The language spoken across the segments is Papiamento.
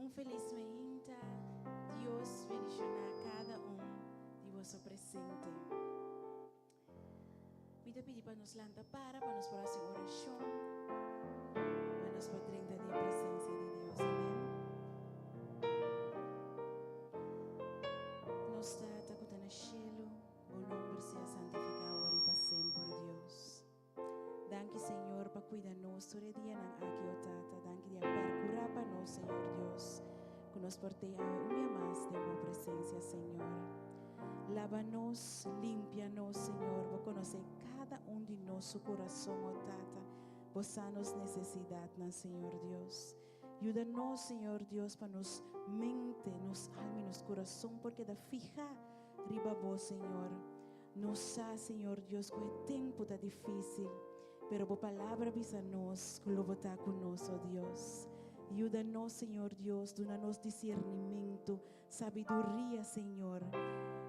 Un felis mainta. Dios bendishoná kada un di boso presente. Mi ta pidi pa nos lanta para pa nos por hasi orashon, pa nos por drenta den presensia di Dios. Amen. Nos Tata ku ta na shelu, bo nomber sea santifiká awor i pa semper, Dios. Danki Señor pa cuida nos tur e dianan aki o Tata. Danki di a percura pa nos Señor Dios cu nos por tey awe un bia mas den bo presencia Señor. Laba nos, limpia nos Señor. Bo conoce cada un di nos su corazon o Tata. Bo sa nos necesidadnan Señor Dios. Yuda nos Señor Dios pa nos mente, nos alma y nos corazon por keda fija riba bo Señor. Nos sa, Señor Dios, ku e tempu ta difísil, pero bo Palabra bisa nos ku lo bo ta ku nos, o Dios. Yuda nos, Señor Dios, duna nos disiernimentu, sabiduria, Señor,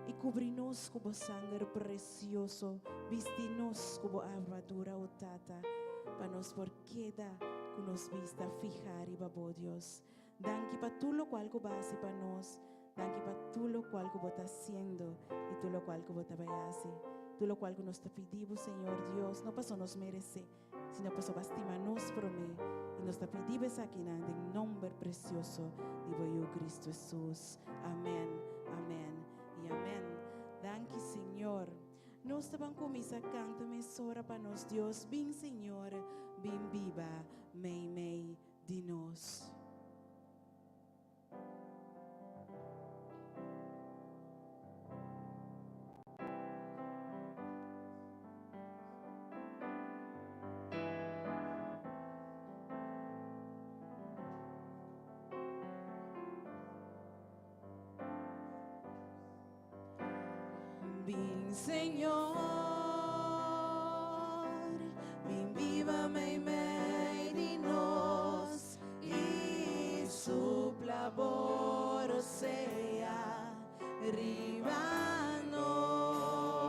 i kubri nos ku bo sanger presioso, bisti nos ku bo armadura, o Tata, pa nos por keda ku nos bista fihá riba bo, Dios. Danki pa tur lokual ku bo a hasi pa nos. Danki pa tur lokual ku bo ta hasiendo i tur lokual ku bo ta bai hasi. Tur lokual ku nos ta pidi bo, Señor Dios, no pasobra nos meresé, sino pasobra bo a stima nos promé. I nos ta pidi bo esakinan den nomber presioso di bo Yu Cristo Hesus. Amen, amen i amen. Danki, Señor. Nos ta ban kuminsá kanta mesora pa nos Dios. Bin, Señor, bin biba meimei di nos. Bin Señor, bin biba meimei di nos i supla bo rosea riba nos.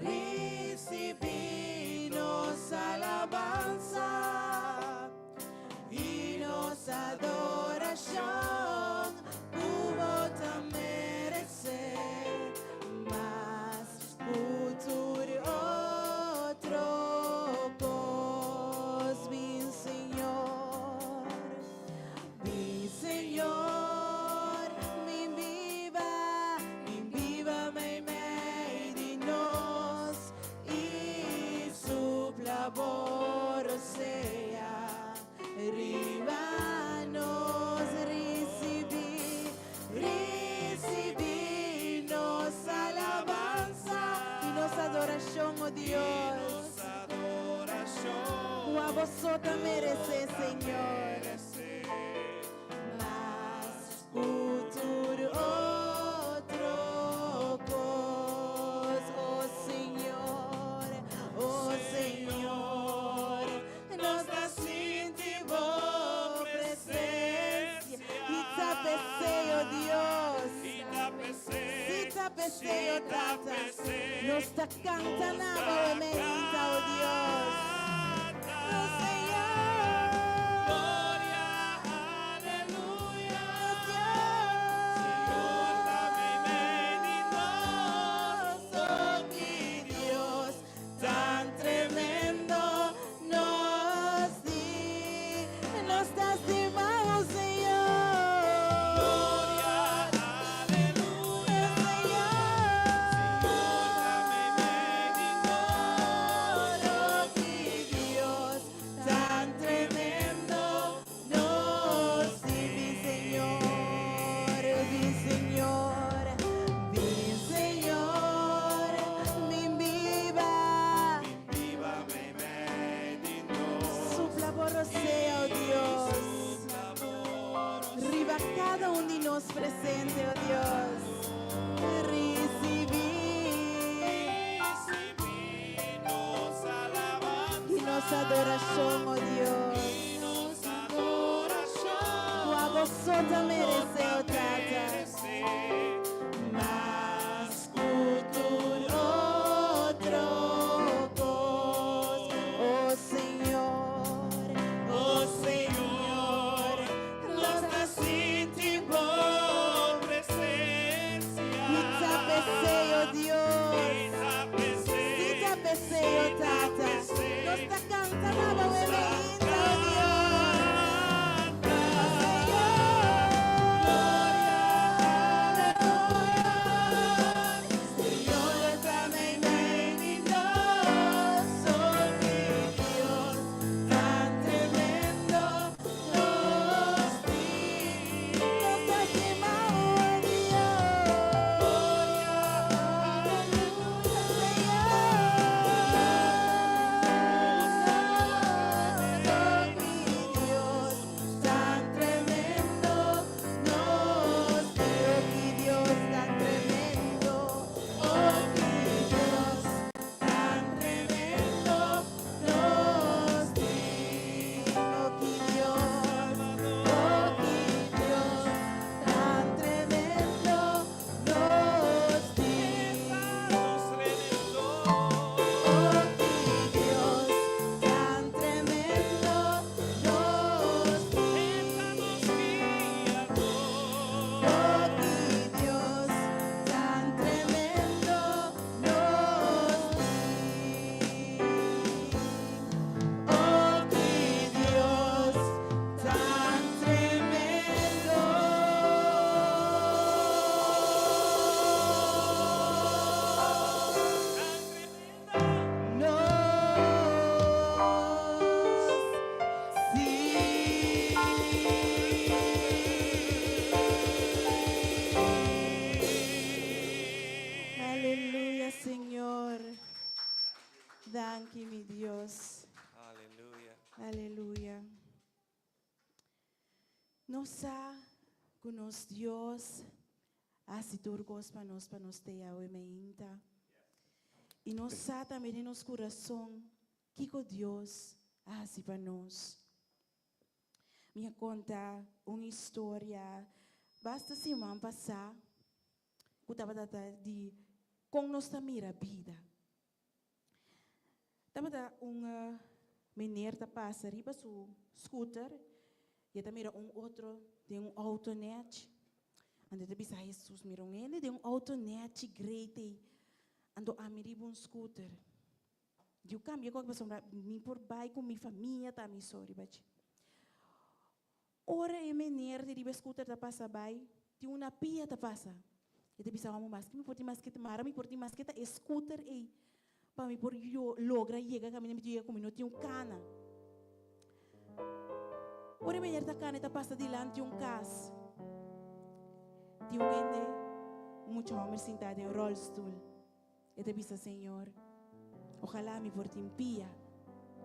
Risibí nos alabansa i nos adorashon ku bo ta meresé mas ku tur otro kos. Bin Señor, bin Señor, bin biba, bin biba meimei di nos. I supla bo rosea riba nos. Risibí, risibí nos alabansa i nos adorashon, o Dios. Ku abo so ta meresé, Señor. Mas ku tur otro kos, o Señor, o Señor, nos ta sinti bo presencia i ta p'esei, o Dios, si ta p'esei, o Tata, nos ta canta na bo e meinta, o Dios, o Señor. Tan tremendo nos di bin Señor, bin Señor, bin Señor, bin biba. Bin biba meimei di nos. Supla bo rosea, oh Dios. Riba cada un di nos presente, oh Dios. Ricibi. Ricibi nos alabanza. Y nos adoracion, oh Dios. Y nos adoracion. Cu abo so ta merece, oh Tata. Mas cu tur otro cos, oh Señor, oh Señor, nos Nos sa ku nos Dios a hasi tur kos pa nos pa nos te awe meinta. I nos sa tambe den nos kurason kiko Dios a hasi pa nos. Mi a konta un historia basta siman pasá ku tabata ta di kon nos ta mira bida. Tabata un meneer ta pasa riba su scooter y e ta mira un otro den un auto nechi. Anto e ta bisa, Hesus, mira un hende den un auto nechi great ey, anto ami riba un scooter. Diu cambia koki pasobra mi por bay cu mi famia ta mi so riba dje. Ora e meneer di riba e scooter ta pasa bay, tin un pia ta pasa. E ta bisa, Amo, maske mi por tin maske ta mara, mi por tin maske ta e scooter ey pa mi por logra yega caminda mi tin yega cu mi no tin un cana. Ora e meneer ta cana e ta pasa dilanti un cas. Tin un hende, un mucha homber sinta den un rolstoel. E ta bisa, Señor, ojalá mi por tin pia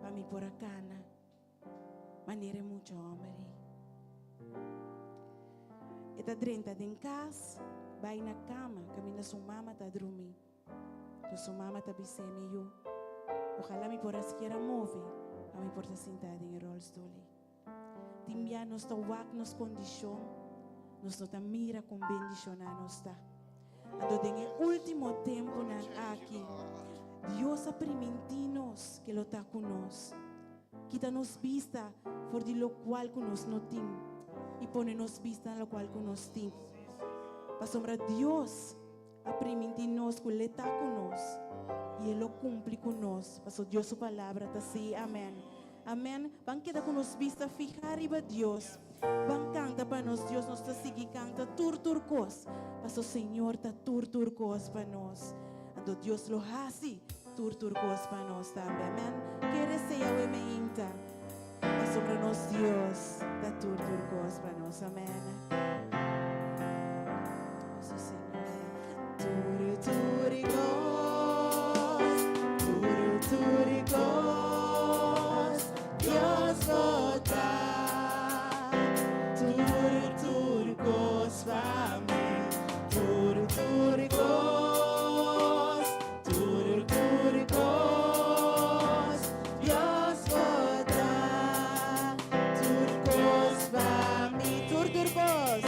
pa mi por a cana manera e mucha homber ei. E ta drenta den cas, bai na cama caminda su mama ta drumi. Enton su mama ta bis'é, Mi yu, ojalá mi por a sikiera move pa mi por ta sinta den e rolstoel ei. Tin bia nos ta wak nos kondishon, nos no ta mira kon bendishoná nos ta. Anto den e último tempunan aki, Dios a primintí nos ke lo ta ku nos. Kita nos bista for di lokual ku nos no tin i pone nos bista na lokual ku nos tin. Pasobra Dios a primintí nos ku l'e ta ku nos i e lo kumpli ku nos, pasobra Dios su palabra ta sí i amèn. Amèn. Ban keda ku nos bista fihá riba Dios. Ban kanta pa nos Dios. Nos ta sigui kanta tur tur kos, pasobra Señor ta tur tur kos pa nos. Anto Dios lo hasi tur tur kos pa nos tambe. Amèn. Kere sea awe meinta, pasobra nos Dios ta tur tur kos pa nos. Amèn. Noso Señor. Tur tur kos, tur tur kos, Dios bo ta. Tur tur kos pa mi. Tur tur kos, tur tur kos, Dios bo ta. Tur kos pa mi. Tur tur kos.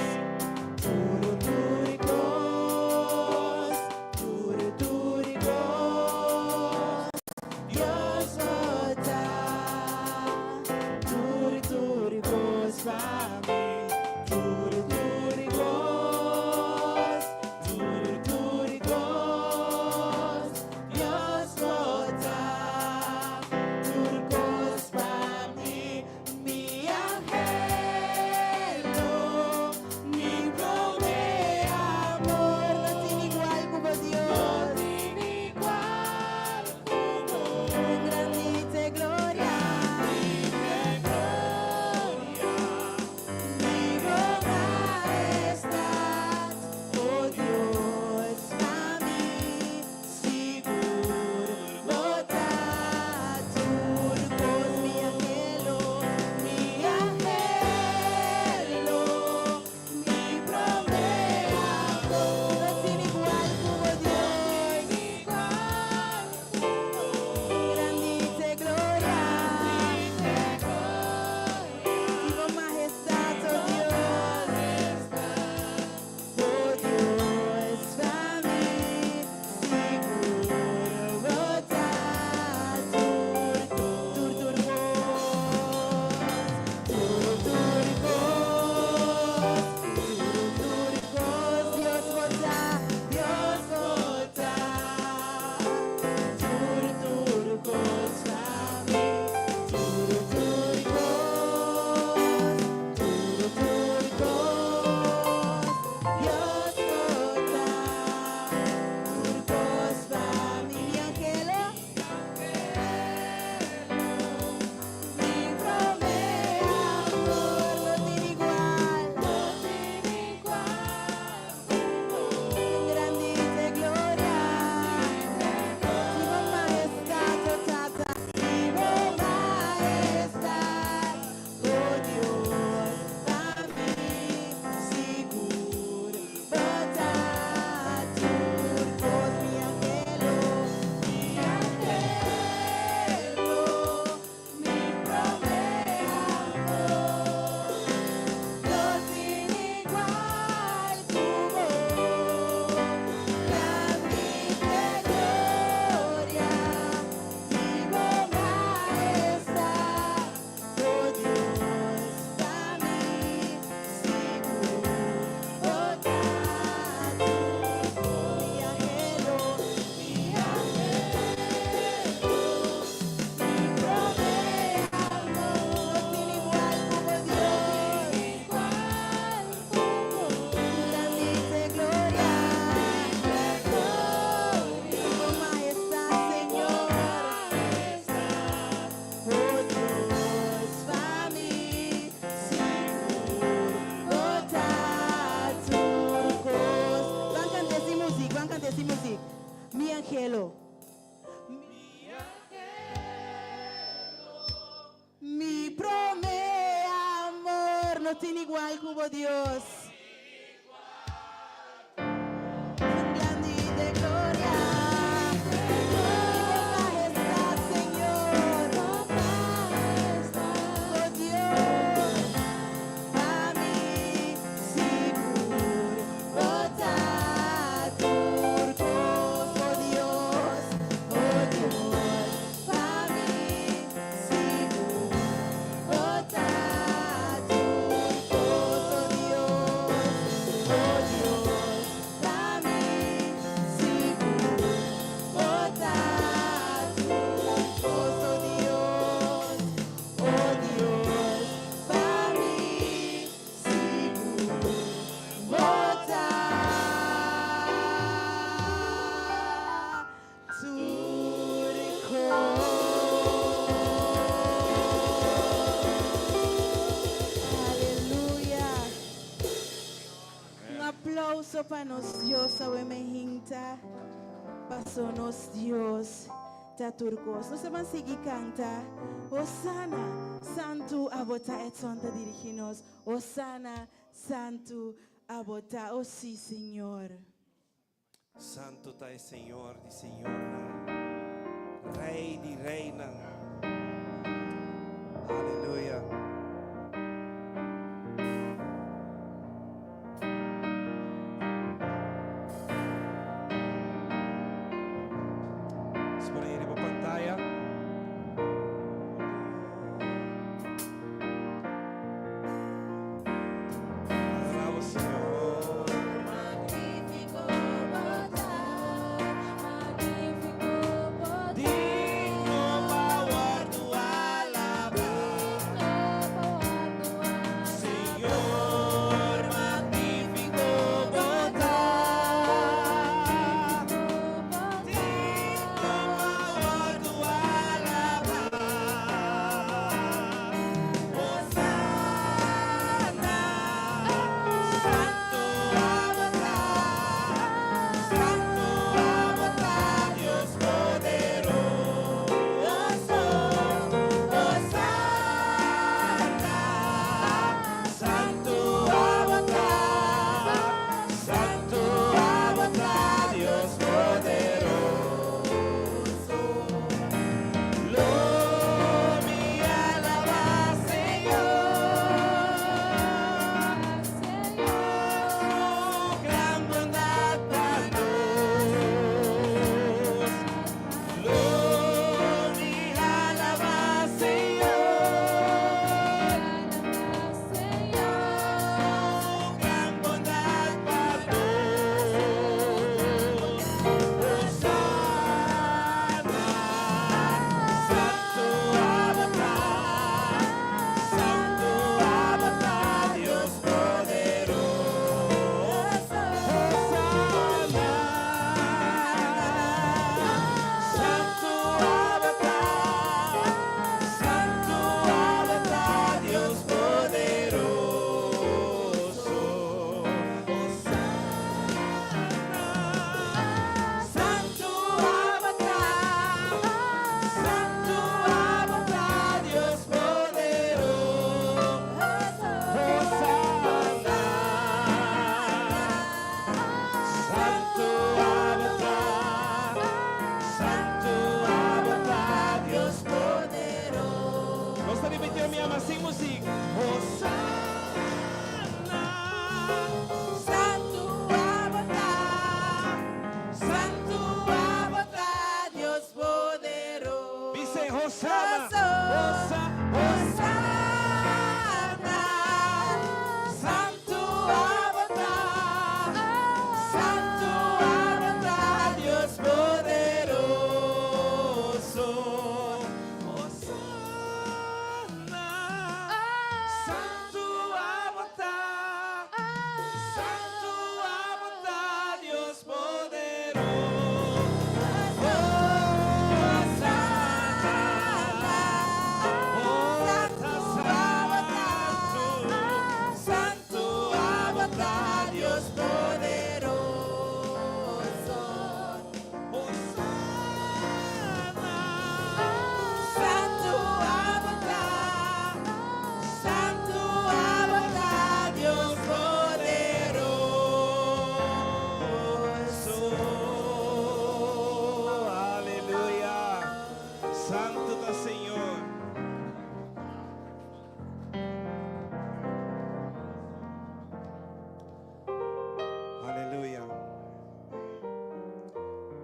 Sin muziek. Mi anhelo. Mi prome amor no tin igual cu bo Dios. Grandi de gloria. Y bo majestad, Señor. Oh Dios, pa mi sigur bo ta tur cos. Oh Dios, oh Dios, pa mi sigur bo ta tur cos. Oh Dios, oh Dios, pa mi sigur bo ta tur cos. Oh Dios, oh Dios, pa mi sigur bo ta tur cos. Aleluya. Un aplauso pa nos Dios, awe mainta. Paso nos Dios ta tur cos. Nos ta bay sigui canta. Osana, Santo abo ta. Edson ta dirigi nos. Osana, Santo abo ta. Oh si, Señor. Santo ta e Señor di Señornan, Rey di Reynan. Aleluya. Nos pone riba pantaya. Adoramos, Señor. Magnífiko bo ta, magnífiko bo ta. Digno pa wordo alaba. Señor, magnífiko bo ta. Digno pa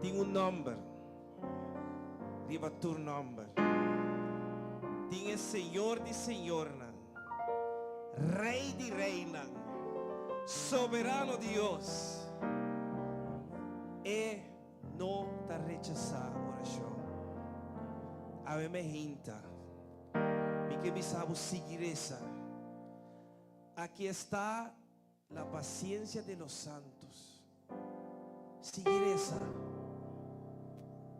Tin un nòmber riba tur nòmber. Tin e Señor di señornan, Rei di reinan, Soberano Dios. E no ta rechasá orashon. Awe me hinta. Mi ke bisa bo sigui resa. Aki esta la paciencia de los santos. Sigui resa.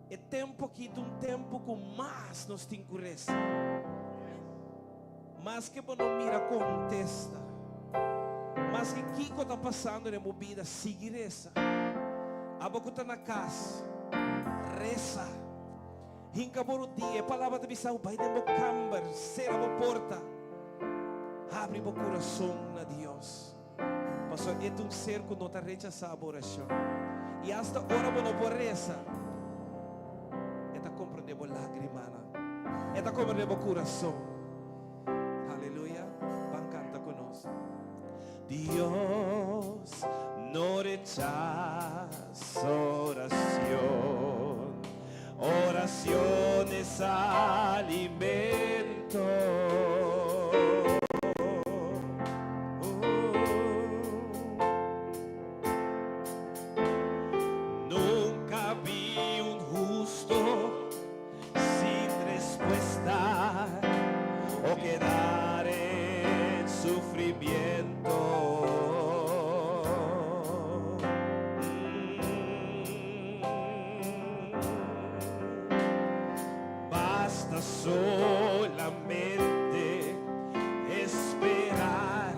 E tempu aki ta un tempu ku mas nos tin ku resa. Maske bo no mira kontesta, maske kiko ta pasando den bo bida, sigui resa. Abo ku ta na kas, resa. Hinka bo rudia. E palabra ta bisa bo bai den bo kamber, sera bo porta, habri bo kurason na Dios. Pasobra e ta un ser ku no ta rechasá bo orashon. I asta ora bo no por resa, e ta komprondé bo lágrimanan. E ta komprondé bo kurason. Aleluya! Ban kanta ku nos. Dios no rechasa oracion. Oracion es alimento. Nunca vi un husto sin respuesta o quedar en sufrimiento. Basta solamente esperar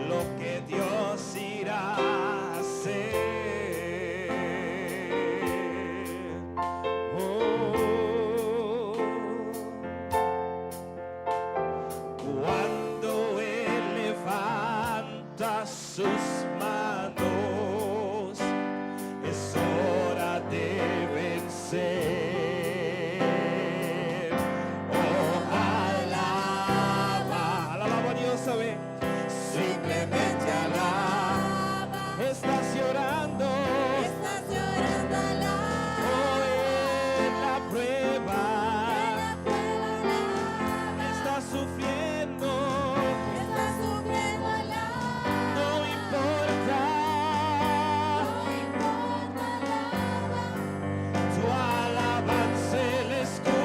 lo que Dios irá a hacer. Oh. Cuando Él levanta sus manos, es hora de vencer. Oh, alaba, alaba a Dios, ¿sabe? Simplemente alaba. Estás llorando. Estás llorando, alaba. Oh, en la prueba. En la prueba, alaba. Estás sufriendo. Estás sufriendo, alaba. No importa. No importa, alaba. Tu alabanza él escuchará.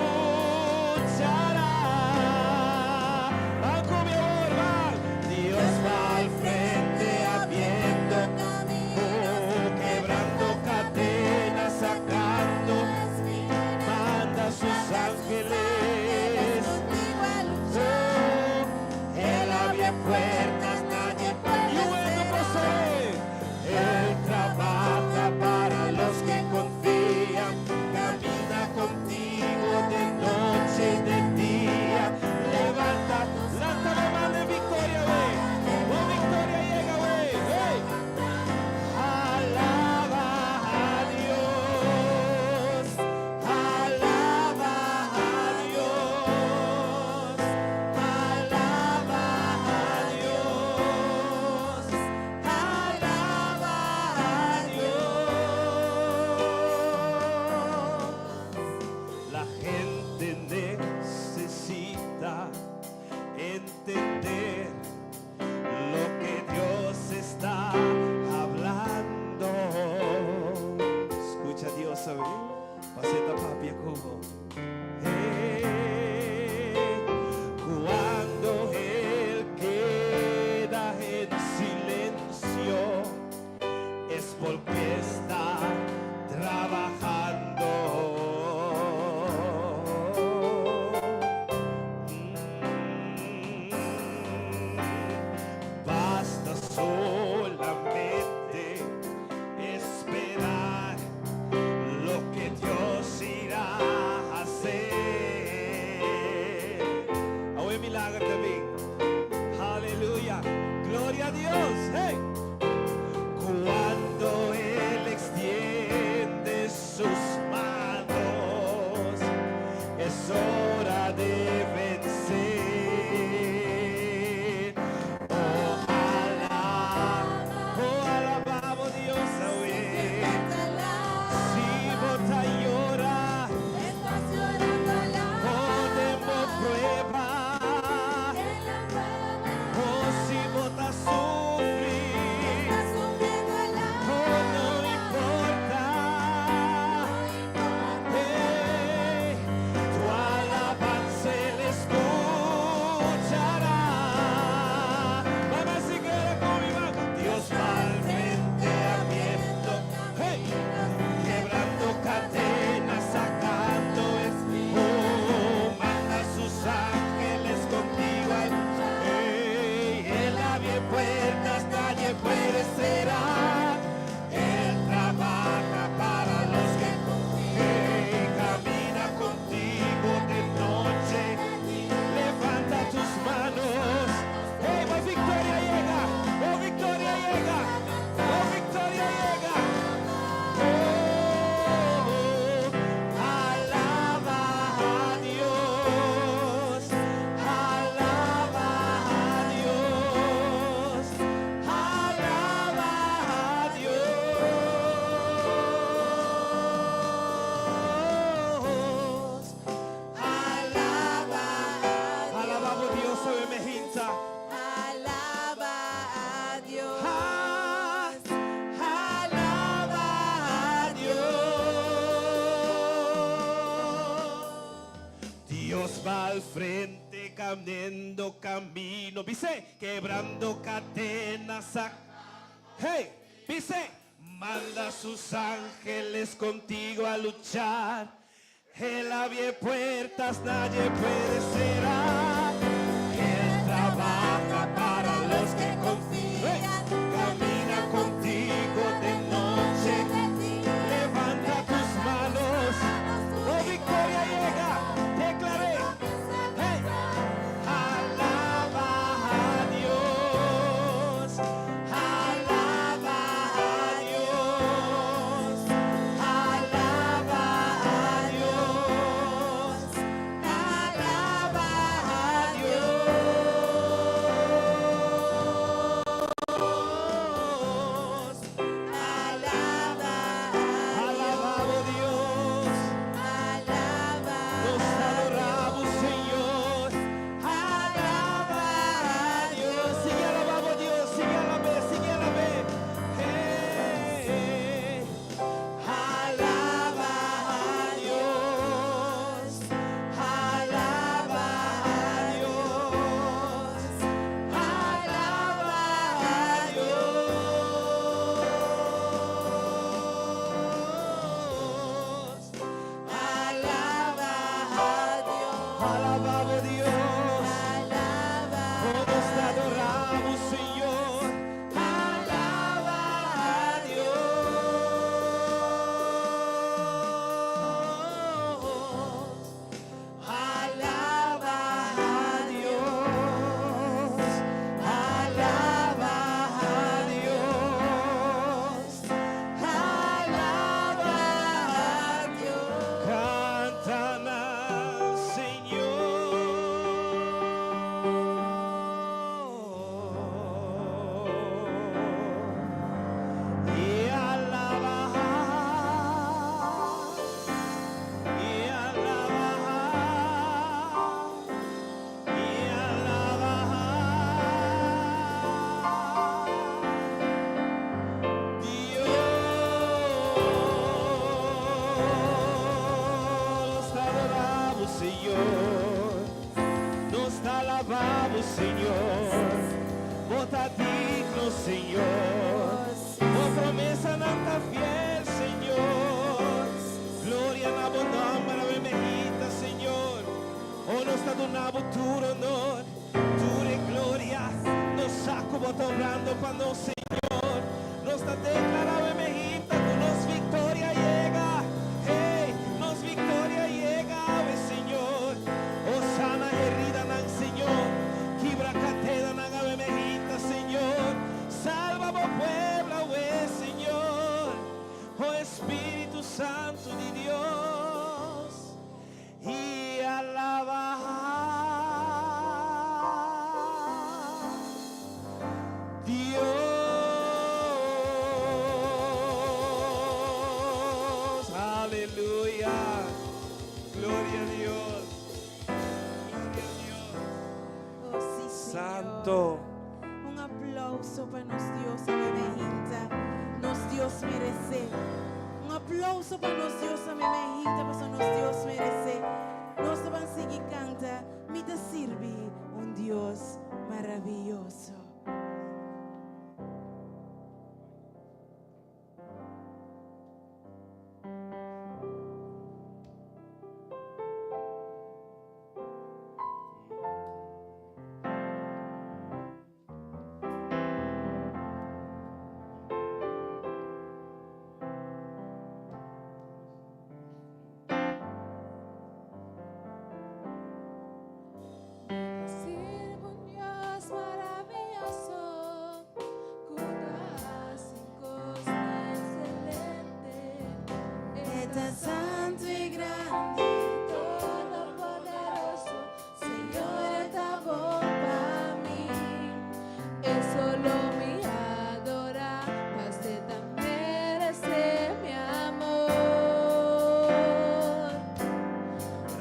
Van con mi amor, van. Dios va al frente abriendo caminos, oh, quebrando cadenas, sacando, manda sus ángeles. Contigo a luchar. Oh, él abre puertas, nadie puede Y bueno, cerrar. posee. Él trabaja para los que confían, camina contigo de noche y de día. Levanta, lanta la mano de victoria, güey. Oh, victoria llega, güey. Hey. Alaba a Dios, alaba a Dios, alaba a Dios, alaba a Dios. La gente necesita entender lo que Dios está hablando. Escucha Dios, ¿sabe? Paseta papia como. Cuando Él queda en silencio, es porque está trabajando. Basta solamente esperar lo que Dios irá a hacer. Awe milagro también. Aleluya. Gloria a Dios. Hey. Cuando Él extiende Quebrando cadenas, sacando Oh, manda sus ángeles contigo. Hey, él abre puertas, nadie puede cerrar. Él trabaja para los que Hey, camina contigo de noche. Levanta tus manos. Hey, oh victoria llega. Oh victoria llega. Oh victoria llega. Oh, alaba a Dios. Alaba a Dios. Alaba a Dios. Alaba, alabamos Dios sobre mejinta. Alaba a Dios. Ah, alaba a Dios. Dios va al frente, caminando camino. Dice, quebrando cadenas. Hey, dice, manda sus ángeles contigo a luchar. Él abre puertas, nadie puede cerrar. Él trabaja para los que confían. Camina contigo de noche. Levanta tus manos. Oh, victoria llega. Declaré. Hey. Alaba a Dios. Alaba a Dios. Alaba a Dios. Alaba a Dios. Alaba Alabado Dios. Alaba Nos adoramos, Señor. Alaba a Dios. Sigue alabando a Dios. Sigue alabando, sigue alabando. Hey. Alaba a Dios. Alaba a Dios. Alaba a Dios. Alaba a Dios. Alabado Dios. Alaba Todos te adoramos, Señor. Alaba a Dios. Alaba a Dios. Alaba a Dios. Alaba a Dios. Cantan al Señor y alaba y alaba y alaba Dios, te adoramos, Señor. Nos te alabamos, Señor. Bo ta digno, Señor. Bo promesanan ta fiel, Señor. Gloria na bo nòmber, mehita, Señor. Oh, nos ta duna bo tur honor, tur gloria. Nos sa ku bo ta obrando pa nos, Señor. Nos ta deklarando mehita, ku nos viktoria a yega. Hey, nos viktoria a yega, Señor. Oh, sana heridanan, Señor. Kibra kadenanan, awe mehita, Señor. Salva bo pueblo, Señor. Oh Spiritu Santu di Dios. I alaba. Dios. Aleluya. Gloria a Dios. Gloria a Dios. Oh, sí, Señor. Santo. Un aplouso pa nos Dios, mehita. Nos Dios meresé. Un aplouso pa nos Dios, mehita, pa nos Dios meresé. Nos ta bai sigui kanta, mi ta sirbi un Dios maravioso. Ta santu i grandi, todopoderoso, Señor ta bon pa mi. E solo mi adorá, pas'e ta meresé mi amor.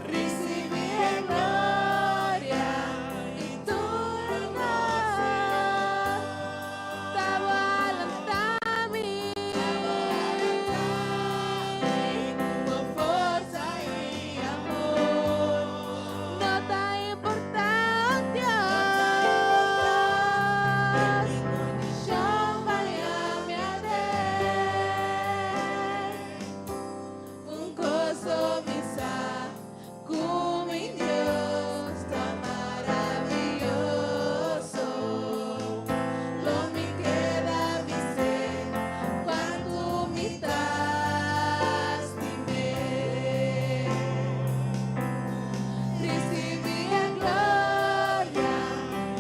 Risibí e gloria i tur honor. Ta Bo a lanta mi ku forsa i amor. No ta importá, Dios, kondishon haña mi aden. Un kos mi sa, ku mi Dios ta maravioso. Lo mi keda bis'é, kuantu mi ta stim'é. Risibí e gloria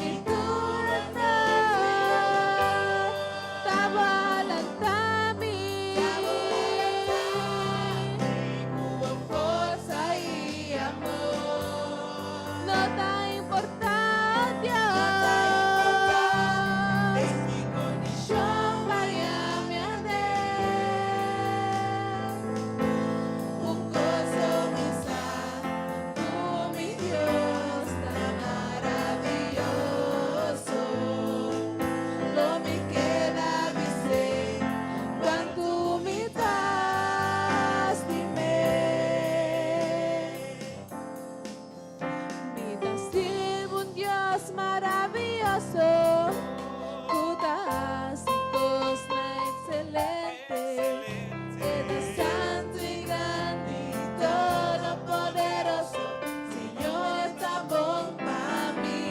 i tur honor. Ta Bo a lanta mi Ku forsa i amor. No ta importá, Dios, Mi kondishon haña mi aden. Un kos mi sa, ku mi Dios ta maravioso. Lo mi keda bis'é, kuantu mi ta stim'é. Mi ta sirbi un Dios maravioso, ku ta hasi kosnan ekselente. E ta santu i grandi, todopoderoso, Señor ta bon pa mi.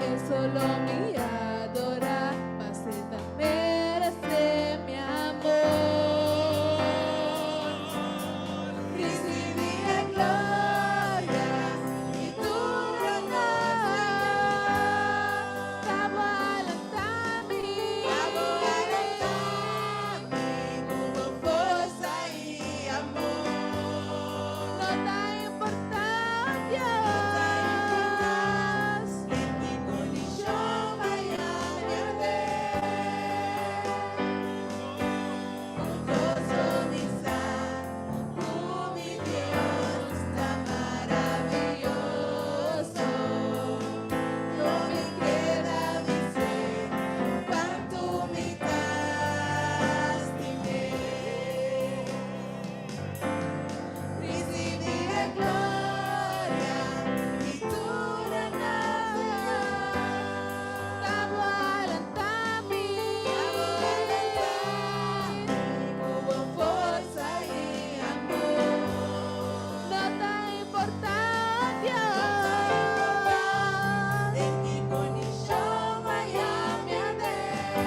E solo mi adorá, pas'e ta meresé mi amor. Risibí e gloria i tur honor. Ta Bo a lanta mi, Abo ku forsa i amor. No ta importá, Dios, Mi kondishon haña mi aden. Un kos mi sa, ku mi Dios ta maravioso. Lo mi keda bis'é, kuantu mi ta stim'é. Risibí e gloria i tur honor. Ta Bo a lanta mi, Ku forsa i amor. No ta importá, Dios, Mi kondishon haña mi aden.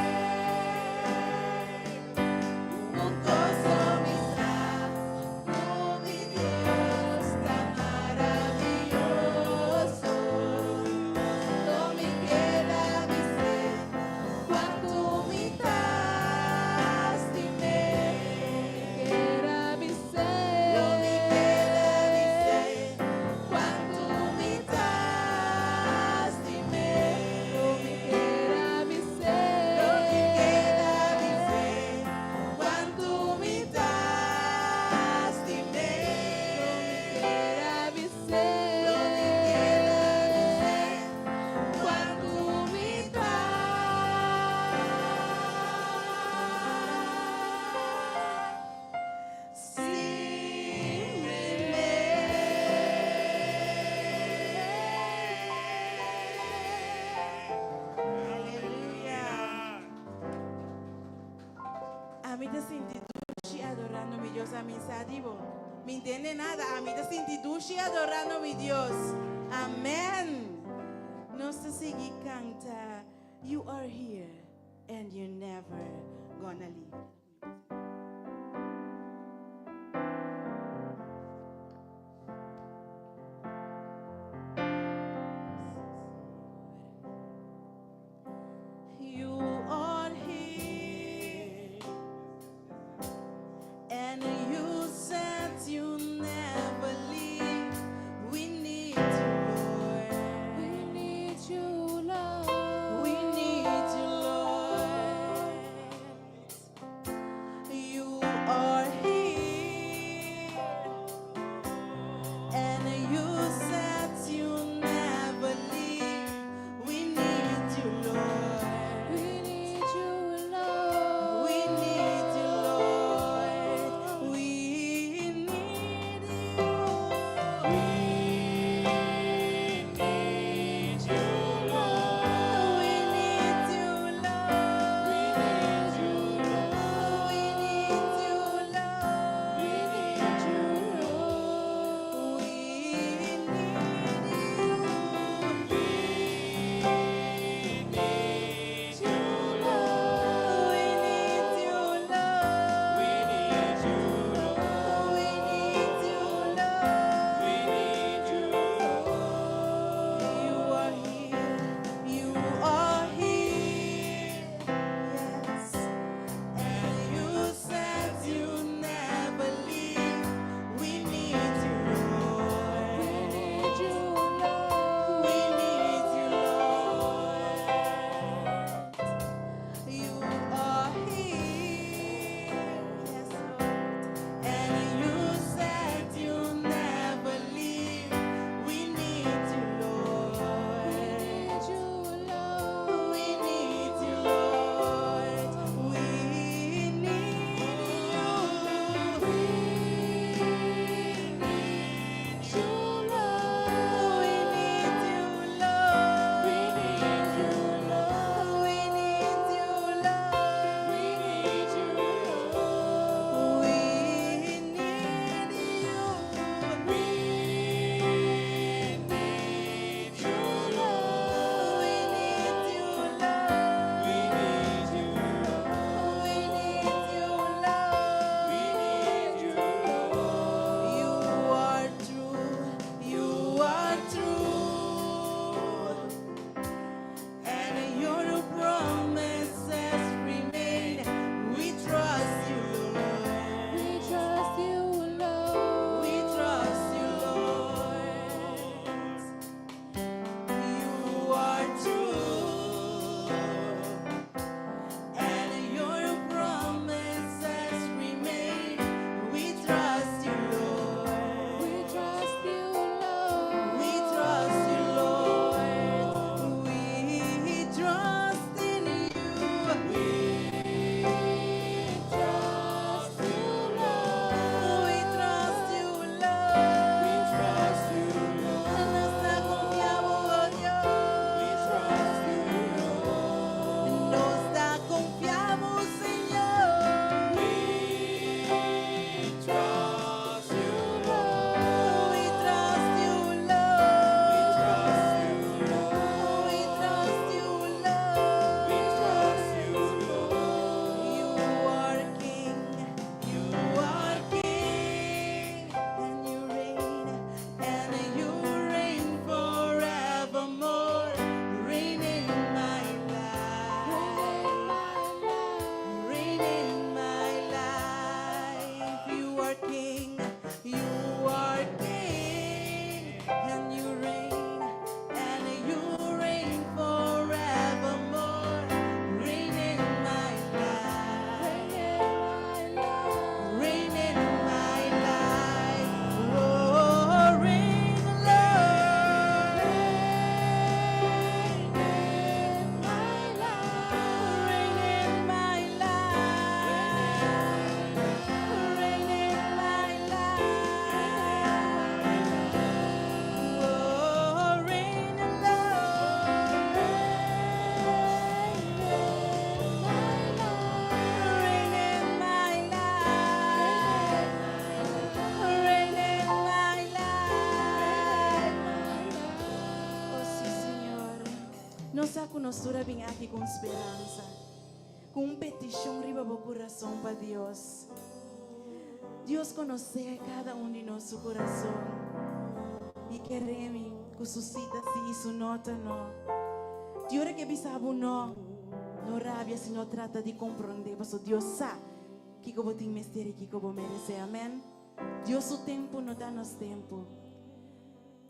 Un kos mi sa, ku mi Dios ta maravioso. Lo mi keda bis'é, kuantu mi ta stim'é. Keda bis'é, Lo mi keda bis'é, kuantu mi ta stim'é. Lo mi keda bis'é, Lo mi keda bis'é, kuantu mi ta stim'é. Keda bis'é, Lo mi keda bis'é, kuantu mi ta. Stim'é. Aleluya. Ami ta sinti dushi adorando mi Dios, ami sa di bo. Mi n' tende nada, ami ta sinti dushi adorando mi Dios. Amèn. Nos ta sigui kanta, "You are here and you're never gonna leave." You are here and you are King, you are King, and you reign, and you reign forevermore. Reign in my life, reign in my life, oh, reign, Lord, reign in my life, reign in my life, reign in my life, oh, reign, Lord, reign in my life, reign in my life. Oh, si, Señor. Nos sa ku nos tur a bin aki ku speransa, ku un petishon riba bo kurason pa Dios. Dios konosé kada un di nos kurason. I kere mi ku su si ta si i su no ta no. Dios ke bisa bo no, no rabia, sino trata di komprondé, pasobra Dios sa kiko bo tin mester i kiko bo meresé. Amèn. Dios su tempu no ta nos tempu.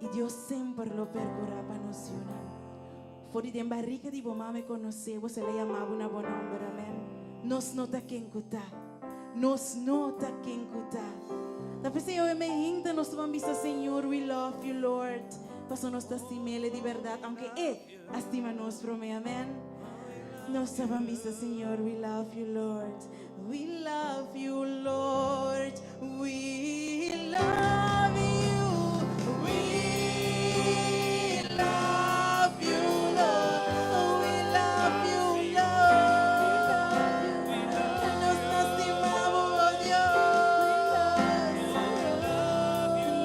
I Dios semper lo perkurá pa nos yuda. For di den barika di bo mama konosé bo, el a yama bo na bo nòmber. Amèn. Nos no ta ken ku ta. Nos no ta ken ku ta. Ta p'esei me hinta nos ta bisa Señor, we love you, Lord. Paso nos ta stim'é di berdat, aunke E a stima nos promé. Amèn. Nos ta bisa Señor, we love you, Lord. We love you, Lord. We love you. We love you, Lord. We love you, Lord. Nos ta stima bo, Dios.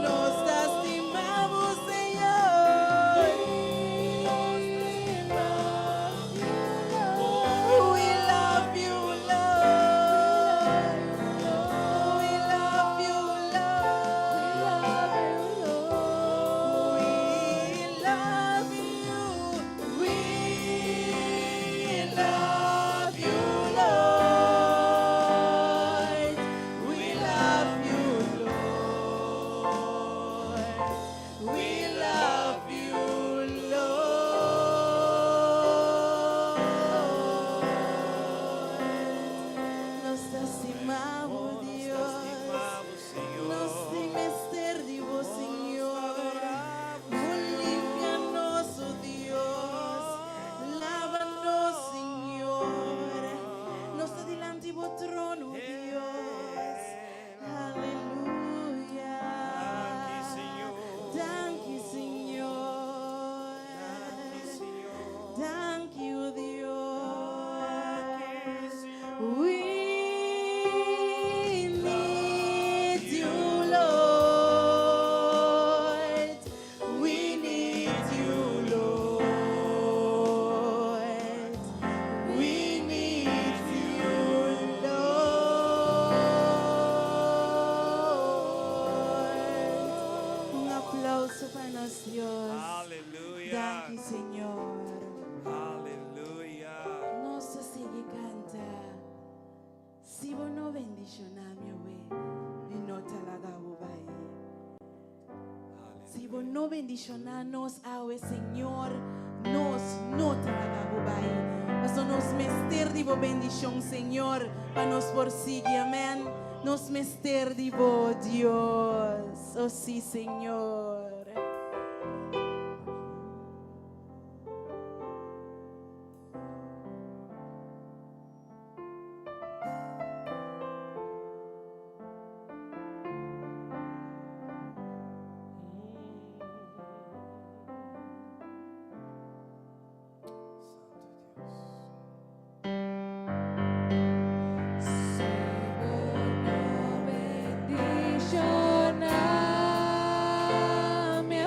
Nos ta stima bo, Señor. We love you, Lord. We love you, Lord. We love you. We love you, Lord. We love you, Lord. We love you, Lord. Nos ta stima bo, Dios. Nos tin mester di bo, Señor. Limpia nos, oh Dios. Lávanos, Señor. Nos ta dilanti bo trono, Dios. Aleluya. Danki, Señor. Thank you, Dios. We need you, Lord. We need you, Lord. We need you, Lord. Un aplouso pa nos Dios. Aleluya. Danki, Señor. Aleluya. Nos ta sigui kanta. Si bo no bendishoná mi, mi no ta laga bo bai. Si bo no bendishoná nos awe, Señor, nos no ta laga bo bai. Paso nos mester di bo bendishon, Señor, pa nos por sigui. Amèn. Nos mester di bo, Dios. Oh, si, Señor. Santu Dios. Si bo no bendishoná mi.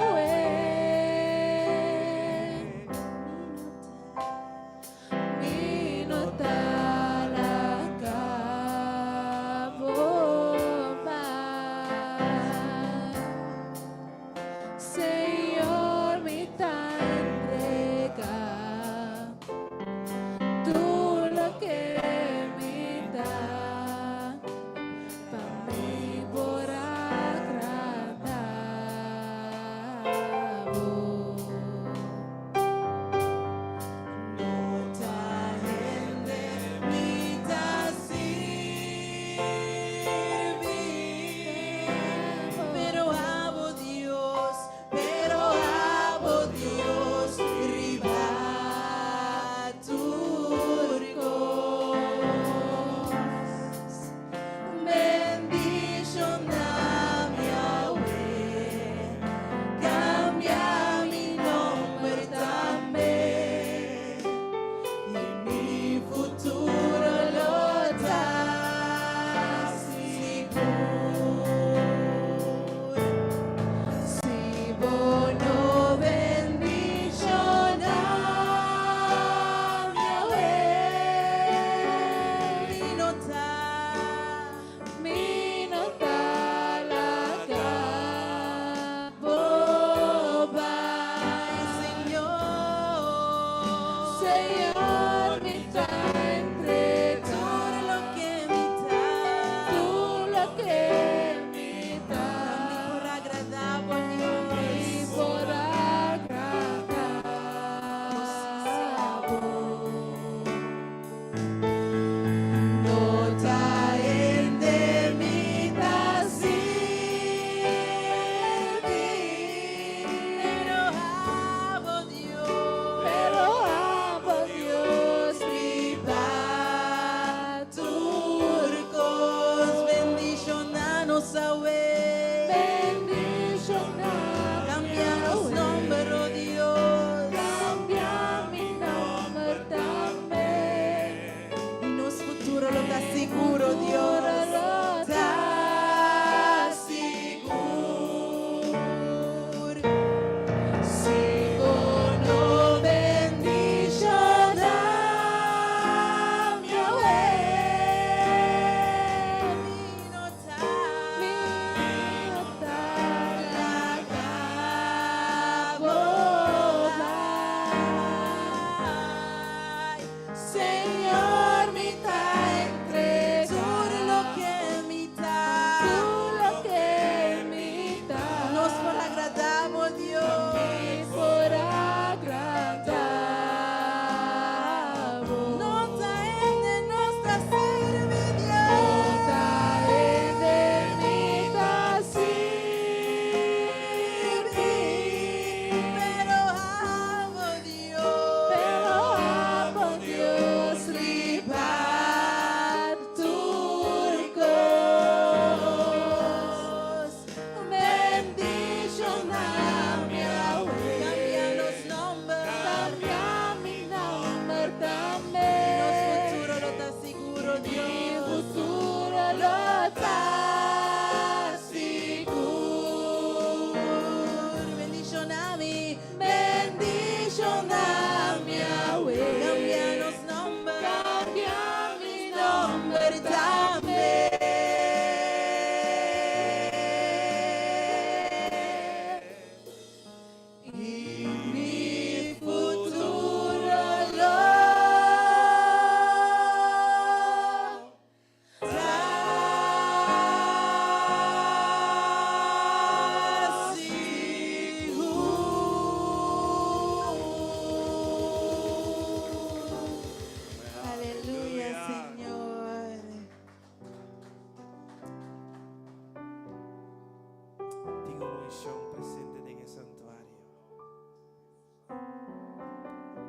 unshon presente den e santuario.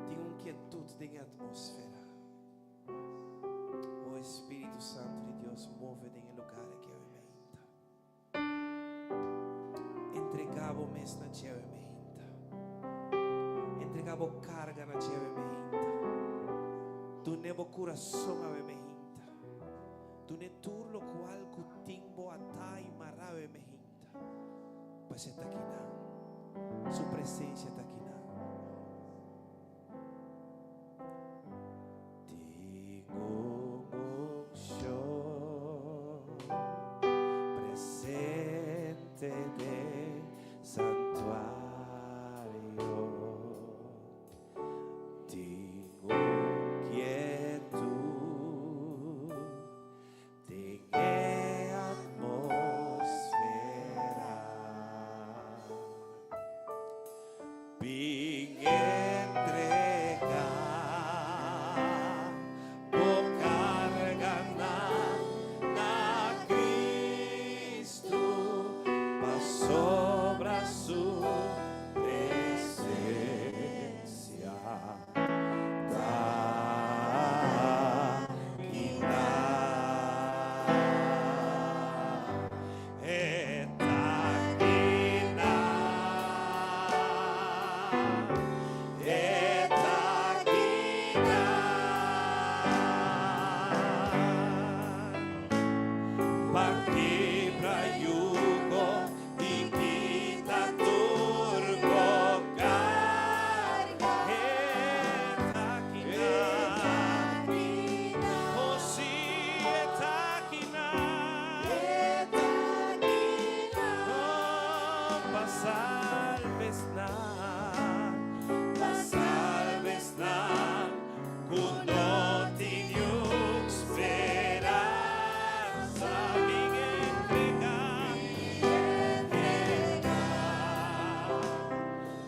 Tin un kietut den e atmósfera. O Spiritu Santu di Dios, move den e lugá aki awe mainta. Entregá bo mes na dje awe mainta. Entregá bo karga na dje awe mainta. Dun'é bo kurason awe mainta. Dun'é tur lokual ku tin bo atá i mará awe mainta. Pas'é ta akinan. Su presensia ta akinan. Tin un unshon presente den santuario. Tin un kietud den e atmosfera. Bin entregá bo karganan na Kristu, pasobra su presensia ta akinan. E ta akinan. E ta akinan. Pa kibra yugo i kita tur bo karga. E ta akinan. Oh sí, e ta akinan. Oh, pa salba esnan, pa salba esnan, ku no tin speransa, bin entregá, entregá,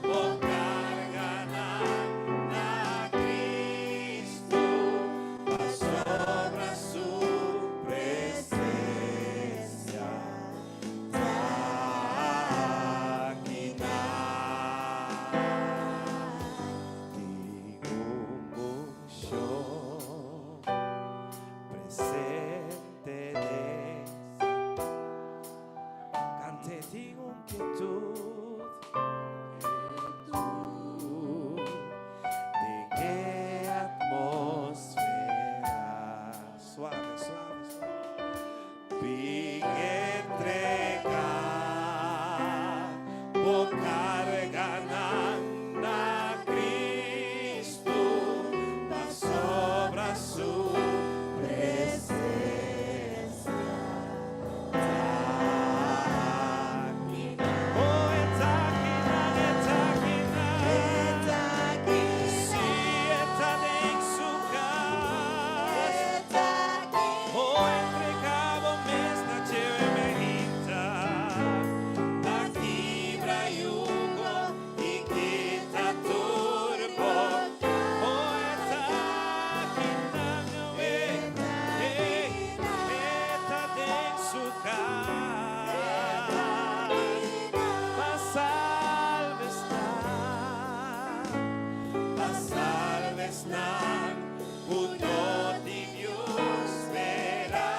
bo karganan na Kristu, pasobra su presensia ta akinan. Tin un unshon presente den kant'é. Tin un kietut den e atmósfera. Suave, suave, suave. Bin entregá bo karganan na Kristu, pasobra su presensia ta akinan. Oh, e ta akinan, e ta akinan. Sí, e ta den su kas. Oh, entregá bo mes na dje mainta. Pa kibra yugo i kita tur bo. Oh, e ta akinan, eh, eh, e ta den su kas. Pa salba esnan, pa salba esnan, ku no tin speransa.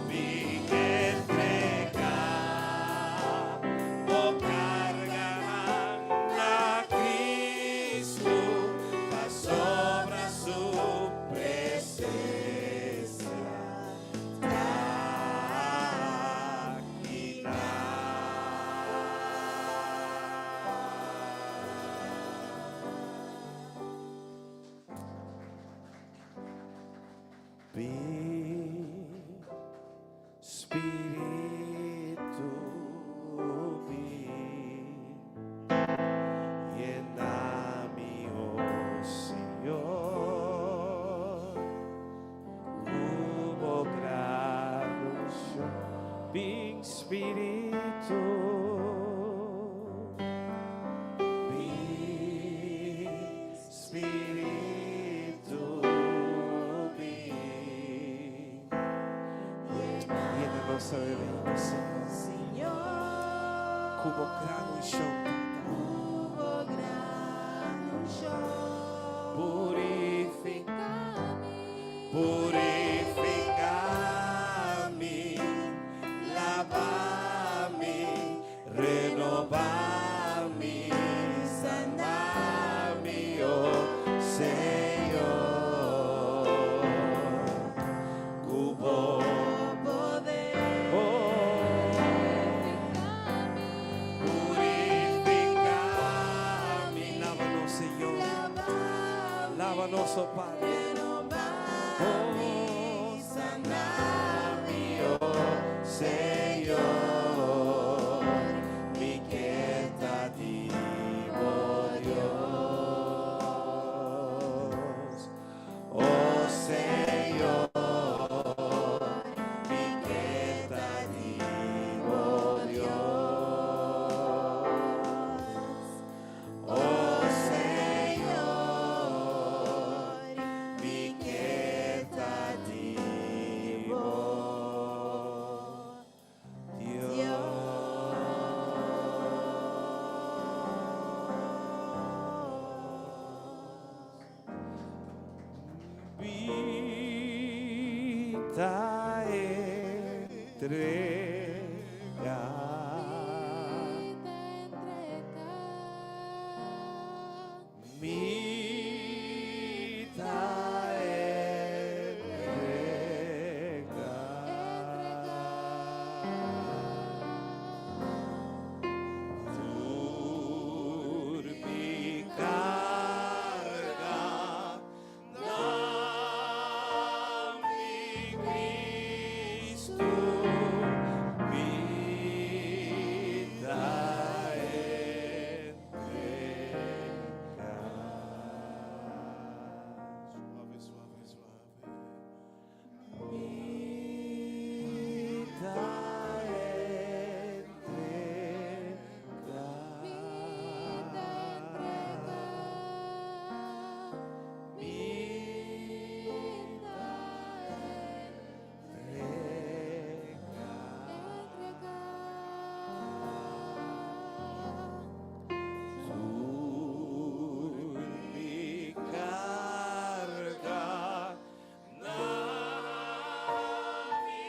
Bin entregá bo karganan na Kristu, pasobra su presensia ta akinan. Bin, Spiritu, bin, yena mi, oh Señor, ku bo gran unshon. Bin, Spiritu, bin, Spiritu, bin. Yena nos. nos awe mainta, Señor. Ku bo gran unshon, Tata. Purifica mi, purifica mi, laba mi, renoba mi, sana mi, oh Señor. Ku bo poder, oh, purifica mi, laba nos, Señor. Laba nos, oh Padre. Oh, sana mi, oh Señor. Mi ke ta di bo Dios. Oh Señor, mi ke ta di bo Dios. Oh Señor, mi ke ta di bo Dios. Mi ta entrega. Mi ta entrega. Tur mi carga na mi Cristo mi ta entrega. Suave, suave, suave. Mi ta entrega. Mi ta entrega. Tur mi carga na mi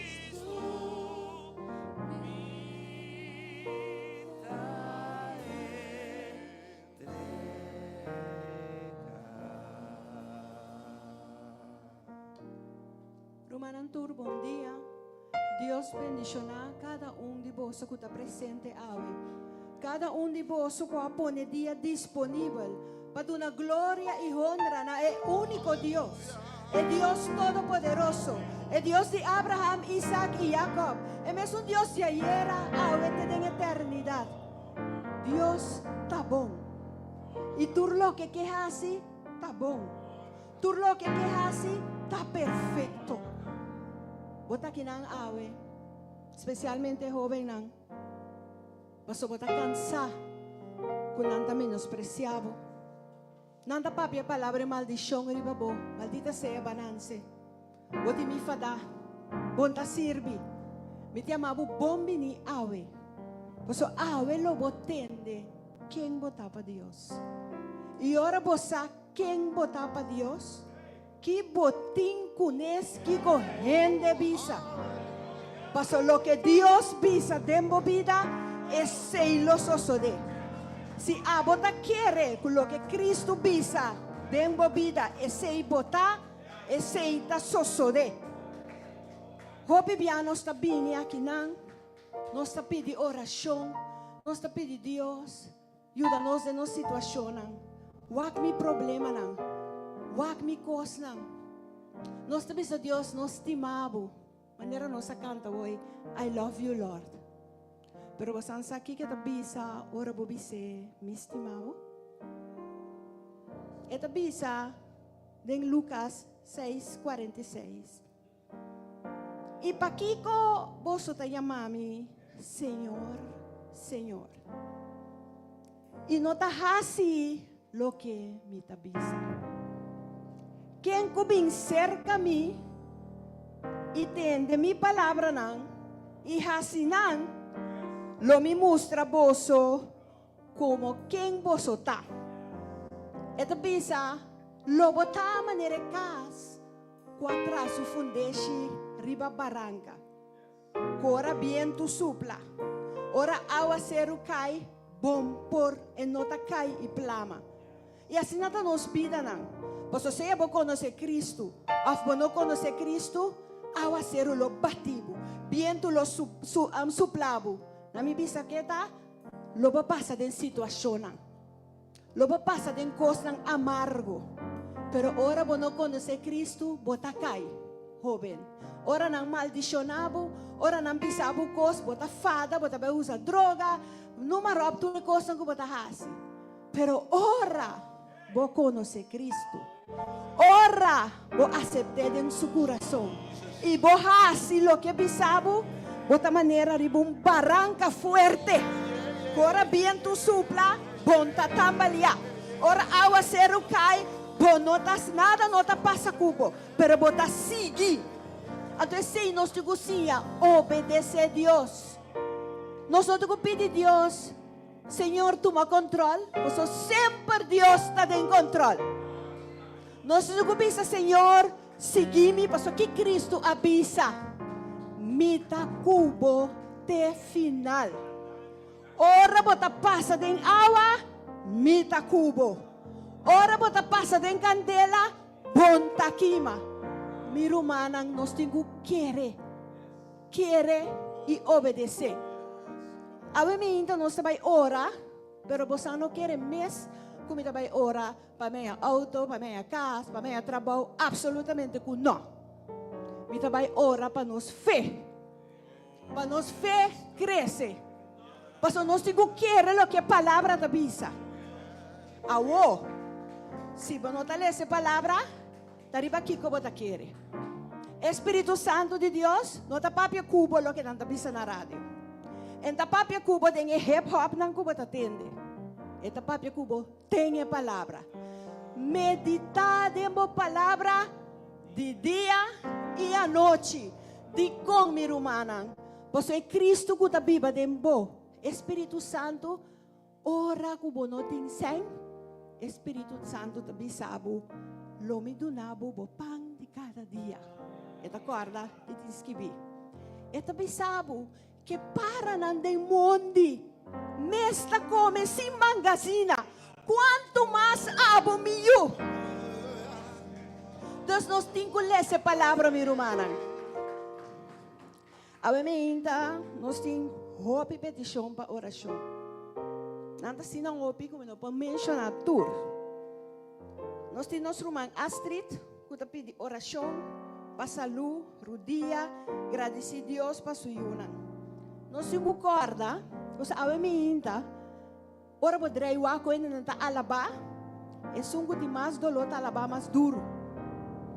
Cristo mi ta entrega. Rumannan tur, bon dia. Dios bendiciona cada un di boso cu ta presente awe. Cada un di boso cu a pone dia disponibel pa duna gloria y honra na e unico Dios, e Dios Todopoderoso, e Dios di Abraham, Isaac y Jacob, e mesun Dios di ayera, awe te den eternidad. Dios ta bon. Y tur loke e haci ta bon. Tur loke e haci ta perfecto. Bo ta akinan awe, especialmente hobennan. Paso bo ta cansa cu nan ta menosprecia bo. Nan ta papia palabra maldicion riba bo. Maldita sea bo a nace. Bo tin mi fada. Bo n' ta sirbi. Mi ta yama bo bon bini awe. Paso awe lo bo tende ken bo ta pa Dios. Y ora bo sa ken bo ta pa Dios, ki bo tin cunes kico hende bisa. Paso loke Dios bisa den bo bida, esey lo sosode. Si abo ta kere cu loke Cristo bisa den bo bida, esey bo ta, esey ta sosode. Hopi bia nos ta bini akinan, nos ta pidi oracion, nos ta pidi Dios, yuda nos den nos situacionnan. Wak mi problemanan, wak mi cosnan. Nos ta bisa Dios, nos stima bo. Manera nos a canta hoy, I love you, Lord. Pero bo sa kico e ta bisa ora bo bis'e mi stima bo? E ta bisa den Lucas 6:46. Y pakico boso ta yama mi Señor, Señor? Y no ta haci loke mi ta bisa. Ken cu bin cerca mi, i tende mi palabranan i hasi nan, lo mi mustra boso komo ken boso ta. E ta bisa, Lo bo ta manera e kas ku a traha su fundeshi riba baranka, ku ora bientu supla, ora awaseru kai, bon por e no ta kai i plama. I asina ta nos bidanan. Pasobra sea bo konosé Kristu òf bo no konosé Kristu, awaseru lo bati bo, bientu lo supla bo. Na mi bisa ke ta, lo bo pasa den situashonnan, lo bo pasa den kosnan amargo, pero ora bo no konosé Kristu, bo ta kai, hóben. Ora nan maldishoná bo, ora nan bisa bo kos, bo ta fada, bo ta bai usa droga, numa ròp tur e kosnan ku bo ta hasi. Pero ora bo konosé Kristu, ora bo asept'é den su kurason i bo hasi loke e bisa bo, bo ta manera riba un baranka fuerte ku ora bientu supla, bo no ta tambaliá. Ora awaseru kai, bo no ta, nada no ta pasa ku bo, pero bo ta sigui. Anto esei nos tin ku siña, obedesé Dios. Nos no tin ku pidi Dios. Señor tuma control, paso semper Dios ta den control. Nos no ku bisa Señor sigui mi, paso ki Cristo a bisa? Mi ta ku bo te final. Ora bo ta pasa den awa, mi ta ku bo. Ora bo ta pasa den candela, bon ta kima. Mi rumannan, nos tin ku kere. Kere i obedesé. Awe mainta nos ta bai ora, pero bosan no kere mes ku mi ta bai ora pa mi haña outo, pa mi haña kas, pa mi haña trabou, absolutamente ku no. Mi ta bai ora pa nos fe, pa nos fe krese, pasobra nos tin ku kere loke e palabra ta bisa. Awo, si bo no ta lesa e palabra, Ta riba kiko bo ta kere? E spiritu santu di Dios no ta papia ku bo loke nan ta bisa na radio. E ta papia ku bo den e hip hopnan ku bo ta tende. E ta papia ku bo den e palabra. Meditá den bo palabra di dia i anochi. Dikon, mi rumannan? Pasobra e Kristu ku ta biba den bo, e spiritu santu, Ora ku bo no tin sèn, e Spiritu Santu ta bisa bo, Lo mi duna bo bo pan di kada dia. E ta kòrda i tin skibí. E ta bisa bo ke paranan den mondi mes ta kome sin mangasina, kuantu mas abo, mi yu! Dus nos tin ku lesa e palabra, mi rumannan. Awe meinta nos tin hopi petishon pa orashon. Nan ta asina hopi ku mi no por menshoná tur. Nos tin nos ruman Astrid ku ta pidi orashon pa salú, rudia, gradisí Dios pa su yunan. Nos tin ku kòrda ku sa awe meinta ora bo drei wak ku hendenan ta alabá, esun ku tin mas doló ta alabá mas duru.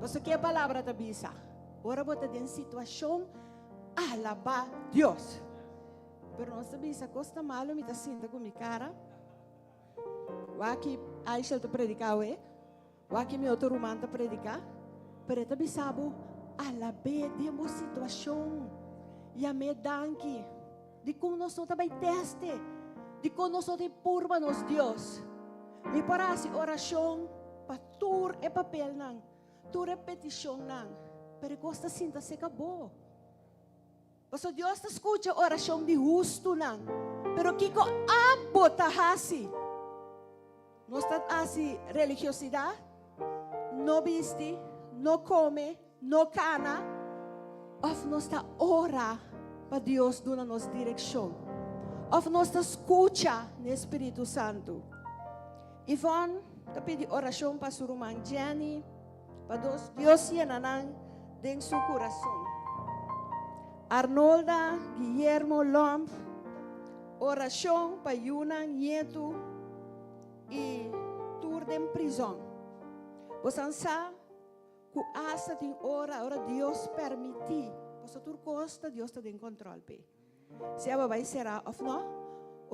Pasobra ke e palabra ta bisa? Ora bo ta den situashon, alabá Dios. Pero nos ta bisa, kos ta malu, mi ta sinta ku mi kara. Wak Aishel ta prediká awe, wak mi otro ruman ta prediká, pero e ta bisa bo, alab'é den bo situashon. Yam'é danki. Dikon nos no ta bai teste? Dikon nos no ta purba nos Dios? Mi por hasi orashon pa tur e papelnan. Tur e petishonnan, pero e kos ta sinta seka bo. Pasobra Dios ta skucha orashon di hustunan, pero kiko abo ta hasi? Nos ta hasi religiosidat, no bisti, no kome, no kana, òf nos ta ora pa Dios duna nos direkshon? Òf nos ta skucha n'e Spiritu Santu? Yvonne ta pidi orashon pa su ruman Jenny, pa dos Dios yena nan den su kurason. Arnolda Guillermo Lomp, orashon pa yunan, ñetu i tur den prizon. Bosan sa ku asta tin ora, ora Dios permití, pasobra tur kos ta Dios ta den kòntròl p'e. Si abo bai será òf nò,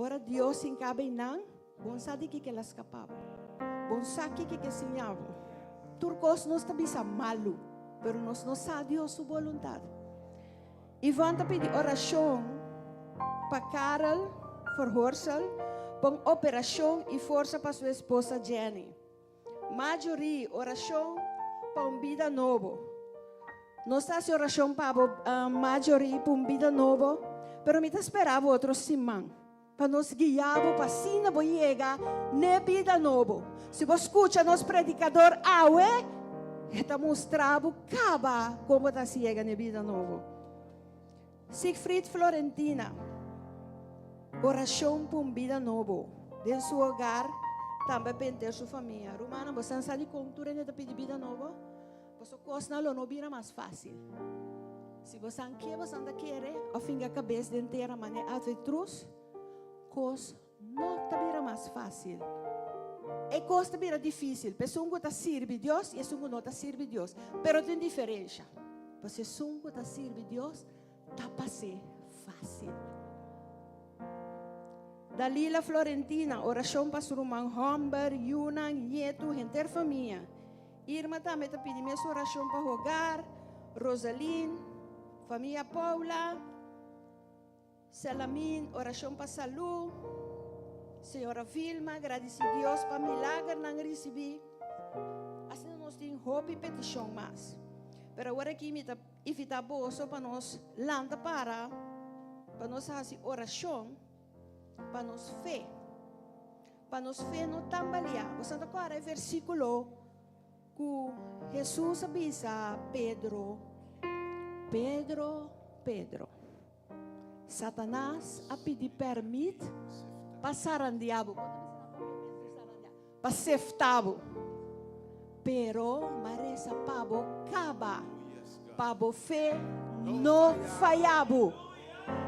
ora Dios hinká bei nan, bon sa di kiko el a skapá bo. Bon sa kiko ke siñá bo. Tur kos nos ta bisa malu. Pero nos no sa Dios su boluntat. Yvonne ta pidi orashon pa Karel Verhorsel pa un operashon i forsa pa su esposa Jenny. Marjorie, orashon pa un bida nobo. Nos ta hasi orashon pa bo, Marjorie, pa un bida nobo, pero mi ta spera bo otro siman pa nos guia bo pa asina bo yega n'e bida nobo. Si bo skucha nos predikador awe, e ta mustra bo kaba kon bo ta hasi yega n'e bida nobo. Siegfried Florentina, Orashon pa un bida nobo den su hogar, tambe pa henter su famia. Rumannan, bo san sa dikon tur hende ta pidi bida nobo? Pasobra kosnan lo no bira mas fásil. Si bo san ke bo san ta kere òf finga kabes den tera manera avetrus, kos no ta bira mas fásil. E kos ta bira difísil pa esun ku ta sirbi Dios i esun ku no ta sirbi Dios. Pero tin diferensha. Pasobra esun ku ta sirbi Dios ta pas'é fásil. Dalila Florentina, orashon pa su ruman hòmber, yunan, ñetu, henter famia. Irma tambe ta pidi mes orashon pa hogar, Rosalyn, famia Paula. Selamin, orashon pa salú. Señora Vilma, gradisí Dios pa milagernan risibí. Asina nos tin hopi petishon mas. Pero awor aki mi ta invitá boso pa nos lanta para pa nos hasi orashon pa nos fe. Pa nos fe no tambaleá. Boso ta kòrda e versíkulo ku Hesus a bisa Pedro, Pedro, Pedro. Satanas a pidi pèrmit pa sarandiá bo. Pa seftá bo. Pero m'a resa pa bo kaba, pa bo fe no fayá bo.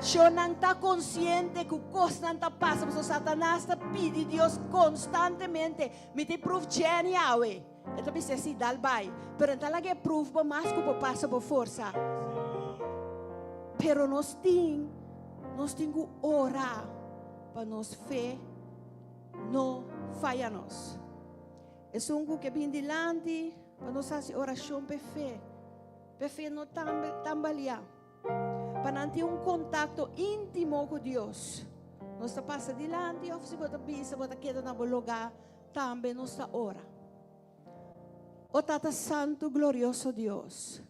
Shonnan ta konsiente ku kosnan ta pasa pasobra Satanas ta pidi Dios konstantemente, Mi tin pruf Jenny awe. E ta bisa si, dal bai. Pero e ta laga e pruf bo mas ku bo pasa bo forsa. Pero nos tin, nos tin ku ora pa nos fe no faya nos. Esun ku ke bin dilanti pa nos hasi orashon p'e fe, p'e fe no tambaliá. Pa nan tin un kontakto íntimo ku Dios. Nos ta pasa dilanti òf si bo ta bisa bo ta keda na bo lugá, tambe nos ta ora. O Tata Santu, glorioso Dios,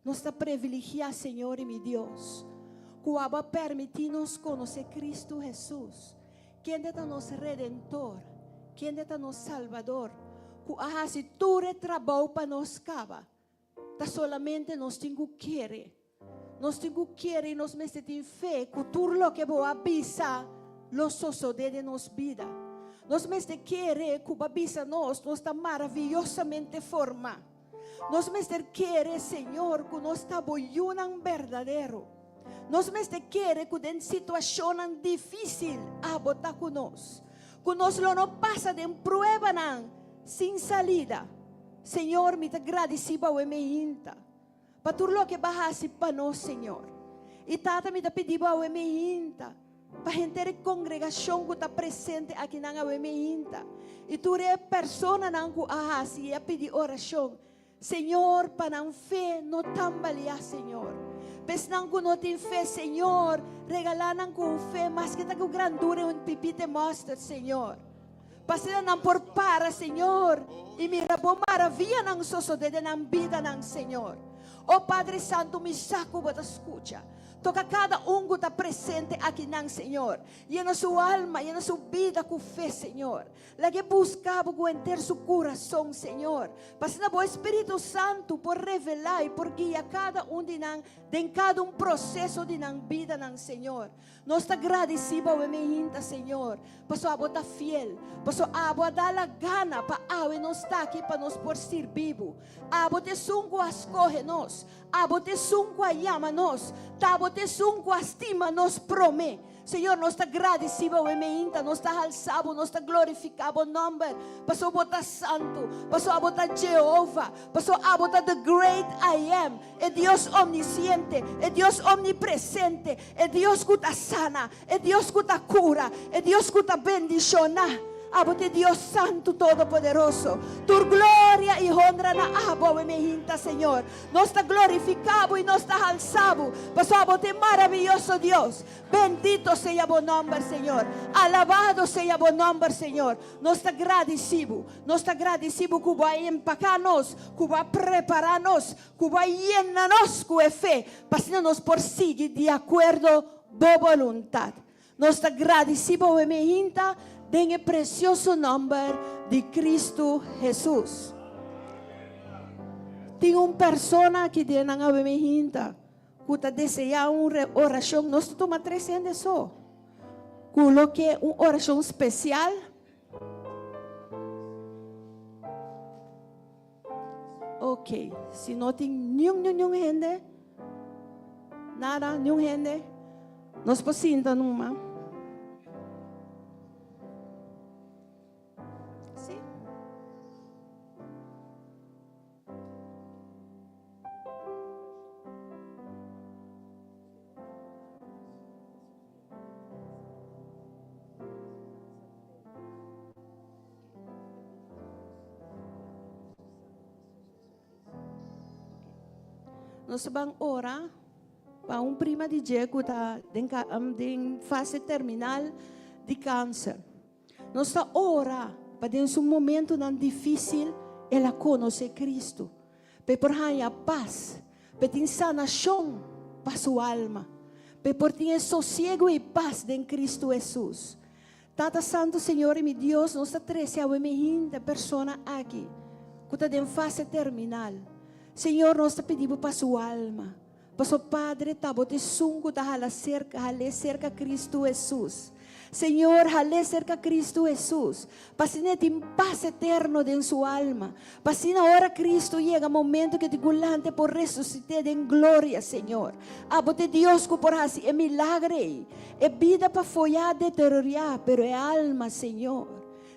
nos ta privilegiá, Señor i mi Dios, ku abo a permití nos konosé Kristu Hesus, kende ta nos Redentor, kende ta nos Salbador, ku a hasi tur e trabou pa nos kaba. Ta solamente nos tin ku kere. Nos tin ku kere i nos mester tin fe ku tur loke bo a bisa lo sosodé den nos bida. Nos mester kere ku bo a bisa nos, nos ta maraviyosamente formá. Nos mester kere, Señor, ku nos ta bo yunan berdadero. Nos mester kere ku den situashonnan difísil abo ta ku nos. Ku nos lo no pasa den pruebanan sin salida. Señor, mi ta gradici bo awe meinta pa tur loke bo a haci pa nos, Señor. Y Tata, mi ta pidi bo awe meinta pa henter e congregacion cu ta presente akinan awe meinta y tur e personanan cu a haci y a pidi oracion, Señor, pa nan fe no tambalea, Señor. Pa esnan cu no tin fe, Señor, regala nan cu un fe maske ta cu grandura e un pipite mustard, Señor. Pa asina nan por para, Señor, i mira bo maravianan sosodé den nan bidanan, Señor. O Padre Santu, mi sa ku bo ta skucha. Toka kada un ku ta presente akinan, Señor. Yena su alma, yena su bida ku fe, Señor. Lag'é buska bo ku henter su kurason, Señor. Pa asina bo Espíritu Santu por revelá i por guia kada un di nan den kada un proseso di nan bidanan, Señor. Nos ta gradisí bo awe meinta, Señor, pasobra abo ta fiel, pasobra abo a da la gana pa awe nos ta aki pa nos por sirbí bo. Abo ta esun ku a skohe nos, abo ta esun ku a yama nos, ta abo ta esun ku a stima nos promé. Señor, nos ta gradisí bo awe meinta, nos ta halsá bo, nos ta glorifiká bo nòmber, pasobra bo ta santu, pasobra abo ta Jehová, pasobra abo ta The Great I Am. E Dios omnisiente, e Dios omnipresente, e Dios ku ta sana, e Dios ku ta kura, e Dios ku ta bendishoná. Abo ta e Dios Santu Todopoderoso. Tur gloria i honra na Abo awe mehinta, Señor. Nos ta glorifiká Bo i nos ta halsá Bo, pasobra Abo ta e maraviyoso Dios. Bendito sea Bo nòmber, Señor. Alabado sea Bo nòmber, Señor. Nos ta gradisí Bo. Nos ta gradisí Bo ku Bo a empaká nos, ku Bo a prepará nos, ku Bo a yena nos ku e fe, pa asina nos por sigui di akuerdo Bo boluntat. Nos ta gradisí Bo awe mehinta den e presioso nòmber di Kristu Hesus. Tin un persona aki den nan awe mehinta ku ta deseá un orashon. Nos ta tuma tres hende so ku lo ke un orashon spesial. Ok, si no tin niun niun niun hende, nada, niun hende, nos por sinta numa. Sí. Nos ban ora pa un prima di dje ku ta den den fase terminal di kanser. Nos ta ora pa den su momentonan difísil el a konosé Kristu, pa e por haña pas, pa e tin sanashon pa su alma, pa e por tin e sosiego i pas den Kristu Hesus. Tata Santu Señor i mi Dios, nos ta trece awe mi hende persona aki cu ta den fase terminal. Señor, nos ta pidi Bo pa su alma. Paso Padre, ta Bo ta esun cu ta hala cerca, hal'é cerca Cristo Hesus. Señor, hal'é cerca Cristo Hesus, pa asina e tin pas eterno den su alma. Pa asina ora Cristo yega momento cu e tin cu lanta e por resucit'é den gloria, Señor. Abo ta e Dios cu por haci e milagre ei. E bida pa foya a deterioriá, pero e alma, Señor.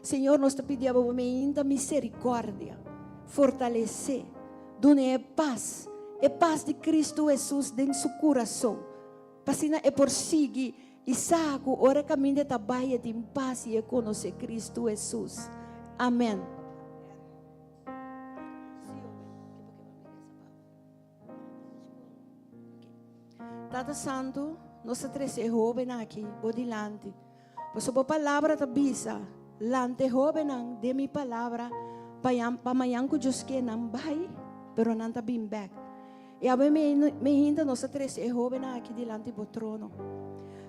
Señor, nos ta pidi abo bo meinta misericordia. Fortalecé. Dun'é e pas, e pas di Cristo Hesus den su curason. Pa asina e por sigui i sa ku ora e kaminda e ta bai e tin pas i e konosé Kristu Hesus. Amèn. Tata Santu, nos ta trese e hóbennan aki bo dilanti. Pasobra bo palabra ta bisa, Lanta e hóbennan den mi palabra pa mañan ku Dios ke nan bai, pero nan ta bin bèk. I awe mehinda nos ta trese e hóbennan aki dilanti bo trono.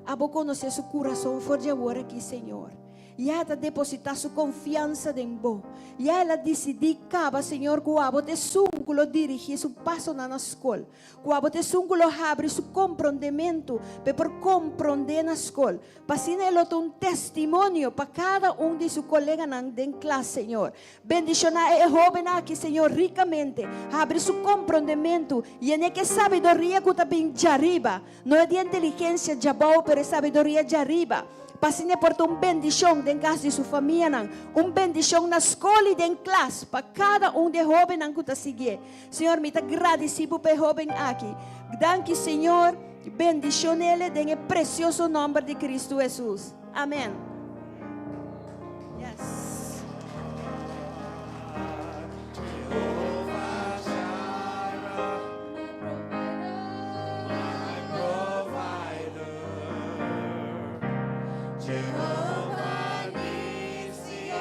Abo konosé su kurason for di awor aki, Señor. Ya e ta depositá su konfiansa den bo. Ya el a disidí kaba, Señor, ku abo ta esun ku lo dirigí su pasonan na skol. Ku abo ta esun ku lo habri su komprondementu pa e por komprondé na skol. Pa asina e lo ta un testimonio pa kada un di su koleganan den klas, Señor. Bendishoná e hóben aki, Señor, rikamente. Habri su komprondementu. Yen'é ku e sabiduria ku ta bin djariba. No e di inteligensia djabou, pero e sabiduria djariba. Pa asina e por ta un bendishon den kas di su famianan, un bendishon na skol i den klas pa kada un di e hóbennan ku ta siguié. Señor, mi ta gradisí Bo pa e hóben aki. Danki, Señor. Bendishon'ele den e presioso nòmber di Kristu Hesus. Amèn. Yes. Jehovah Jireh, my provider. Jehovah Nissi,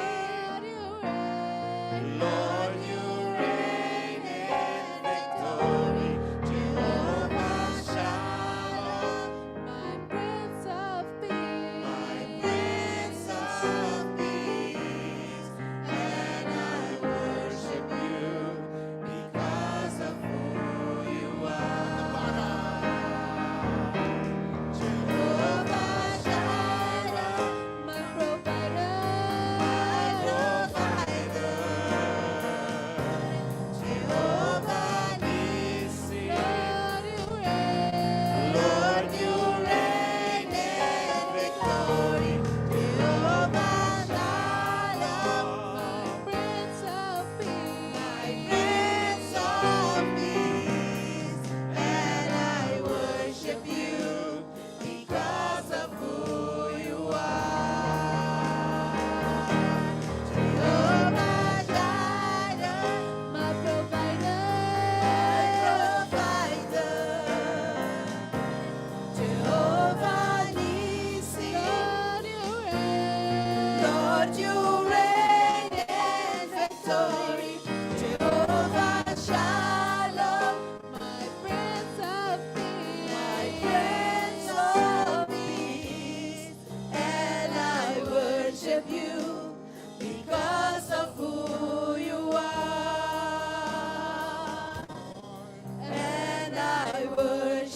Lord, you reign in victory. Jehovah Shalom, My Prince of Peace. my Prince.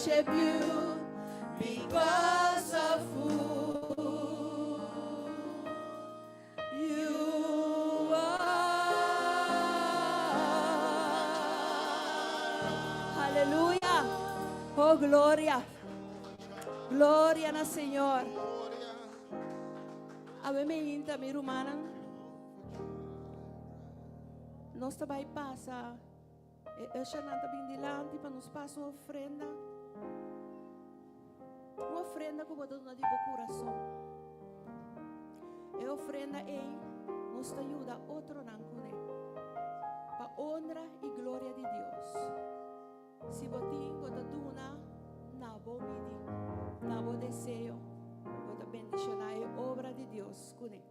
worship you because of who you are. Aleluya. Oh, gloria. Gloria na Señor. Awe mainta mi rumannan. Nos ta bai pasa. E ushernan ta bin dilanti pa nos pasa un ofrenda. Un ofrenda ku bo ta duna di bo kurason. E ofrenda ei nos ta yuda otronan kuné. Pa honra i gloria di Dios. Si bo tin, bo ta duna na bo midi, na bo deseo. Bo ta bendishoná e obra di Dios kuné.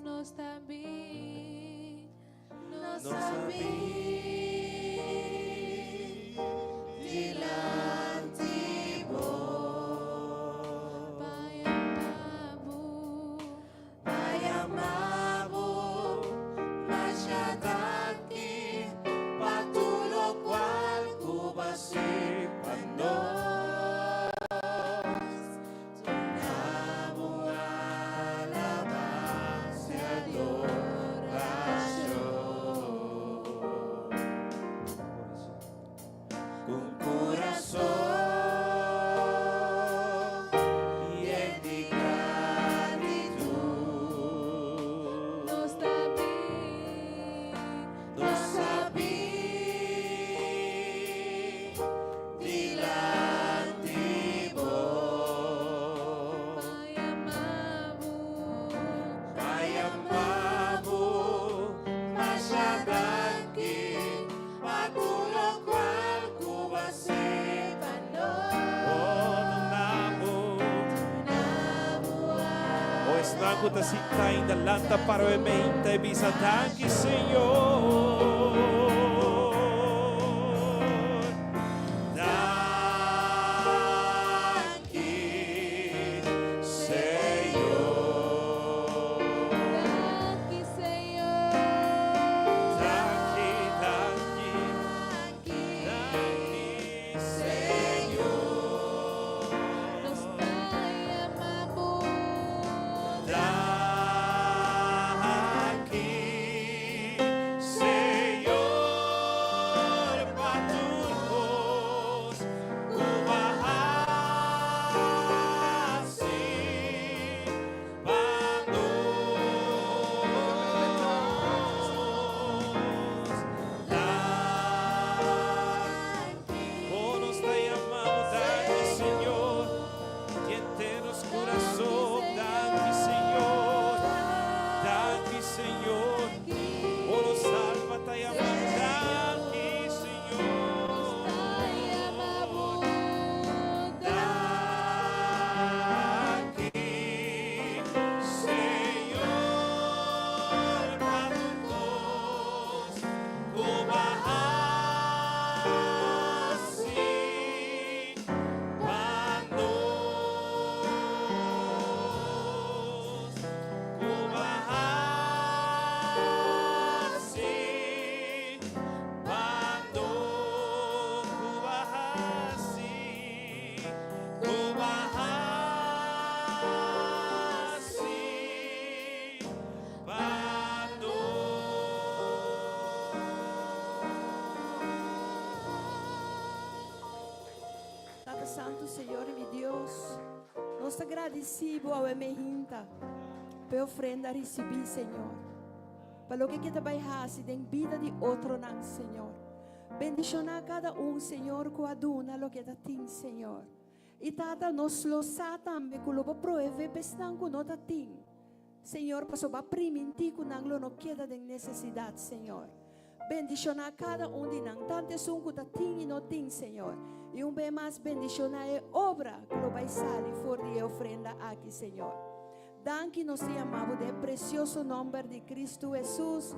Nos ta bin, nos ta bin dilanti bo pa yama bo, pa yama bo, masha danki pa tur lokual ku b'a hasi pa nos. Duna bo alabansa i adorashon. Ku kurason yen di gratitut. Nos ta bin, nos ta bin dilanti bo. Pa yama bo, pa yama bo, masha danki pa tur lokual ku b'a hasi pa nos. Oh, duna bo. Oh, esnan ku ta sintá ainda lanta para e mainta i bisa danki Señor. Danki Señor. Danki Señor. Danki, danki, danki Señor. Nos ta yama bo. Danki Señor pa tur kos ku b'a hasi pa nos. Danki. Oh, nos ta yama bo, danki Señor. Henter nos kurason, danki Señor. Danki Señor. Oh, nos alma ta yama bo, danki Señor. Danki Señor pa tur kos ku b'a hasi pa nos. Ku b'a hasi pa nos. Ku b'a hasi, ku b'a hasi pa nos. Tata Santu, Señor i mi Dios, nos ta gradisí bo awe mainta pa e ofrenda risibí, Señor. Pa loke ku ta bai hasi den bida di otronan, Señor. Bendishoná kada un, Señor, ku a duna loke ta tin, Señor. I Tata, nos lo sa tambe ku lo bo proveé pa esnan ku no ta tin. Señor, paso b'a primintí ku nan lo no keda den nesesidat, Señor. Bendishoná kada un di nan, tantu esun ku ta tin i no tin, Señor. I un bes mas bendishoná e obra ku lo bai sali for di e ofrenda aki, Señor. Danki nos ta yama bo den e presioso nòmber di Kristu Hesus.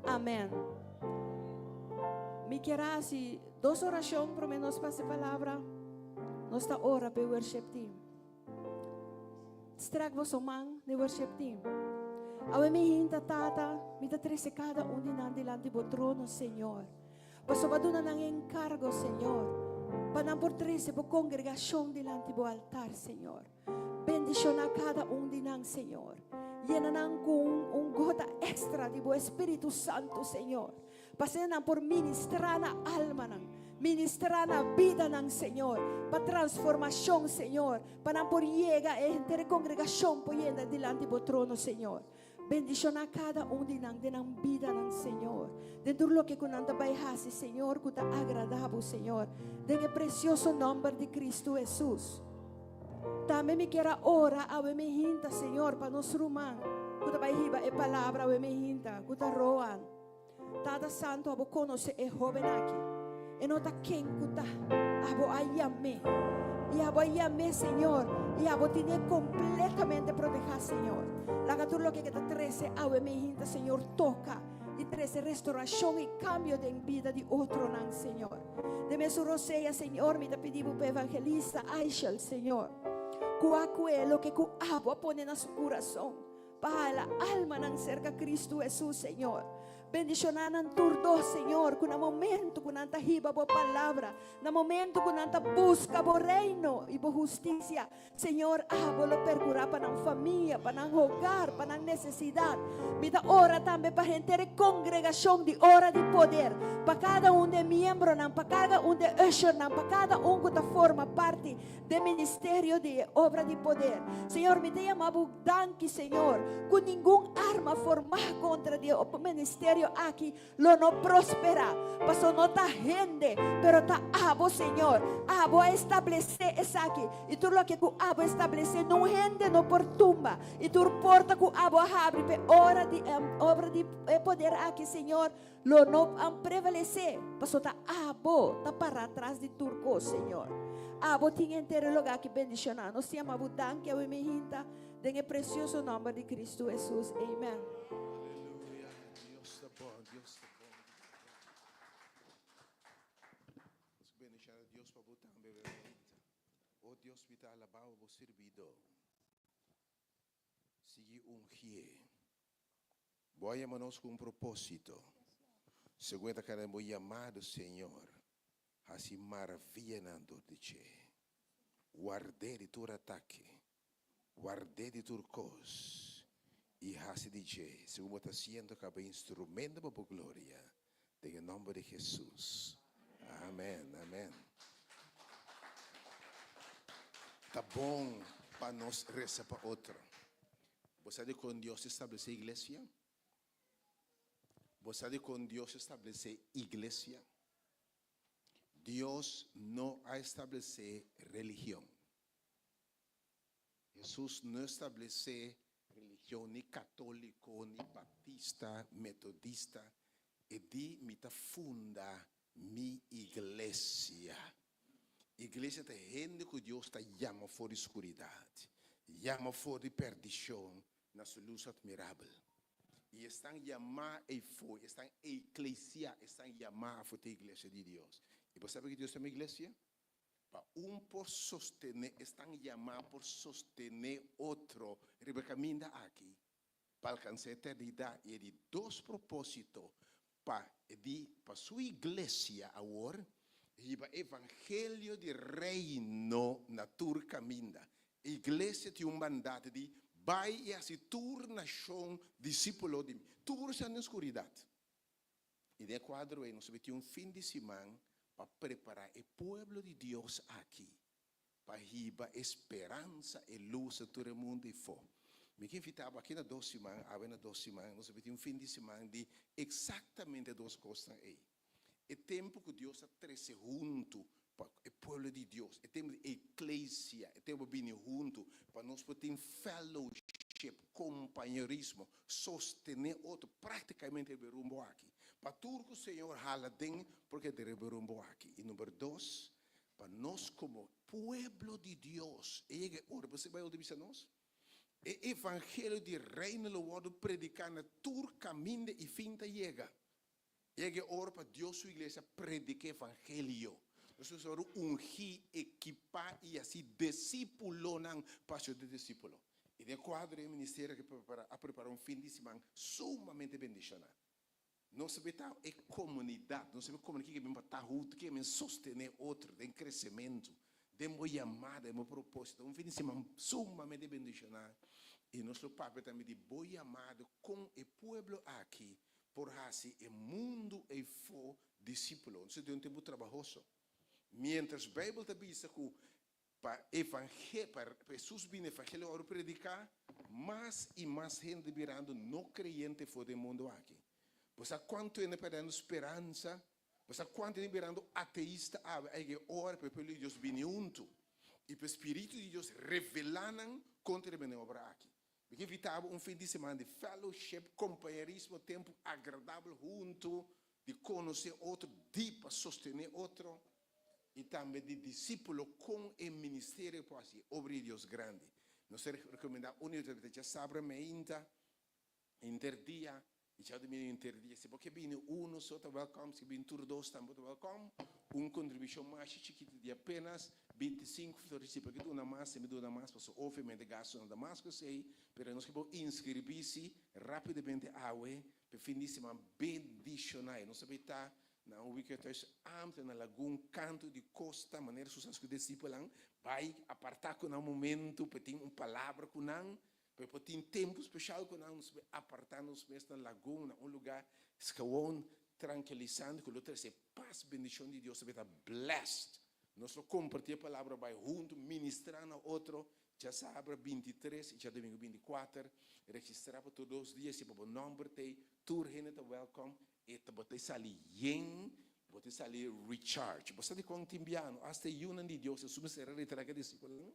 Amèn. Mi kier hasi dos orashon promé nos pasa e palabra. Nos ta ora pa e worship team. Strek boso man den worship team. Awe mi hinta, Tata, mi ta trese kada un di nan dilanti bo trono, Señor. Pasobra bo a duna nan enkargo, Señor, pa nan por trese bo kongregashon dilanti bo altar, Señor. Bendishoná kada un di nan, Señor. Yena nan ku un, un gota ekstra di bo Espíritu Santu, Señor. Pa asina nan por ministrá na almanan, ministrá na bidanan, Señor, pa transformashon, Señor, pa nan por yega e henter e kongregashon por yenda dilanti bo trono, Señor. Bendishoná kada un di nan den nan bidanan, Señor, den tur loke ku nan ta bai hasi, Señor, ku ta agradá bo, Señor, den e presioso nòmber di Kristu Hesus. Tambe mi kier a ora awe mi hinta, Señor, pa nos ruman ku ta bai hiba e palabra awe mi hinta, ku ta Roan. Tata Santu, abo konosé e hóben aki. E no ta ken ku ta. Abo a yam'é. I abo a yam'é, Señor, i abo tin'é kompletamente protehá, Señor. Laga tur loke ke ta trese awe mi hinta, Señor, toka i trese restorashon i kambio den bida di otronan, Señor. Den mesun rosea, Señor, mi ta pidi bo pa evangelista Aishel, Señor, ku a kue loke ku abo a pone na su kurason. Pa hala almanan serka Kristu Hesus, Señor. Bendishoná nan tur dos, Señor, ku na momento ku nan ta hiba Bo palabra, na momento ku nan ta buska Bo reino i Bo hustisia, Señor, abo lo perkurá pa nan famia, pa nan hogar, pa nan nesesidat. Mi ta ora tambe pa henter e kongregashon di Ora di Poder, pa kada un di e miembronan, pa kada un di e ushernan, pa kada un ku ta forma parti den ministerio di e Obra di Poder. Señor, mi ta yama Bo. Danki, Señor, ku ningun arma formá kontra di e ministerio aki lo no prosperá, paso no ta hende, pero ta Abo, Señor. Abo a establesé esaki, i tur loke ku Abo establesé nun hende no por tumba, i tur porta ku Abo a habri p'e ora di e obra di e poder aki, Señor, lo no prevalesé, paso ta Abo ta pará tras di tur kos, Señor. Abo tin henter e lugá aki bendishoná. Nos yama Bo danki awe mi hinta den e presioso nòmber di Kristu Hesus. Amen. Aleluya. Dios ta bon, Dios ta bon. Nos bendiciona Dios pa bo tambe, Veronica. O Dios, mi ta alabá bo sirbidó. Sigui ungié. Bo a yama nos ku un propósito. Segun e ta keda den bo yamado, Señor, hasi maravianan dor di dje. Ward'é di tur atake, ward'é di tur kos, i hasi di dje, segun bo ta hasiendo kaba instrumento pa bo gloria, den e nòmber di Hesus. Amèn, amèn. Ta bon pa nos resa pa otro. Bo sa dikon Dios establesé iglesia? Bo sa dikon Dios establesé iglesia? Dios no a establesé religion. Hesus no establesé religion ni katóliko, ni baptista, metodista. E di, Mi ta funda mi iglesia. Iglesia ta hende ku Dios ta yama for di skuridat, yama for di perdishon na su lus atmirabel. I esnan yamá eifó, esnan eklesia, esnan yamá afó ta iglesia di Dios. I bo sabi ku Dios yama iglesia? Pa un por sostené, esnan yamá por sostené otro riba e kaminda aki. pa alkansá eternidat i e di dos propósito pa e di pa su iglesia awor hiba evangelio di reino na tur kaminda. E iglesia tin un mandato di bai i hasi tur nashon disípulo di mi. Tur esnan den skuridat. I den e kuadro ei nos a tin un fin di siman pa prepará e pueblo di Dios aki Pa hiba e speransa, e lus na tur e mundu i fo. Mi ke invitá bo aki na dos siman, awe na dos siman, nos a bin tin un fin di siman di eksaktamente dos kosnan ei. E tempu ku Dios a trese huntu pa e pueblo di Dios, e tempu di eklesia, e tempu pa bini huntu pa nos por tin fellowship, kompañerismo, sostené otro, praktikamente riba e rumbo aki. Pa tur ku Señor hala den por keda riba e rumbo aki. I number dos, Pa nos komo pueblo di Dios, e yega e ora, bo sa Bijbel ta bisa nos? E evangelio di reino lo wòrdu prediká na tur kaminda i fin ta yega. Yega e ora pa Dios su iglesia prediká evangelio. Nos mester wòrdu ungí, ekipá i hasi disípulonan pa hasi otro disípulo. I den kuadro di e ministerio aki a prepará un fin di siman sumamente bendishoná. Nos ta ta e komunidat, nos ta komuniká ke bin pa ta huntu, ke bin sostené otro den kresementu, den bo yamada, den bo propósito. Un fin di siman sumamente bendishoná. I nos lo papia tambe di bo yamada kon e pueblo aki por hasi e mundu eifó disípulo. Nos ta den un tempu trabahoso. Miéntras Beibel ta bisa ku pa evangel pa Hesus bini evangelio a wòrdu prediká, mas i mas hende birando no kreyente for den mundu aki. Bo sa kuantu hende pèrdendo speransa? Bo sa kuantu hende birando ateista awe? A yega e ora pa e pueblo di Dios bini huntu i pa e spiritu di Dios revelá nan kontra e bende obra aki. Mi ke invitá bo un fin di semana di fellowship, kompañerismo, tempu agradabel huntu, di konosé otro, di pa sostené otro i tambe di disípulo kon e ministerio por hasi e obra di Dios grandi. Nos ta rekomendá un di otro ta djasabra meinta henter dia i djadumingu henter dia. Si bo ke bini unu so ta wèlkòm, si bini tur dos tambe ta wèlkòm. Un kontribushon masha chikitu di apenas 25 florin. Si bo ke duna mas, si mi duna mas pasobra obviamente gastunan ta mas ku esei, pero nos ke bo inskribí si rápidamente awe pa e fin di siman bendishoná. I nos ta bay ta Na un weekend amte na lagun kantu di kosta manera Hesus a ku disipelnan bai apartá ku nan un momentu pa tin un palabra ku nan, pa e por tin tempu speshal ku nan. Nos bai apartá nos mes na lagun na un lugá gewoon trankilisante ku lo trese pas, bendishon di Dios ta bai ta blessed. Nos lo kompartí e palabra bai huntu ministrá na otro djasabra 23 i djadumingu 24. Registrá pa tur dos dia si pa bo nòmber t'ei tur hende ta wèlkòm. E ta bo ta sali yen, bo ta sali recharge. Bo sa dikon tin biano? Asta e yunan di Dios Hesus mester a retirá ku e disipelnan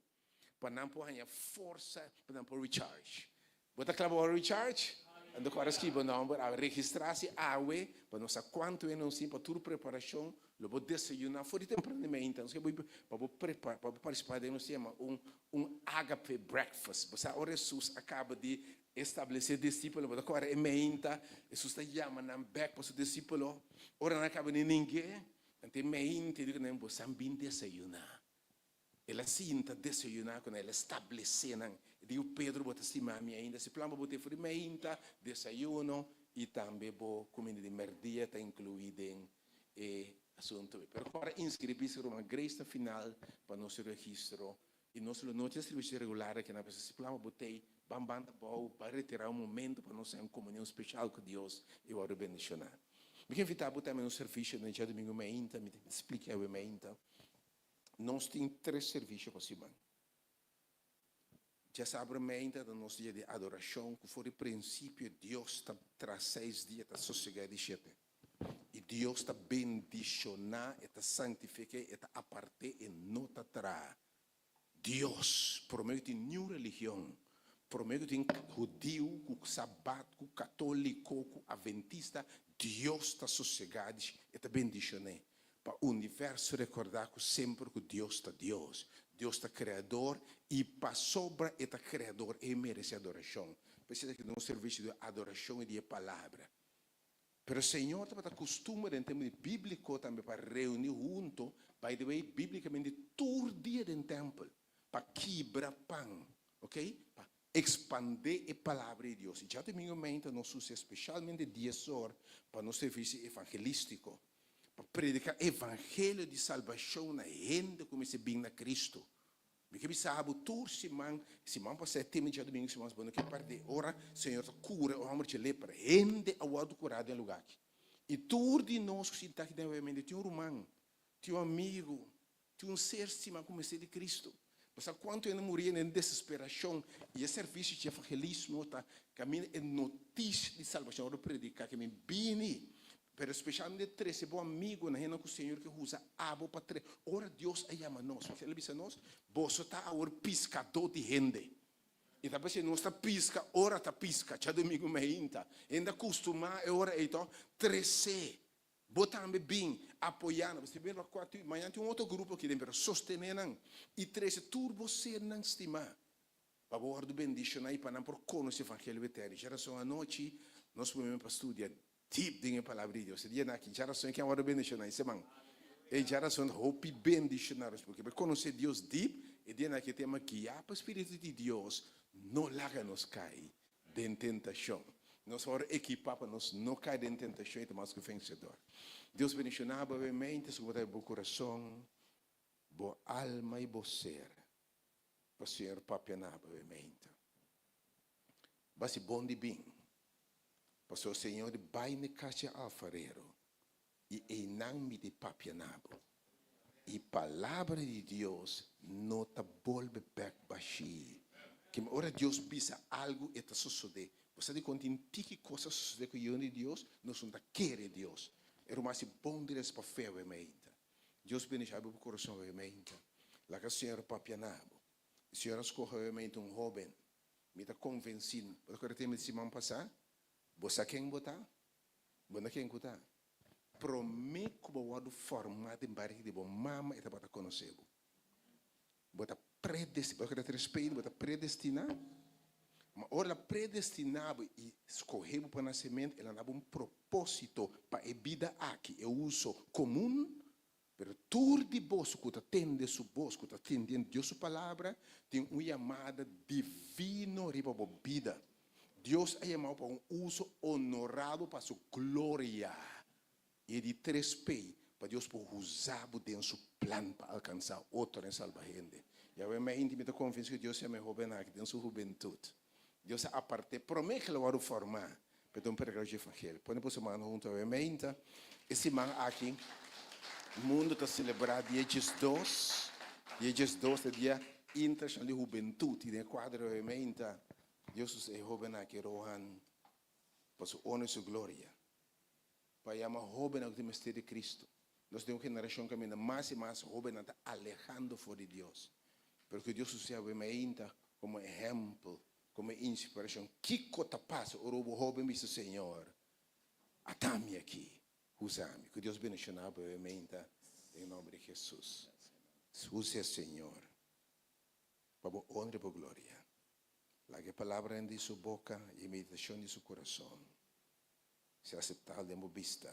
pa nan por haña forsa, pa nan por recharge. Bo ta kla pa bo recharge? Anto ku ora skibi bo nòmber, a registrá si awe pa nos sa kuantu hende nos tin pa tur preparashon. Lo bo desayuná for di tempran di mainta. Nos ke bo pa bo prepara, pa bo partisipá den nos yama un un agape breakfast. Bo sa ora Hesus a kaba di Establesé disípulo. Bo ta kòrda e meinta Hesus ta yama nan bèk pa su disípulo. Ora nan a kaba di ning'é, anto e meinta e di ku nan, Bo san bin desayuná. El a sinta desayuná ku nan, el a stablesé nan. E di ku Pedro, Bo ta stima mi ainda? Si plan pa bo te for di meinta, desayuno i tambe bo kuminda di mèrdia ta inkluí den e asuntu. Pero kòrda inskribí si ruman Grace ta final pa nos registro. I nos lo no tin servicio regular aki na pasobra si plama bo tei ban banda abou ban retira un momento pa nos haña un comunion special cu Dios i wòrdu bendiciona. Mi ke invita bo tambe na un servicio den djadumingu mainta, mi ta splica awe mainta. Nos tin tres servicio pa siman. Djasabra mainta ta nos dia di adoracion cu for di principio Dios ta tras seis dia ta sosega e di shete. I Dios ta bendishoná, e ta santifik'é, e ta apart'é, e no ta traha. Dios, promé ku tin niun religion, promé ku tin hudiu ku sabat, ku katóliko, ku aventista, Dios ta sosegá di e ta bendishon'é. Pa universo rekordá ku semper ku Dios ta Dios, Dios ta Kreador i pasobra e ta Kreador e meresé adorashon. P'esei ta ki nos servisio di adorashon i di e Palabra. Pero Señor tabata custumber den tempo di biblico tambe pa reuni hunto, by the way biblicamente tur dia den tempel, pa kibra pan, ok, pa expande e palabra di Dios. Y djadomingo meinta nos usa especialmente dies or pa nos servicio evangelistico, pa predica evangelio di salbacion na hende cu mester bin na Cristo. Mi ke bisa bo tur siman, siman pasá e tema djadumingu siman bo no ke pèrdè ora Señor ta kura e hòmber dje lepra. Hende a wòrdu kurá den lugá aki. I tur di nos ku sinta aki den awe tin un ruman, tin un amigu, tin un ser stimá ku mester di Kristu. Bo sa kuantu hende muri den desesperashon i e servisio dje evangelismo ta kaminda e notisia di salbashon wòrdu prediká ke mi bini Pero specialmente trece bo amigonan, hendenan cu Señor ke usa abo pa tre. Ora Dios a yama nos, El a bisa nos, Boso ta awor piscadó di hende. I ta p'esei nos ta pisca ora ta pisca, djadomingo meinta. Hende a custuma e ora ei to trece. Bo tambe bin apoya nan. Bo bin mañana tin un otro grupo aki den, pero sostene nan i trece tur bo sernan stima. Pa bo wòrdu bendishoná i pa nan por konosé evangelio eterno. Djarason anochi nos por bini pa studia dip den e Palabra di Dios. E dianan aki djarason e ken a wòrdu bendishoná e siman. E djarason ta hopi bendishoná nos porque pa konosé Dios dip e dianan aki e tema guiá pa Spiritu di Dios. no laga nos kai den tentashon. Nos a wòrdu ekipá pa nos no kai den tentashon i ta mas ku vensedor. Dios bendishoná bo awe mente, su ku bo ta bo kurason, bo alma i bo ser. Pa Señor papia na bo awe mente. Basi bon di bin. Pasobra Señor di bai na e kas di alfarero i einan mi di papia na bo. I palabra di Dios no ta bolbe bek bashí. Kima ora Dios bisa algu e ta sosodé. Bo sa dikon tin tiki kos a sosodé ku Yu di Dios? Nos no ta kere Dios. E ruman si bon di resa pa fe awe meinta. Dios bendisha bo kurason awe meinta. Laga Señor papia na bo. Señor a skohe awe meinta un hóben. Mi ta konvensí. Bo ta kore tema di siman pasá? Bo sa ken bo ta? Bo na ken ku ta? Promé ku bo wòrdu fòrmá den barika di bo mama e tabata konosé bo. Bo ta predestiná, bo ta respei, bo ta predestiná. Ma ora el a predestiná bo i skohé bo pa nasementu, el a daba un propósito pa e bida aki, e uso komun. Pero tur di boso ku ta tende su bos, ku ta tende Dios su palabra, tin un yamada divino riba bo bida. Dios a yama bo pa un uso onorabel pa su gloria. I e di tres pei, pa Dios por usa bo den su plan pa alkansá otronan i salba hende. Yahweh mei inti mi ta konvensí ku Dios yama e hóbennan aki den su hubentut. Dios a apart'é promé ku el a wòrdu formá pa e ta un predikador dje evangelio. Pone boso mannan huntu awe meinta. E siman aki mundu ta selebrá dia diesdos. Dia diesdos ta dia internashonal di hubentut i den e kuadro awe meinta Dios usa e hóbennan aki Rohan pa su honor i su gloria pa yama hóbennan ku tin mester di Kristu. Nos den un generashon kaminda mas i mas hóbennan ta alehando for di Dios. Pero ku Dios usa awe meinta komo ehèmpel, komo inspirashon. Kiko ta pasa ora bo hóben bisa, Señor, ata mi aki, usa mi. Ku Dios bendishoná bo awe meinta den nòmber di Hesus. Usa e Señor pa bo honra i bo gloria. Laga e palabranan di su boka i e meditashon di su kurason sea aseptabel den bo bista.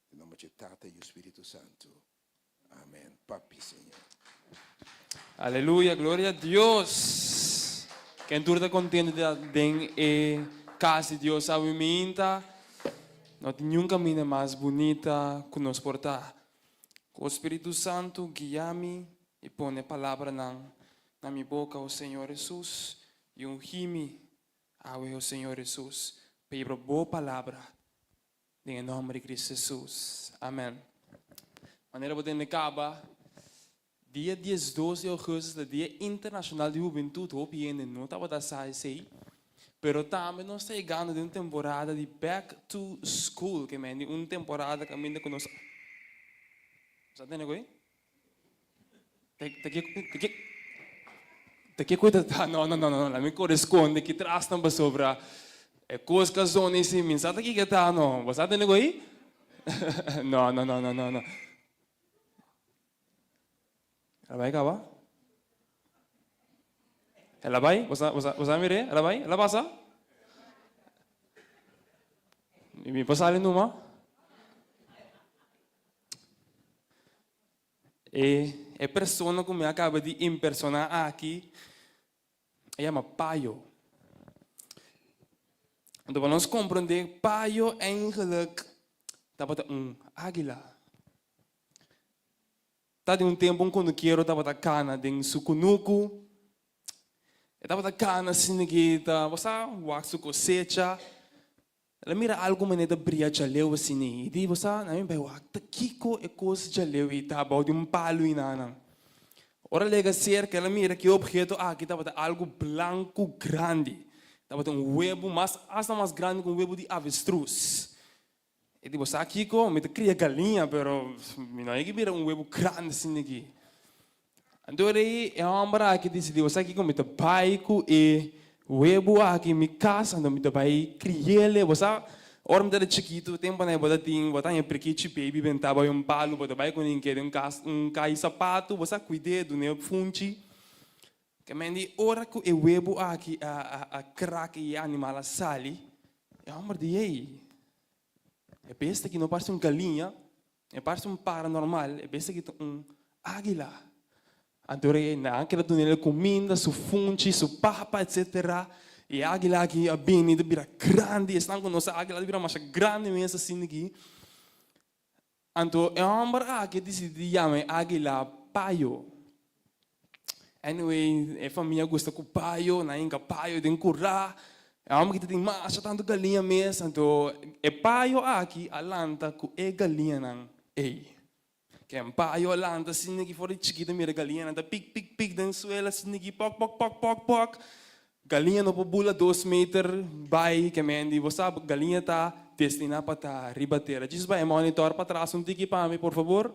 Den nòmber dje Tata, Yu, Spiritu Santu. Amen. Papi Señor. Aleluya, gloria a Dios. Ken tur ta contento di ta den e cas di Dios awe minta? No tin niun caminda mas bunita cu nos por ta. Cu Spiritu Santo guia mi y pone palabranan na mi boca, o Señor Jesus, y ungi mi awe, o Señor Jesus, pa yebra bo palabra Den e nòmber di Cristo Jesus. Amen. Manera bo tende kaba, dia diesdos di ougùstus ta Dia Internashonal di Hubentut. Hopi hende no tabata sa esei. Pero tambe nos ta yegando den un temporada di back to school, ke men di un temporada kaminda ku nos. Bo sa tende ku ei? Ta ke ta ke ta ke ku ta ta no no no no la mi kore skonde ki tras nan pasobra e kos ka zona i si mi sa ta kiko ta no bo sa tende ku ei no no no no no no el a bai kaba el a bai bo sa bo sa bo sa mir'é el a bai el a pasa mi por sali numa. E e persona ku mi a kaba di impersoná aki e yama Payo. Anto pa nos komprondé Payo eigenlijk tabata un águila. Ta di un tempu un kunukero tabata kana den su kunuku. E tabata kana asina ki ta bo sa wak su kosecha. El a mira algu manera ta bria djaleu asina i di, Bo sa, na mi bai wak ta kiko e kos djaleu ei ta bou di un palu enanan. Ora el a yega serka, el a mira ku e obheto aki tabata algu blanku grandi. Tabata un webu mas, asta mas grandi ku un webu di avestrus. E di, Bo sa kiko? Mi ta kria galiña, pero mi no a yega bira un webu grandi asina aki. Anto rei e hòmber aki disidí, Bo sa kiko? Mi ta bai ku e webu aki mi kas, anto mi ta bai kri'el. Bo sa, ora mi tabata chikitu, tempunan bo ta tin, bo ta haña prikichi baby bentá bai un palu, bo ta bai ku nan keda un kas, un kai sapatu, bo sa kuid'é, dun'é funchi. Ke men di ora ku e webu aki a a a krak i e animal a sali, e hòmber di, Ey, e besta aki no parse un galiña. E parse un para normal, e bes aki ta un águila. Anto ora nan a keda dun'el e kuminda, su funchi, su papa, etsetera. E águila aki a bini ta bira grandi. Esnan ku no sa águila ta bira masha grandi mes asin aki. Anto e hòmber aki a disidí di yama e águila Payo. Anyway, e famia gusta ku payo, nan hinka payo den kurá. E hòmber aki ta tin masha tantu galiña mes, anto e payo aki a lanta ku e galiñanan ei. Ken payo a lanta asina aki for di chikito mira galiñanan ta pik pik pik den suela asina aki pok pok pok pok pok. Galiña no por bula dos meter bai ke men di bo sa galiña ta destiná pa ta riba tera. Jesus bai e monitor patras un tiki pa mi por fabor.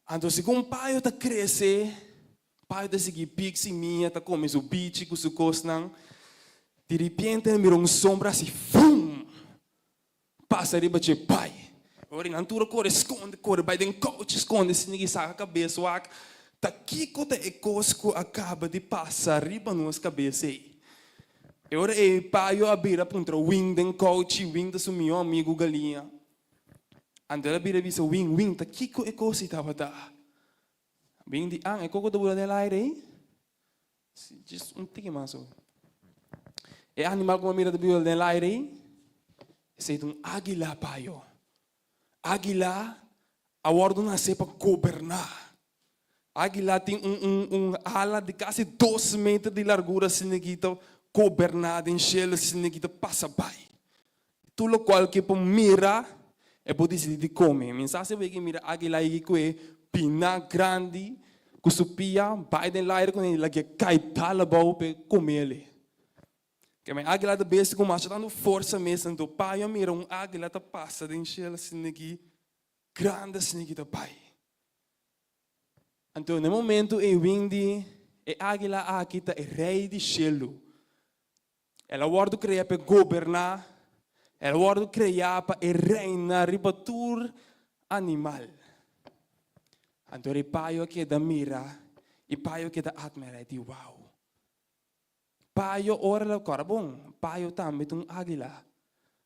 Anto segun payo ta krese, payo ta sigui pik simia, ta kome su bichi ku su kosnan. Di ripiente el mira un sombra hasi fum! Pasa riba dje bai. Ora nan tur a kore skonde, kore bai den kouchi skonde sinigi saka kabes wak. Ta kiko ta e kos ku a kaba di pasa riba nos kabes ei? E ora ei payo a bira puntra Win den kouchi, Win ta su mihó amigu galiña. Anto el a bira bisa Win, Win, ta kiko e kos ei tabata? Win di, An, e koko ta bula den laire ei? Si, djis un tiki mas hopi. E animal ku bo mira ta biba den laire ei, esei ta un águila payo. Águila a wòrdu nasé pa goberná. Águila tin un un un ala di kasi dos meter di largura asina ki ta goberná den shelu asina ki ta pasa bai. Tur lokual ke por mira e por disidí di kome. Mi sa si bo yega mira águila yega ku e pina grandi ku su pia bai den laire ku el a kai dal abou pa e kome el. Keme águila ta besti ku masha tantu forsa mes anto payo a mira un águila ta pasa den shel asina ki grandi asina ki ta bai. Anto na e momento ei windi e águila aki ta e rei di shelu. El a wòrdu kreá pa e goberná, el a wòrdu kreá pa e reina riba tur animal. Anto e payo a keda mira i payo a keda atmirá i di, Wou! Payo ora el a kòrda bon, payo tambe ta un águila.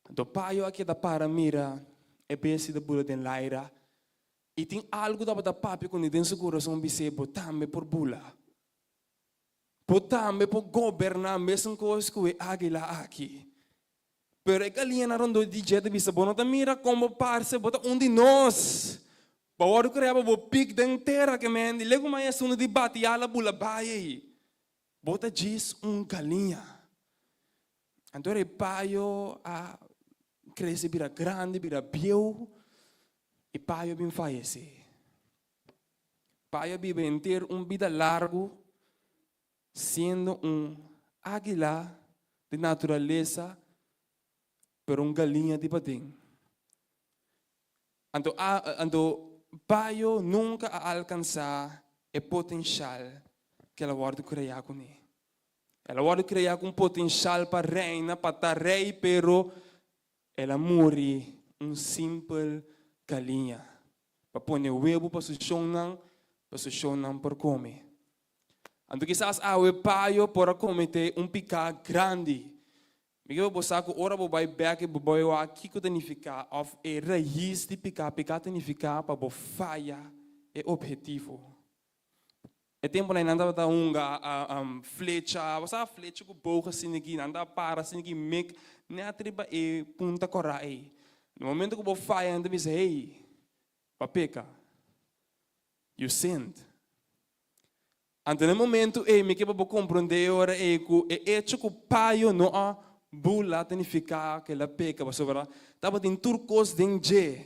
Anto payo a keda para mira e bestia ta bula den laira i tin algu tabata papia kuné den su kurason bis'é, Bo tambe por bula. Bo tambe por goberná mesun kos ku e águila aki. Pero e galiñanan rondó di dje ta bisa, Bo no ta mira kon bo parse, bo ta un di nos. Bo a wòrdu kreá pa bo pik den tera ke mendi. Legu mai asuntu di bati ala bula bai ei. Bo ta djis un galiña. Anto e payo a krese bira grandi, bira bieu, i payo a bin fayesé. Pai a biba henter un bida largu siendo un águila di naturalesa pero un galiña di paden. Anto anto Payo nunka a alkansá e potenshal ku el a wòrdu kreá kuné. El a wòrdu kreá ku un potenshal pa reina, pa ta rei, pero El a muri un simpel galiña pa pone webu pa su shonnan, pa su shonnan por kome. Anto kisas awe payo por a kometé un piká grandi. Mi ke pa bo sa ku ora bo bai bèk i bo bai wak kiko ta nifiká òf e rais di piká, piká ta nifiká pa bo faya e ophetivo. E tempunan nan tabata hunga flecha, bo sa flecha ku boog asina aki, nan ta para asina aki mek nèt riba e punta kòrá ei. Na momento ku bo faya nan ta bisa, hey, bo a peka, you sinned. Anto na e momento ei mi ke pa bo komprondé e ora ei ku e echo ku payo no a bula ta nifiká ku el a peka, pasobra tabatin tur kos den dje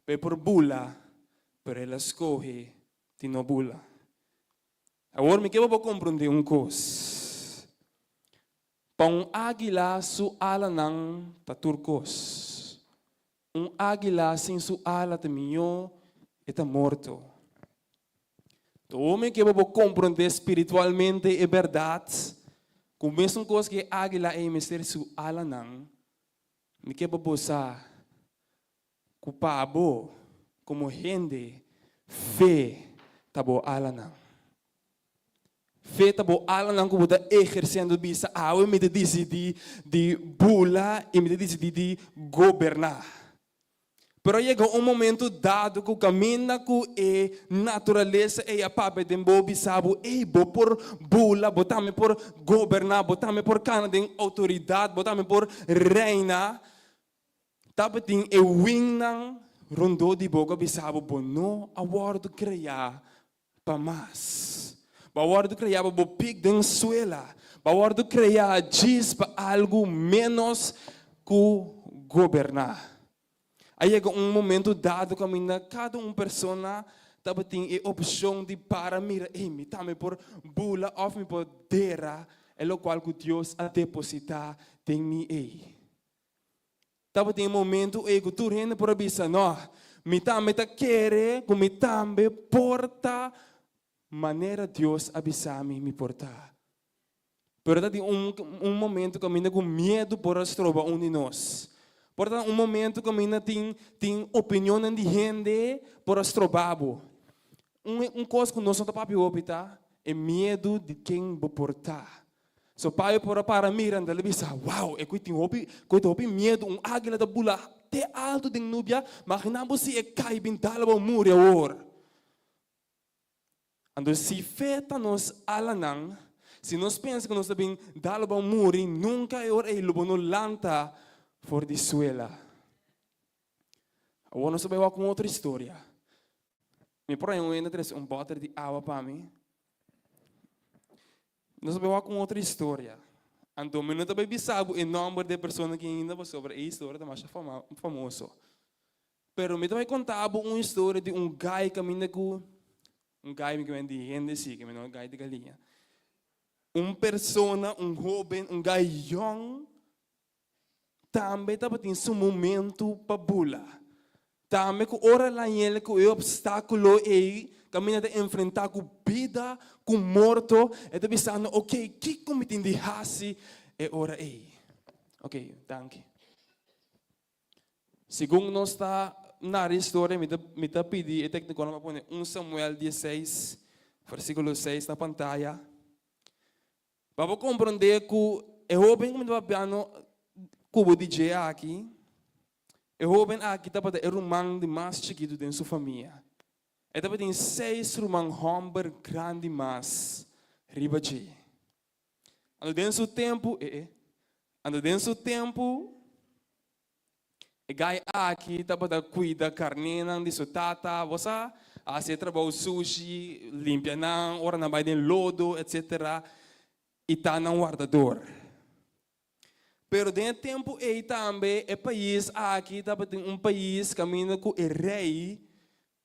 pa e por bula, pero el a skohe Di no bula. Awor mi ke pa bo komprondé un kos. Pa un águila su alanan ta tur kos. Un águila sin su ala ta mihó e ta morto. Awor mi ke pa bo komprondé spiritualmente e bèrdat ku mesun kos ku e águila ei mester su alanan, mi ke pa bo sa Ku pa bo, komo hende, fe ta bo alanan. Fe ta bo alanan ku bo ta ehersé anto bisa, Awe mi ta disidí di bula i mi ta disidí di goberná. Pero a yega un momento dado ku kaminda ku e naturalesa ei a papia den bo bisa bo, Ey, bo por bula, bo tambe por goberná, bo tambe por kana den outoridat, bo tambe por reina. Tabatin e wingnan rondó di bo ku a bisa bo, Bo no a wòrdu kreá pa mas. Bo a wòrdu kreá pa bo pik den suela. Bo a wòrdu kreá djis pa algu ménos ku goberná. A yega un momentu dado kaminda kada un persona tabatin e opshon di para mira, ey, mi tambe por bula òf mi por dera e lokual ku Dios a depositá den mi ey. Tabatin e momento ei ku tur hende por a bisa, No, mi tambe ta kere ku mi tambe por ta manera Dios a bisa mi mi por ta. Pero ta tin un un momento kaminda ku miedu por a stroba un di nos. Por ta un momento kaminda tin tin opinionnan di hende por a stroba bo. Un un kos ku nos no ta papia hopi ta e miedu di ken bo por ta. So payo por a para mira anto el a bisa, Wow, e kui tin hopi, kui ta hopi miedu, un águila ta bula te alto den nubia, magina bo si e kai bin dal bo muri awor. Anto si fe ta nos alanan, si nos pensa ku nos ta bin dal bo muri, nunka e ora ei lo bo no lanta for di suela. Awor nos ta bai wak un otro historia. Mi por haña un hende trese un bòter di awa pa mi? Nos ta bai wak un otro historia. Anto mi no ta bai bisa bo e nòmber di e persona aki ainda pasobra e historia ta masha famoso. Pero mi ta bai konta bo un historia di un gai kaminda ku, un gai mi kimen di hende si, kimen no gai di galiña. Un persona, un hóben, un gai yòn Tambe tabatin su momentu pa bula. Tambe ku ora Laniel ku e opstákulo ei kaminda ta enfrentá ku bida ku morto, e ta bisando, Oké, kiko mi tin di hasi e ora ei? Oké, danki. Segun nos ta nara e historia, mi ta mi ta pidi e téknikonan pa pone un Samuel diesseis, versíkulo seis na pantaya. Pa bo komprondé ku e hóben ku mi ta papiando ku bo di dje aki, e hóben aki tabata e ruman di mas chikitu den su famia. E tabatin seis ruman hòmber grandi mas riba dje. Anto den su tempu, e e, anto den su tempu E gai aki tabata kuida karnénan di su tata, bo sa, hasi e trabou sushi, limpia nan ora nan bai den lodo, etsetera, i ta nan wardador. Pero den e tempu ei tambe e pais aki tabatin un pais kaminda ku e rei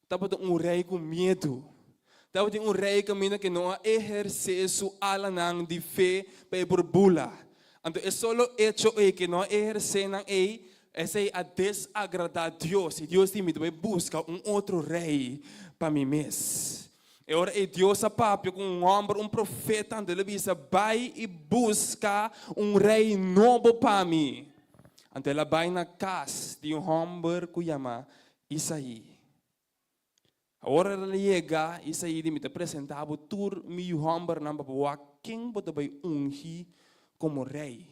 Tabata un rei ku miedu. Tabatin un rei kaminda ku no a ehersé su alanan di fe pa e por bula. Anto e solo echo ei ku e no a ehersé nan ei, esei a desagradá Dios. I Dios di, Mi ta bai buska un otro rei pa mi mes. E ora ei Dios a papia ku un hòmber, un profeta, anto el a bisa, Bai i buska un rei nobo pa mi. Anto el a bai na kas di un hòmber ku yama Isaí. Awor el a yega, Isaí di, Mi ta presentá bo tur mi yu hòmbernan pa bo wak ken bo ta bai ungi komo rei.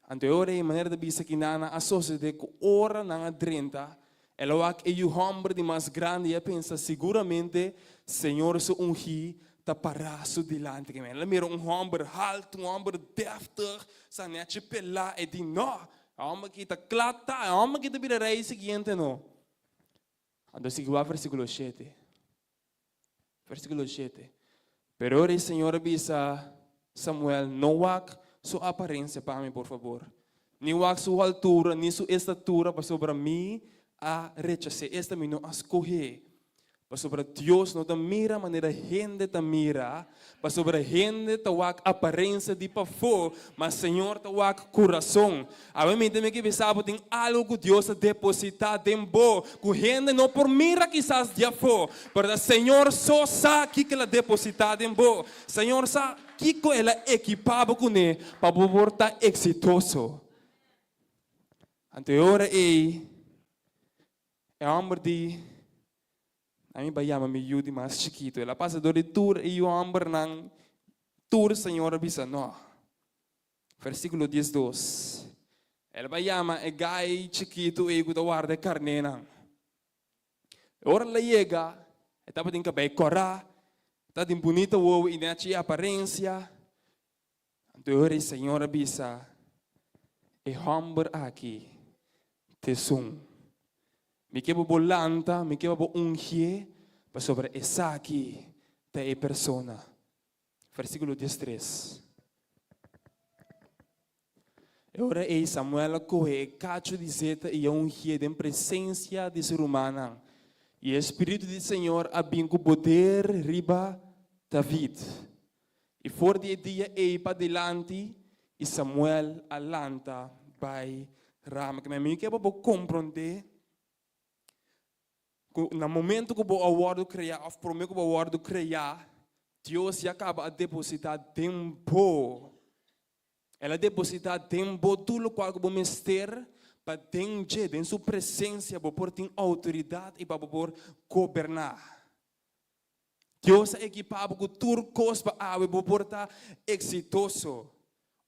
Anto e ora ei manera ta bisa ki nan a sosodé ku ora nan a drenta, el a wak e yu hòmber di mas grandi i a pensa, Siguramente Señor su ungí ta pará su dilanti. El a mira un hòmber haltu, un hòmber dèftig, sa nèchi pelá, e di, Nò, E hòmber aki ta kla ta, e hòmber aki ta bira rei siguiente no. Anto sigui wak versíkulo shete. Versíkulo shete. Pero ora e Señor a bisa Samuel, no wak su aparensia pa mi, por fabor. Ni wak su haltura, ni su estatura, pasobra mi a rechas'é. Esta mi no a skohé. Pasobra Dios no ta mira manera hende ta mira, pasobra hende ta wak aparensia di pafó, ma Señor ta wak kurason. Awe mi ta miki bisa bo tin algu ku Dios a depositá den bo ku hende no por mira kisas di afó, pero ta Señor so sa kiko el a depositá den bo. Señor sa kiko el a ekipá bo kuné pa bo por ta eksitoso. Anto e ora ei E hòmber di, A mi bai yama mi yu di mas chikitu. El a pasa dor di tur e yu hòmbernan, tur Señor a bisa nò. Versíkulo diesdos. El a bai yama e gai chikitu ei ku ta warda e karnénan. E ora el a yega, e tabatin kabei kòrá, tabatin bunita wowo i nèchi aparensia. Anto e ora ei Señor a bisa, E hòmber aki ta esun. Mi ke pa bo lanta, mi ke pa bo ungié, pasobra esaki ta e persona. Versíkulo diestres. E ora ei Samuel a kohe e kachu di zeta i a ungié den presensia di su rumannan. I e spiritu di señor a bin ku poder riba David. I for di e dia ei padilanti i Samuel a lanta bai Rama. Ke mi ke pa bo komprondé ku na momento ku bo a wòrdu kreá òf promé ku bo a wòrdu kreá, Dios ya kaba a depositá den bo. El a depositá den bo tur lokual ku bo mester pa den dje, den su presensia, bo por tin outoridat i pa bo por goberná. Dios a ekipá bo ku tur kos pa awe bo por ta eksitoso.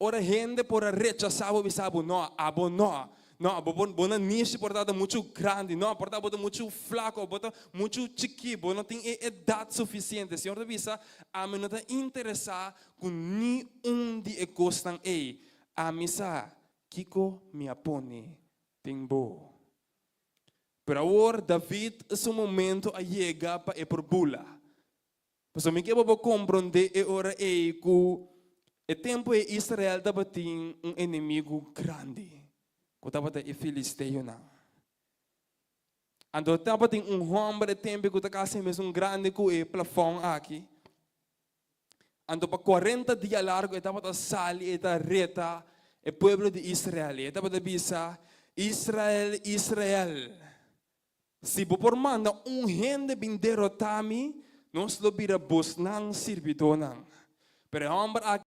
Ora hende por a rechasá bo bisa bo, No, abo no. No, bo por, bo nanishi por ta muchu grandi. No, por ta bo ta muchu flaku, bo ta muchu chikí, bo no tin e edat sufisiente. Señor ta bisa, Ami no ta interesá ku ni un di e kosnan ei. Ami sa kiko mi a pone den bo. Pero awor David su momento a yega pa e por bula. Pasobra mi ke pa bo komprondé e ora ei ku e tempu ei Israel tabatin un enemigu grandi, ku tabata e filisteonan. Anto tabatin un hòmber e tempu ku ta kasi mesun grandi ku e plafòn aki. Anto pa kuarenta dia largu e tabata sali e ta reta e pueblo di Israel i e tabata bisa, Israel, Israel, si bo por manda un hende bin derotá mi, nos lo bira bosnan sirbidónan. Pero e hòmber aki.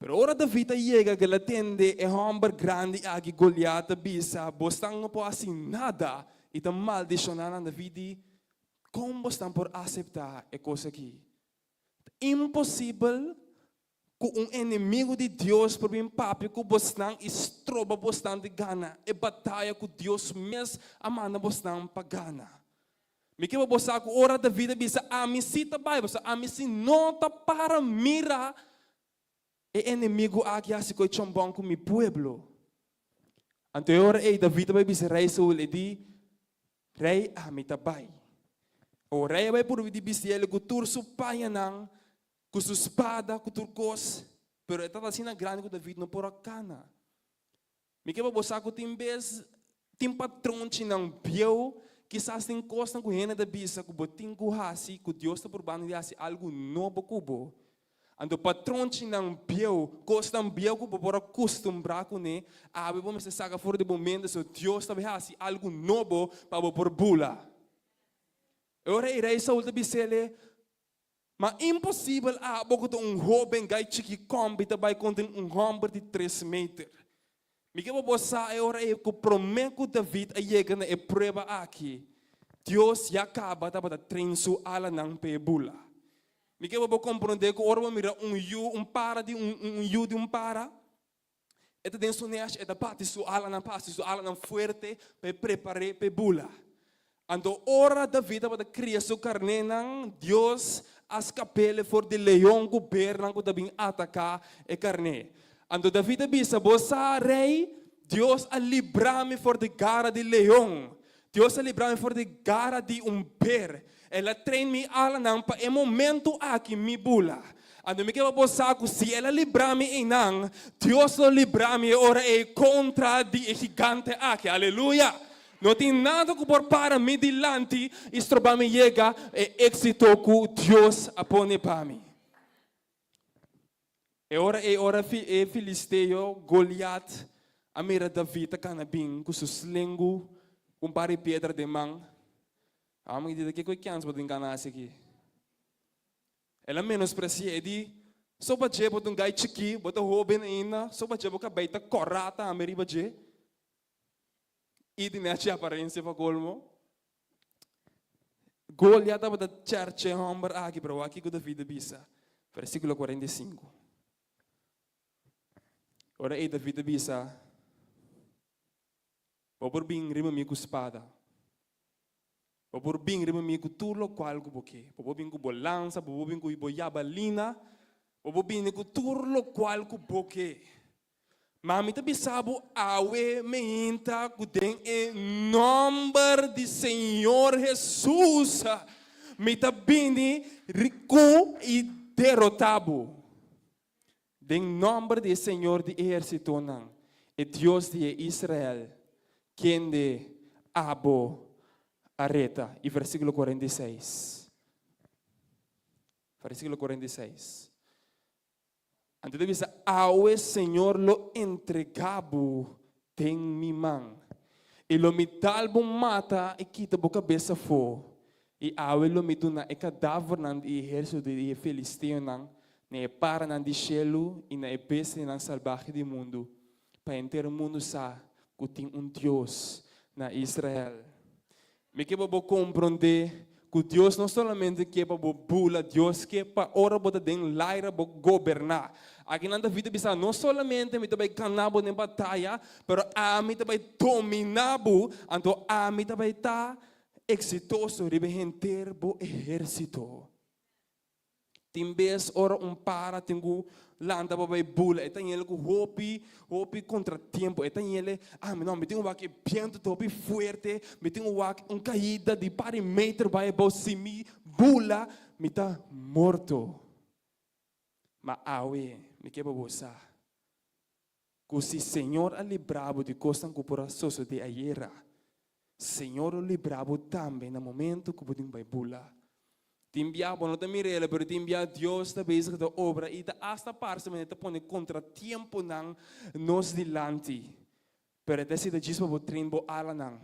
Pero ora David a yega ku el a tende e hòmber grandi aki Goliat ta bisa, Bosnan no por hasi nada i ta maldishoná nan. David di, Kon bosnan por aseptá e kos aki? Ta imposibel ku un enemigu di Dios por bin papia ku bosnan i stroba bosnan di gana e bataya ku Dios mes a manda bosnan pa gana. Mi ke pa bo sa ku ora David a bisa, Ami sí ta bai, pasobra ami sí no ta para mira e enemigu aki hasi koe chòmbòn ku mi pueblo. Anto e ora ei David a bai bisa rei Saul, e di, Rei, ami ta bai. O rei a bai purbi di bisti el ku tur su pañanan, ku su spada, ku tur kos, pero e tabata asina grandi ku David no por a kana. Mi ke pa bo sa ku tin bes tin patronchinan bieu, kisas tin kosnan ku hende ta bisa ku bo tin ku hasi, ku Dios ta purbando di hasi algu nobo ku bo. Anto patronchinan bieu, kosnan bieu ku bo por a kustumbrá kuné, awe bo mester saka for di bo mente so Dios ta bai hasi algu nobo pa bo por bula. E ora ei rei Saul ta bis'el, Ma imposibel abo ku ta un hóben gai chiki kòmbi ta bai kontra un hòmber di tres meter. Mi ke pa bo sa e ora ei ku promé ku David a yega na e prueba aki, Dios ya kaba tabata train su alanan pa e bula. Mi ke pa bo komprondé ku ora bo mira un yu, un para di un un yu di un para, E ta den su nèsh, e ta bati su alanan pa hasi su alanan fuerte pa e prepar'é pa e bula. Anto ora David tabata kria su karnénan, Dios a skap'é for di leon ku bernan ku ta bin ataká e karné. Anto David a bisa, Bo sa, rei, Dios a libra mi for di gara di leon. Dios a libra mi for di gara di un ber. El a train mi alanan pa e momento aki mi bula. Anto mi ke pa bo sa ku si El a libra mi einan, Dios lo libra mi e ora ei kontra di e gigante aki. Aleluya! No tin nada ku por para mi dilanti i stroba mi yega e éksito ku Dios a pone pa mi. E ora ei ora e filisteo Goliat a mira David ta kana bin ku su slengu ku un par di piedra den man, a mi di, Kiko e kèns bo tin kana hasi aki? El a menospresi'é, e di, So pa dje bo ta un gai chikí, bo ta hóben ainda, so pa dje bo kabei ta kòrá tambe riba dje, i di nèchi aparensia pa kolmo. Goliat tabata chèrchè e hòmber aki, pero wak kiko David a bisa, versíkulo 45. Ora ei David a bisa, Bo por bin riba mi ku spada, bo por bin riba mi ku tur lokual ku bo ke, bo por bin ku bo lansa, bo por bin ku bo yabalina, bo por bini ku tur lokual ku bo ke. Ma mi ta bisa bo awe meinta ku den e nòmber di Señor Hesus mi ta bini ku i derotá bo. Den nòmber di e Señor di ehérsitonan, e Dios di e Israel, kende abo a reta. I versíkulo 46. Versíkulo 46. Anto ta bisa, Awe Señor lo entregá bo den mi man, i lo mi dal bo mata i kita bo kabes afó, i awe lo mi duna e kadavernan di e ehérsito di e filisteonan na e paranan di shelu i na e bestianan salbahe di mundu, pa henter mundu sa ku tin un Dios na Israel. Mi ke pa bo komprondé ku Dios no solamente ke pa bo bula, Dios ke pa ora bo ta den laira bo goberná. Akinan David a bisa, no solamente mi ta bai gana bo den bataya, pero ami ta bai dominá bo, anto ami ta bai ta eksitoso riba henter bo ehérsito. Tin bes ora un para tin ku lanta pa bai bula, e ta yele ku hopi, hopi kontratiempo. E ta yele, ah, mi no, mi tin ku wak e bientu ta hopi fuerte, mi tin ku wak un kaida di par di meter bai abou, si mi bula, mi ta morto. Ma awe, mi ke pa bo sa, ku si Señor a libra bo di kosnan ku por a sosodé ayera, Señor lo libra bo tambe na momento ku bo tin bai bula. Tin bia bo no ta mira el, pero tin bia Dios ta bezig ta obra i ta asta parse manera ta pone kontratiemponan nos dilanti. Pero e ta esei ta djis pa bo train bo alanan.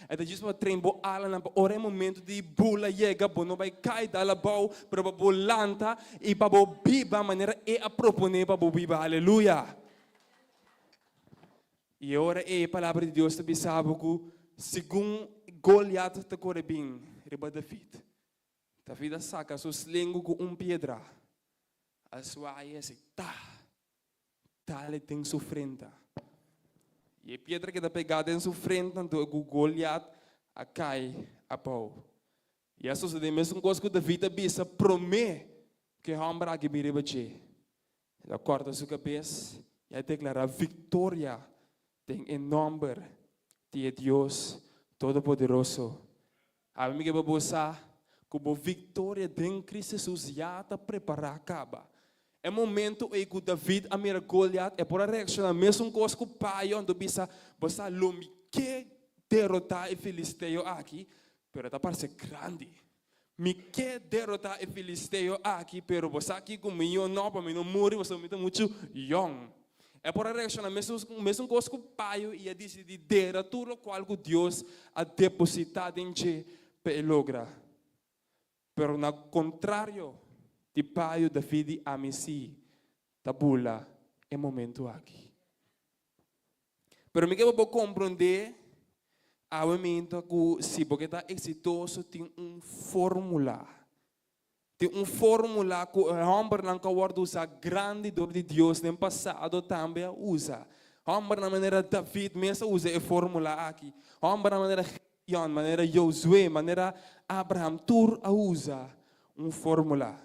E ta djis pa bo train bo alanan pa ora e momento di bula yega bo no bai kai dal abou, pero pa bo lanta i pa bo biba manera e a proponé pa bo biba. Aleluya! I e ora ei e palabra di Dios ta bisa bo ku segun Goliat ta kore bin riba David, David a saka su slengu ku un piedra, a swai así, ta! Dale den su frenta. I e piedra keda pegá den su frenta, anto ku Goliat a kai abou. I a sosodé mesun kos ku David a bisa promé ku e hòmber aki bin riba dje. El a kòrta su kabes i a deklará viktoria den e nòmber di e Dios Todopoderoso. Awe mi ke pa bo sa ku bo viktoria den Kristu Hesus ya ta prepará kaba. E momento ei ku David a mira Goliat, e por a reakshoná mesun kos ku payo, anto bisa, Bo sa, lo mi ke derotá e filisteo aki, pero e ta parse grandi. Mi ke derotá e filisteo aki, pero bo sa kiko, mi yo no, pa mi no muri, pasobra mi ta muchu yòn. E por a reakshoná mesun mesun kos ku payo i a disidí dera tur lokual ku Dios a depositá den dje pa e logra. Pero na kontrario di payo, David di ami sí ta bula e momentu aki. Pero mi ke pa bo komprondé awe minta ku si bo ke ta eksitoso tin un fórmula. Tin un fórmula ku e hòmbernan ku a wòrdu usá grandi dor di Dios den pasado tambe a usa. Hòmbernan manera David mes a usa e fórmula aki. Hòmbernan manera Gideon, manera Josué, manera Abraham, tur a usa un fórmula.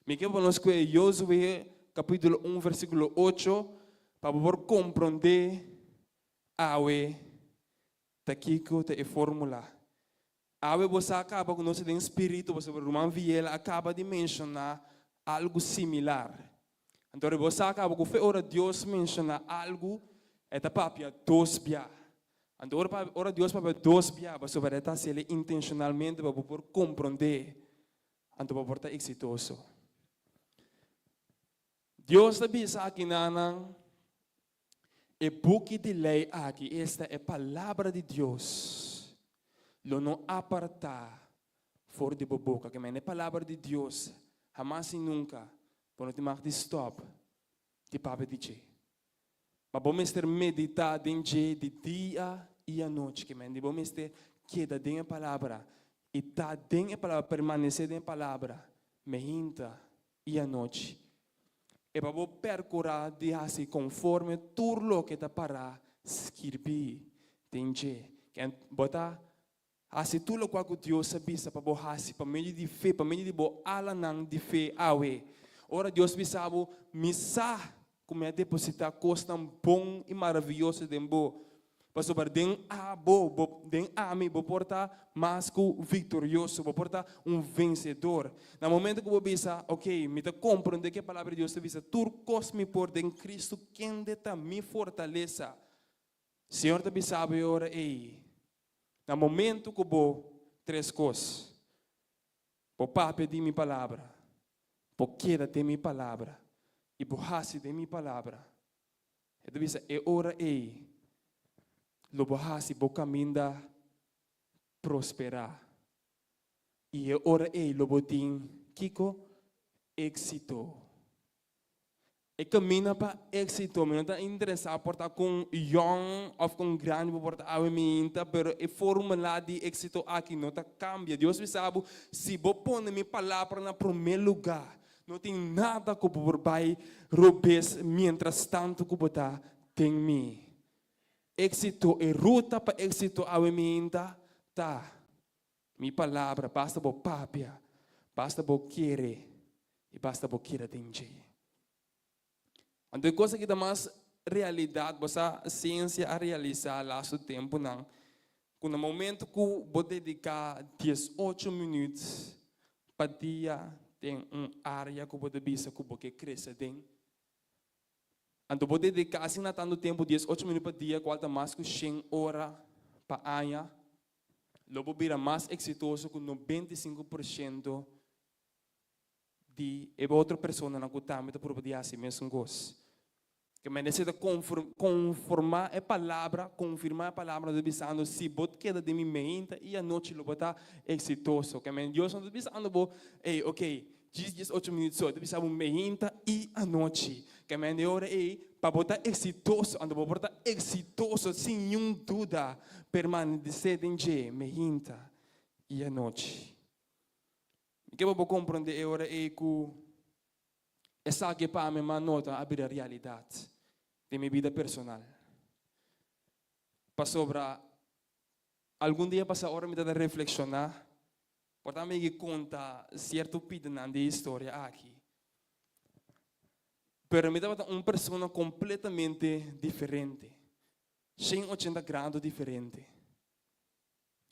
Mi ke pa nos kue Josué kapítulo un versíkulo ocho pa bo por komprondé awe ta kiko ta e fórmula. Awe bo sa kaba ku nos ta den spiritu pasobra ruman Viela a kaba di menshoná algu similar. Anto bo sa kaba ku fe ora Dios menshoná algu e ta papia dos bia. Anto ora ora Dios papia dos bia pasobra e ta hasiel intenshonalmente pa bo por komprondé. Anto bo por ta eksitoso. Dios ta bisa aki nan, E buki di lei aki, esta e palabra di Dios, lo no apartá for di bo boka. Ke men e palabra di Dios hamas i nunka bo no tin mag di stòp di papia di dje. Ma bo mester meditá den dje di dia i anochi. Ke men di bo mester keda den e palabra i ta den e palabra, permanesé den e palabra meinta i anochi. E pa bo perkurá di hasi konforme tur loke ta pará skirbí den dje. Ken bo ta hasi tur lokual ku Dios a bisa pa bo hasi pa medio di fe, pa medio di bo alanan di fe awe. Ora Dios bisa bo, Mi sa ku mi a depositá kosnan bon i maravioso den bo, Pasobra den abo, bo, den ami, bo por ta mas ku viktorioso, bo por ta un vensedor. Na momento ku bo bisa, ok, mi ta komprondé ke Palabra di Dios ta bisa, tur kos mi por den Kristu kende ta mi fortalesa. Señor ta bisa bo e ora ei, na momento ku bo tres kos, bo papia di mi palabra, bo keda den mi palabra i bo hasi den mi palabra, E ta bisa, E ora ei lo bo hasi bo kaminda prosperá, i e ora ei lo bo tin kiko? Éksito. E kaminda pa éksito, mi no ta interesá por ta kon yòn òf kon grandi bo por ta awe mainta, pero e fórmula di éksito aki no ta kambia. Dios bisa bo, si bo pone mi palabra na promé lugá, No tin nada ku bo por bai robes mientras tantu ku bo ta den mi. Éksito, e ruta pa éksito awe miinta ta mi palabra, basta bo papia, basta bo kere i basta bo keda den dje. Anto e kos aki ta mas realidat, bo sa siensia a realisá lastu tempunan ku na momento ku bo dediká diesocho minüt pa dia den un área ku bo ta bisa ku bo ke krese den, anto bo dediká asina tantu tempu, diesocho minüt pa dia, kual ta mas ku shen ora pa aña, lo bo bira mas eksitoso ku 95 por shento di e otro personanan ku tambe ta purba di hasi mesun kos. Ke mester ta konformá e palabra, konfirmá e palabra ta bisando si bo keda den mi meinta i anochi lo bo ta eksitoso. Ke men Dios no ta bisando bo, ey, ok, djis 18 minüt so, e ta bisa bo meinta i anochi. Ke men e ora ey pa bo ta eksitoso, anto bo por ta eksitoso sin niun duda, permanesé den dje meinta i anochi. Mi ke pa bo komprondé e ora ei ku esaki pa mi m'a nota a bira realidat den mi bida personal. Pasobra algun dia pasá ora mi tabata reflekshoná, por ta mi konta sierto pidanan di e historia aki. Pero mi tabata un persona kompletamente diferente, 180 grado diferente.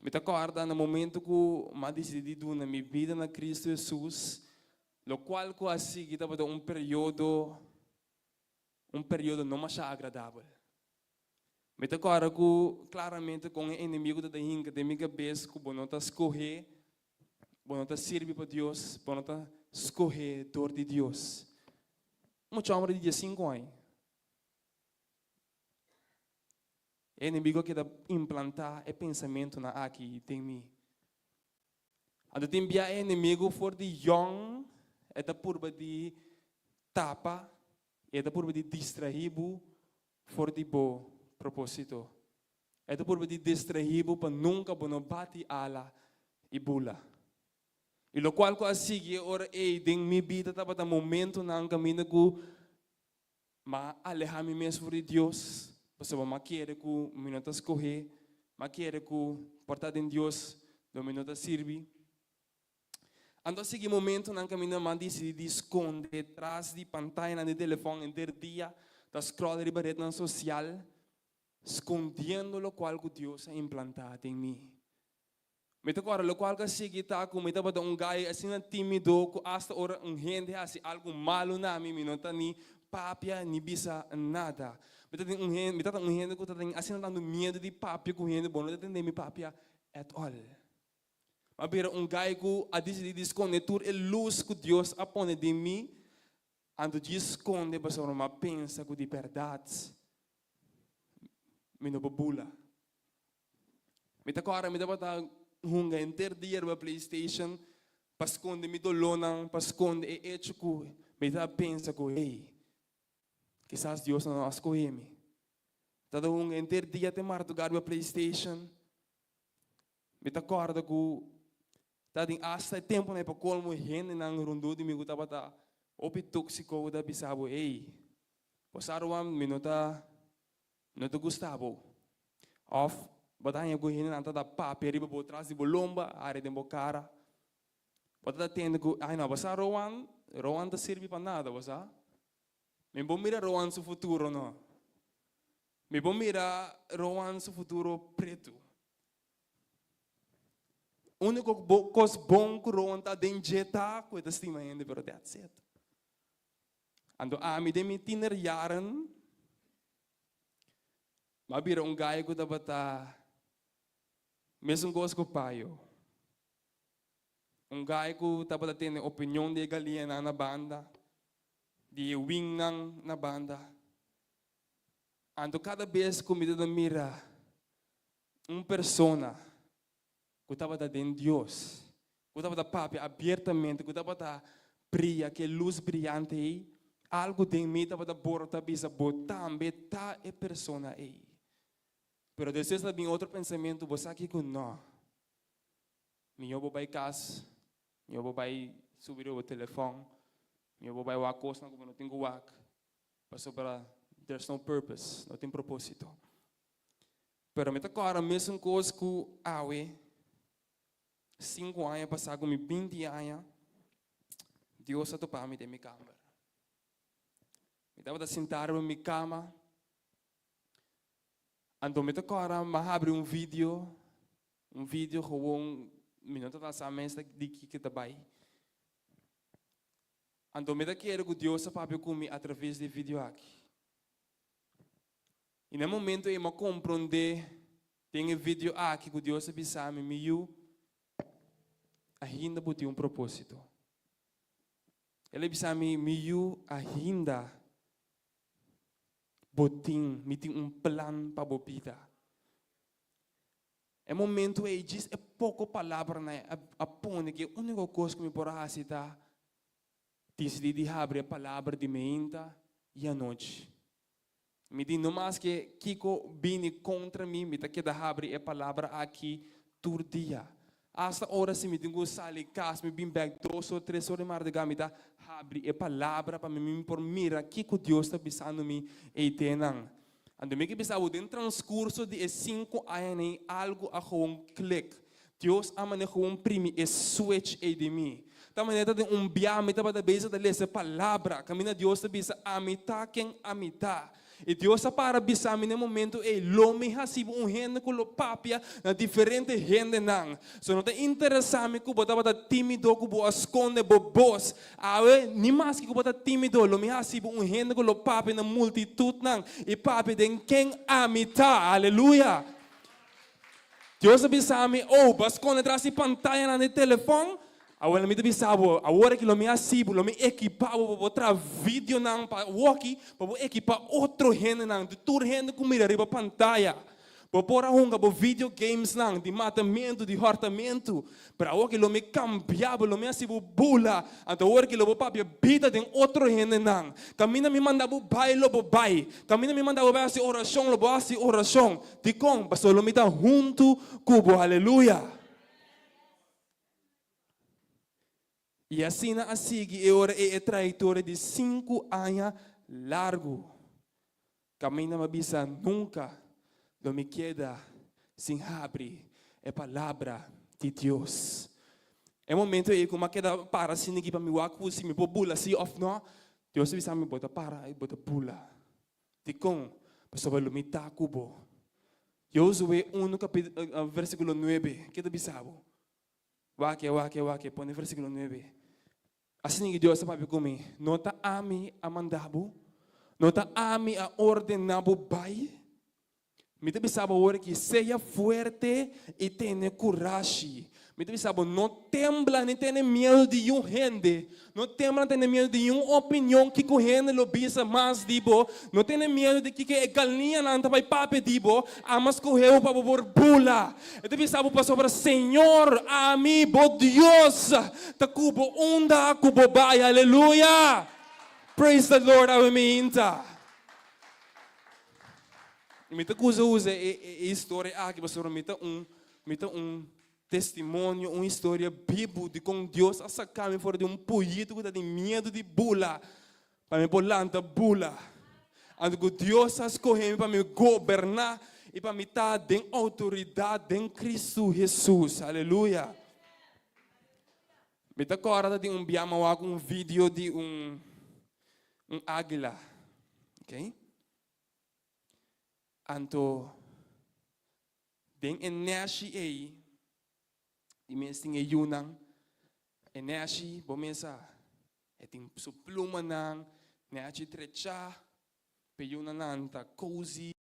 Mi ta kòrda na momentu ku mi a disidí di duna mi bida na Kristu Hesus, lokual ku a sigui tabata un periodo, un periodo no masha agradabel. Mi ta kòrda ku klaramente kon e enemigu ta ta hinka den mi kabes ku bo no ta skohé, bo no ta sirbi pa Dios, bo no ta skohé dor di Dios. Un mucha hòmber di 15 aña. E enemigo a keda implantá e pensamentunan aki den mi. Anto tin bia e enemigo for di yòn e ta purba di tapa i e ta purba di distraí bo for di bo propósito. E ta purba di distraí bo pa nunka bo no bati ala i bula. I lokual ku a sigui e ora ei den mi bida tabata momentunan kaminda ku M'a alehá mi mes for di Dios, pasobra m'a kere ku mi no ta skohé, m'a kere ku por ta den Dios lo mi no ta sirbi. Anto a sigui momentonan kaminda m'a disidí di skonde tras di pantayanan di telefòn henter dia, ta scroll riba retnan sosial, skondiendo lokual ku Dios a implantá den mi. Mi ta kòrda lokual ku a sigui ta ku mi tabata un gai asina tímido ku asta ora un hende hasi algu malu na mi, mi no ta ni papia ni bisa nada. Mi ta tin un hende, mi tabata un hende ku ta tin asina tantu miedu di papia ku hende, bo no ta tende mi papia at all. Mi a bira un gai ku a disidí di skonde tur e lus ku Dios a pone den mi. Anto djis skonde pasobra mi a pensa ku di bèrdat mi no por bula. Mi ta kòrda mi tabata hunga henter dia riba playstation pa skonde mi dolónan, pa skonde e echo ku mi ta pensa ku hey, kisas Dios no a skohe mi. Tabata hunga henter dia te mardugá riba playstation. Mi ta kòrda ku ta den asta e tempunan ei pa kolmo hendenan rondó di mi ku tabata hopi tóksiko ku ta bisa bo, Ey, bo sa Ruan, mi no ta no ta gusta bo. Òf bo ta haña ku hendenan ta ta papia riba bo tras di bo lomba, ari den bo kara. Bo ta ta tende ku, ay no, bo sa Rowan, Rowan ta sirbi pa nada, bo sa. Mi bo mira Rowan su futuro no. Mi bo mira Rowan su futuro pretu. Úniko kos bon ku Rowan ta den dje ta ku e ta stima hende, pero that's it. Anto ami den mi tienerjaren m'a bira un guy ku tabata mesun kos ku Payo. Un guy ku tabata tene opinion di e galiñanan na banda, di e wingnan na banda. Anto kada bes ku mi ta mira un persona ku tabata den Dios, ku tabata papia abiertamente, ku tabata bria ku e lus briante ei, algu den mi tabata borota bisa, Bo tambe ta e persona ei. Pero despues ta bin otro pensamentu, Bo sa kiko? No. Mihó bo bai kas, mihó bo bai subi riba bo telefòn, mihó bo bai wak kosnan ku bo no tin ku wak, pasobra there's no purpose, no tin propósito. Pero mi ta kòrda mesun kos ku awe, sinku aña pasá ku mi binti aña, Dios a topa mi den mi kamber. Mi tabata sintá riba mi kama, anto mi ta kòrda mi a habri un video, un video gewoon mi no tabata sa mes di kiko ta bai. Anto mi ta kere ku Dios a papia ku mi atraves di e video aki. I na e momento ei mi a komprondé den e video aki ku Dios a bisa mi, Mi yu, ainda bo tin un propósito. El a bisa mi, Mi yu, ainda bo tin, mi tin un plan pa bo bida. E momento ei djis e poko palabranan a pone ku e úniko kos ku mi por a hasi ta disidí di habri e palabra di meinta i anochi. Mi di, No maske kiko bini kontra mi, mi ta keda habri e palabra aki tur dia. Asta ora si mi tin ku sali kas, mi bin bèk dos or, tres or di mardugá, mi ta habri e palabra pa mi mi por mira kiko Dios ta bisando mi ei tenan. Anto mi ke bisa bo, den transkurso di e sinku añanan ei algu a gewoon klik. Dios a mane gewoon primi e switch ei den mi. Ta manera ta den un bia mi tabata bezig ta lesa e palabra kaminda Dios ta bisa, Ami ta ken ami ta. I Dios a para bisa mi na e momento ei, Lo mi hasi bo un hende ku lo papia na diferente hendenan. So no ta interesá mi ku bo tabata tímido ku bo a skonde bo bos. Awe, ni maske ku bo ta tímido, lo mi hasi bo un hende ku lo papia na multitutnan i papia den ken ami ta. Aleluya! Dios a bisa mi, Oh, bo a skonde tras di pantayanan di telefòn? Awel mi ta bisa bo, awor aki lo mi hasi bo, lo mi ekipá bo pa bo traha videonan pa awoki, pa bo ekipá otro hendenan, di tur hende ku mira riba pantaya. Bo por a hunga bo video gamesnan di matamentu, di hòrtamentu, pero awor aki lo mi kambia bo, lo mi hasi bo bula, anto awor aki lo bo papia bida den otro hendenan. Kaminda mi manda bo bai, lo bo bai. Kaminda mi manda bo bai hasi orashon, lo bo hasi orashon. Dikon? Pasobra lo mi ta huntu ku bo. Aleluya! I asina a sigui e ora ei e trayektoria di sinku aña largu. Kaminda mi a bisa, Nunka lo mi keda sin habri e Palabra di Dios. E momento ei ku mi a keda para asina aki pa mi wak ku si mi por bula si òf nò, Dios a bisa mi, Bo ta para i bo ta bula. Dikon? Pasobra lo mi ta ku bo. Josué unu versíkulo nuebe, ke ta bisa bo? Wak-e, wak-e, wak-e, pone versíkulo nuebe. Asina ki Dios a papia ku mi, No ta ami a manda bo? No ta ami a ordená bo bai? Mi ta bisa bo awor aki, sea fuerte i tene kurashi. Mi ta bisa bo, no tembla ni tene miedu di yun hende. No tembla ni tene miedu di yun opinion kiko hende lo bisa mas di bo. No tene miedu di kiko e galiñanan ta bai papia di bo. Ama skohe bo pa bo por bula. E ta bisa bo pasobra Señor, ami, bo Dios, ta ku bo unda ku bo bai. Aleluya! Praise the Lord, awe mi inta. Mi ta gusta usa e e historia aki pasobra mi ta un mi ta un testimonio, un historia bibu di kon Dios a saka mi for di un puyito ku ta tin miedu di bula pa mi por lanta bula. Anto ku Dios a skohe mi pa mi goberná i pa mi ta den outoridat den Kristu Hesus. Aleluya. Mi ta kòrda di un bia mi a wak un video di un un águila, okay. Anto den e nèshi ei di mes tin e yunan, e nèshi bo mes a e tin su plumanan, nèchi drechá, p'e yunan ta cozy.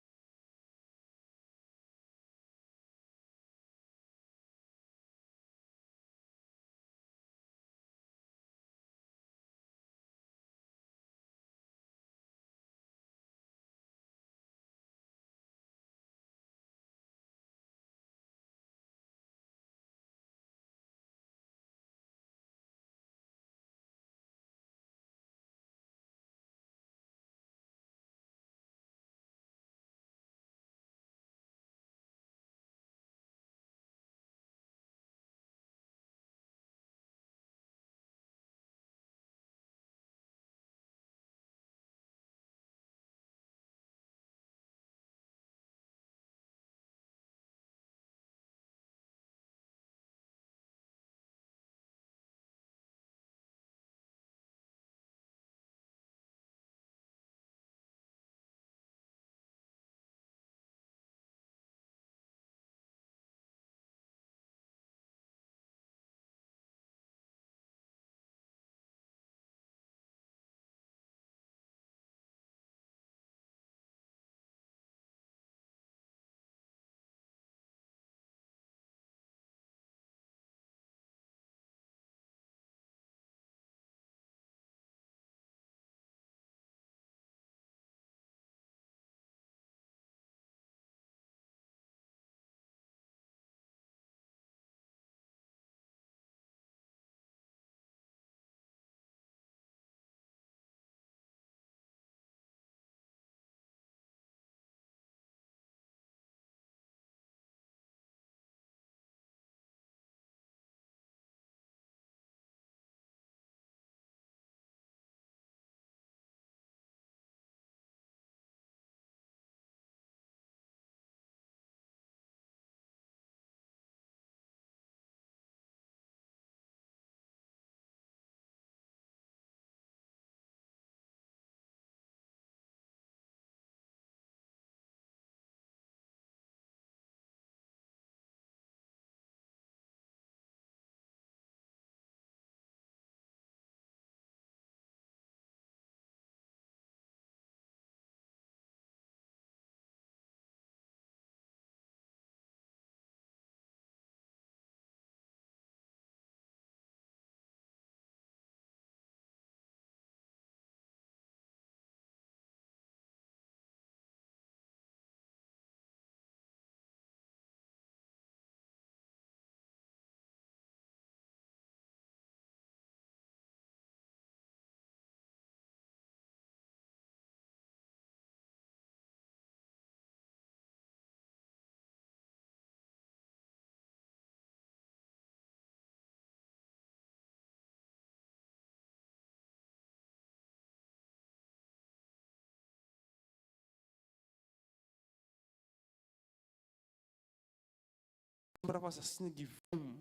Sombra pasa asina di vum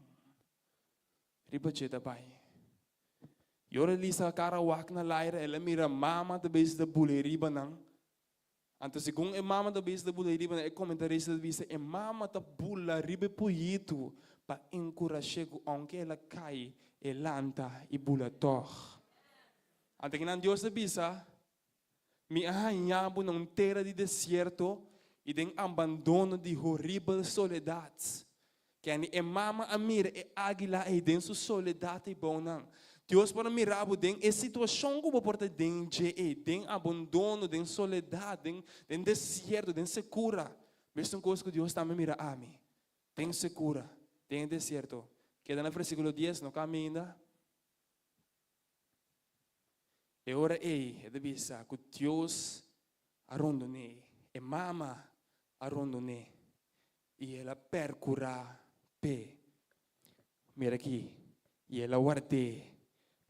riba dje ta bai. I ora Elisa kara wak na laira el a mira mama ta bezig ta bula e riba nan. Anto segun e mama ta bezig ta bula e riba nan e komentarista ta bisa e mama ta bula riba e puyitu pa enkurash'é ku ounke el a kai e lanta i bula tòg. Anto kinan Dios ta bisa, Mi a haña bo na un tera di desierto. i den abandono di horibel soledat. Kende e mama a mira e águila ei den su soledat ei bou nan. Dios por a mira bo den e situashon ku bo por ta den dje ei, den abandono, den soledat, den den desierto, den sekura. Mesun kos ku Dios tambe mira ami, den sekura, den e desierto. Keda na versíkulo dies, no kambia ainda. E ora ei e ta bisa ku Dios a rondon'é, e mama a rondon'é i el a perkurá p'e. Mira aki, i el a ward'é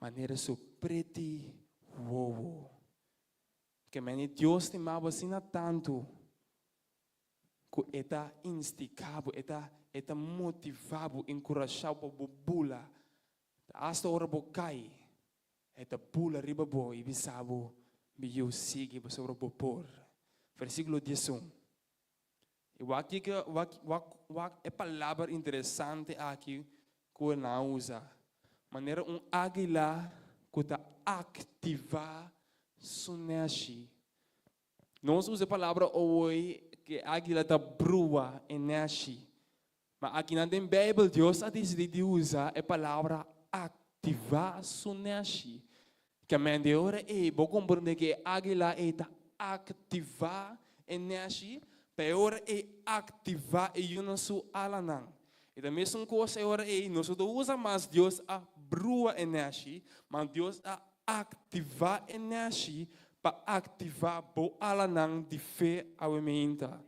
manera su preti wowo. Ke meni Dios stima bo asina tantu ku e ta instigá bo, e ta e ta motivá bo, enkurashá bo pa bo bula. Asta ora bo kai, e ta bula riba bo i bisa bo, Mi yu, sigui pasobra bo por. Versíkulo diesun. I wak kiko, wak, wak, wak e palabra interesante aki ku nan a usa. Manera un águila ku ta aktivá su nèshi. Nos usa e palabra ooi ku e águila ta brua e nèshi. Ma akinan den Beibel Dios a disidí di usa e palabra aktivá su nèshi. Kèmen di ora ei bo komprondé ku e águila ei ta aktivá e nèshi pa e ora ei aktivá e yunan su alanan. I ta mesun kos e ora ei nos no ta usa mas Dios a brua e nèshi, ma Dios a aktivá e nèshi pa aktivá bo alanan di fe awe meinta.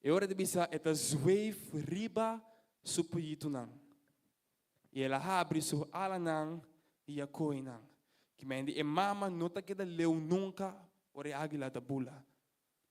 E ora di bisa e ta zweef riba su puyitunan, i el a habri su alanan i a kohe nan. Kimendi e mama no ta keda leu nunka ora e águila ta bula.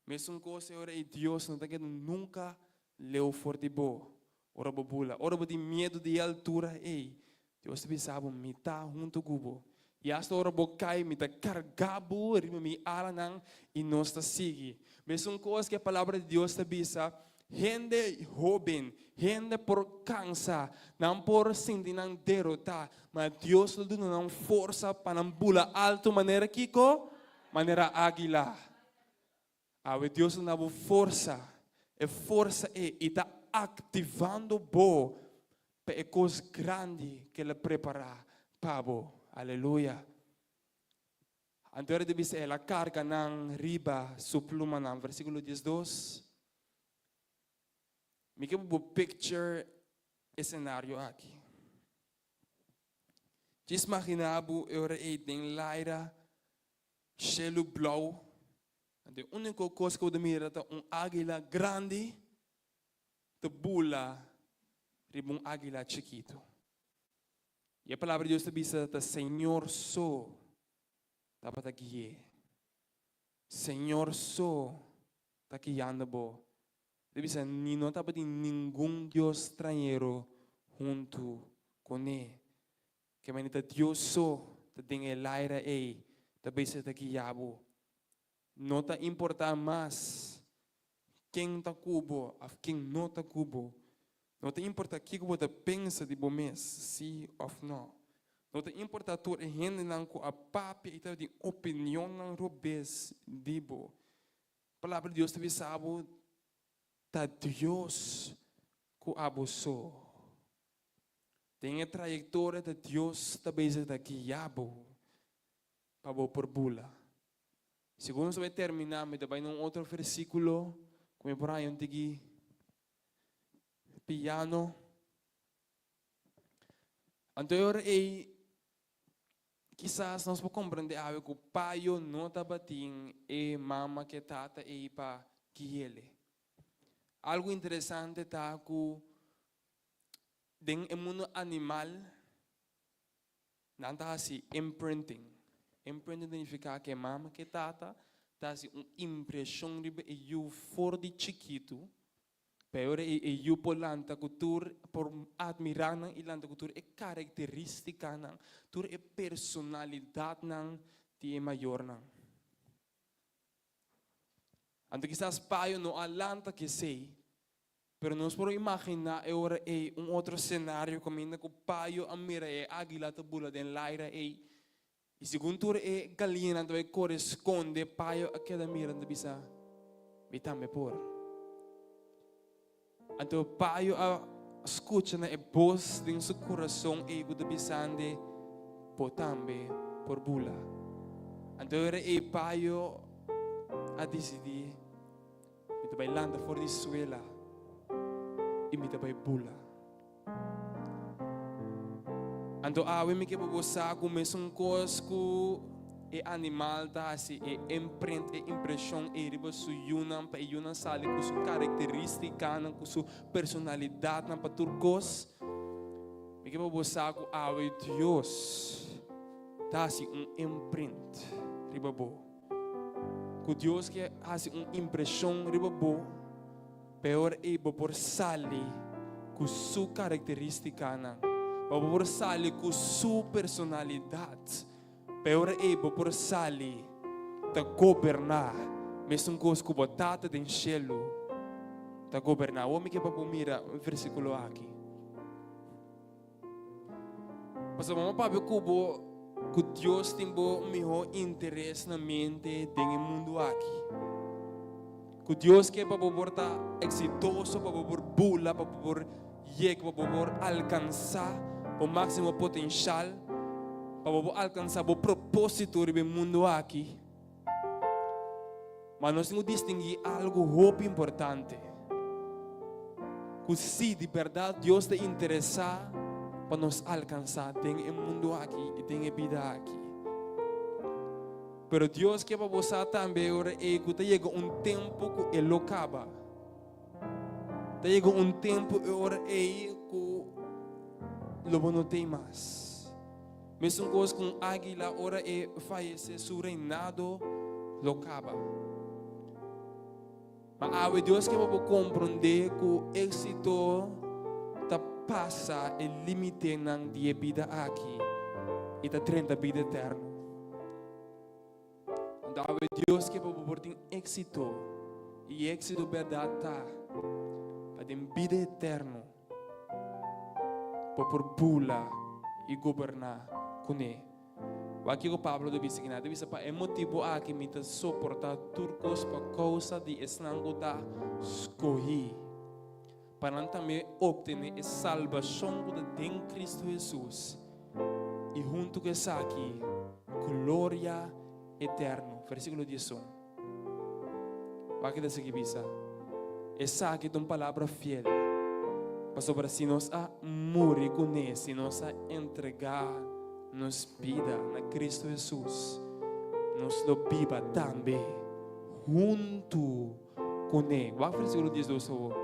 Mesun kos e ora ei Dios no ta keda nunka leu for di bo ora bo bula. Ora bo tin miedu di e altura ei, Dios ta bisa bo, Mi ta huntu ku bo. I asta ora bo kai, mi ta karga bo riba mi alanan i nos ta sigui. Mesun kos ku e Palabra di Dios ta bisa, Hende hóben, hende por kansa, nan por sinti nan derotá, ma Dios lo duna nan forsa pa nan bula altu manera kiko? Manera águila. Awe Dios ta duna bo forsa, e forsa ei i ta aktivando bo pa e kos grandi ku el a prepará pa bo. Aleluya! Anto era di bisa el a karga nan riba su plumanan. Versíkulo diesdos. Mi ke bo picture e senario aki. Djis magina bo e ora ei den laira Shelu blou. Anto e úniko kos ku bo ta mira ta un águila grandi ta bula riba un águila chikitu. I e Palabra di Dios ta bisa ta Señor so tabata gui'é. Señor so ta guiando bo. Ta bisa ni no tabatin ningun dios strañero huntu kuné. Ke manera ta Dios so ta den e laira ei ta bisa ta guia bo. No ta importa mas ken ta ku bo of ken no ta ku bo. No ta importa kiko bo ta pensa di bo mes, si of no. No ta importa tur e hendenan ku a papia i tabatin opinionnan robes di bo. Palabra di Dios ta bisa bo ta Dios ku abo so. Den e trayektoria ta Dios ta bezig ta guia bo pa bo por bula. Segun nos ta bai terminá, mi ta bai na un otro versíkulo ku mi por haña un tiki piano. Anto e ora ei kisas nos por komprendé awe ku payo no tabatin e mama ku e tata ei pa gui'ele. Algu interesante ta ku Den e mundu animal, nan ta hasi imprinting. Imprinting ta nifiká ku e mama ku e tata ta hasi un impreshon riba e yu for di chikitu, pa e ora ei e yu por lanta ku tur, por atmirá nan i lanta ku tur e karakterístikanan, tur e personalidatnan di e mayornan. Anto kisas payo no a lanta ku esei, Pero nos por imaginá e ora ei un otro senario kaminda ku Payo a mira e águila ta bula den laira ei. I segun tur e galiñanan ta bai kore skonde, Payo a keda mira ta bisa, Mi tambe por. Anto Payo a skucha na e bos den su kurason ei ku ta bisande, Bo tambe por bula. Anto ora ei Payo a disidí, Mi ta bai lanta for di suela i mi ta bai bula. Anto awe mi ke pa bo sa ku mesun kos ku e animal ta hasi e imprint, e impreshon ei riba su yunan pa e yunan sali ku su karakteristikanan, ku su personalidatnan pa tur kos. Mi ke pa bo sa ku awe Dios ta hasi un imprint riba bo. Ku Dios ke hasi un impreshon riba bo. Peor ei bo por sali ku su karakteristikanan, bo por sali ku su personalidat. Peor ei bo por sali ta goberná mesun kos ku bo Tata den shelu ta goberná. Awor mi ke pa bo mira e versíkulo aki. Pasobra bo papia ku bo ku Dios tin bo mihó interes na mente den e mundu aki. Ku Dios ke pa bo por ta eksitoso, pa bo por bula, pa bo por yega, pa bo por alkansá bo máksimo potenshal, pa bo por alkansá bo propósito riba e mundu aki. Ma nos tin ku distinguí algu hopi importante, ku si di bèrdat Dios ta interesá pa nos alkansá den e mundu aki i den e bida aki. Pero Dios ke pa bo sa tambe ora ei ku ta yega un tempu ku e lo kaba. Ta yega un tempu e ora ei ku lo bo no tei mas. Mesun kos ku un águila ora e fayesé su reinado lo kaba. Ma awe Dios ke pa bo komprondé ku éksito ta pasa e límitenan di e bida aki i ta drenta bida eterno. Anto awe Dios ke pa bo por tin éksito i éksito bèrdat ta pa den bida eterno. Bo por bula i goberná kuné. Wak kiko Pablo ta bisa kinan. E ta bisa, Pa e motibu aki mi ta soportá tur kos pa kousa di esnan ku ta skohí, pa nan tambe optené e salbashon ku ta den Kristu Hesus, i huntu ku esaki gloria eterno. Versíkulo diesun. Wak ta sigui bisa, Esaki ta un palabra fiel, pasobra si nos a muri kuné, si nos a entregá nos bida na Kristu Hesus, nos lo biba tambe huntu kuné. Wak versíkulo diesdos awor.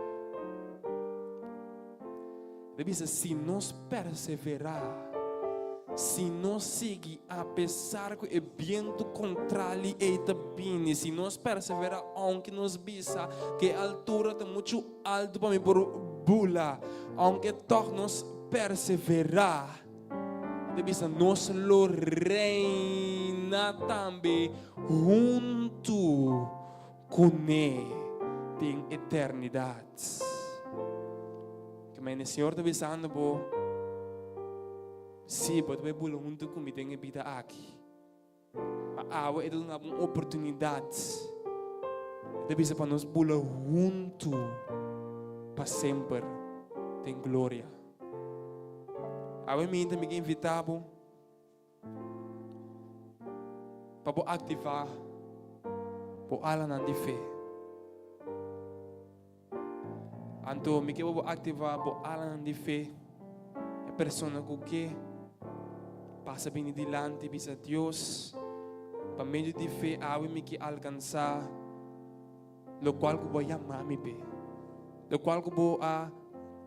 Ta bisa, Si nos perseverá, si nos sigui apesar ku e bientu kontrali ei ta bini, si nos perseverá ounke nos bisa ku e altura ta muchu altu pa mi por bula, ounke tòg nos perseverá, ta bisa, nos lo reina tambe huntu kuné den eternidat. Ke mende Señor ta bisando bo, Sí, bo ta bai bula huntu ku mi den e bida aki. Ma awe e ta duna bo un oportunidat. E ta bisa pa nos bula huntu pa semper den gloria. Awe minta mi ke invita bo. Pa bo aktivá bo alanan di fe. Anto mi ke pa bo aktivá bo alanan di fe. E persona ku ke pasa bini dilanti bisa Dios, pa medio di fe awe mi ke alkansá lokual ku bo a yama mi p'e, lokual ku bo a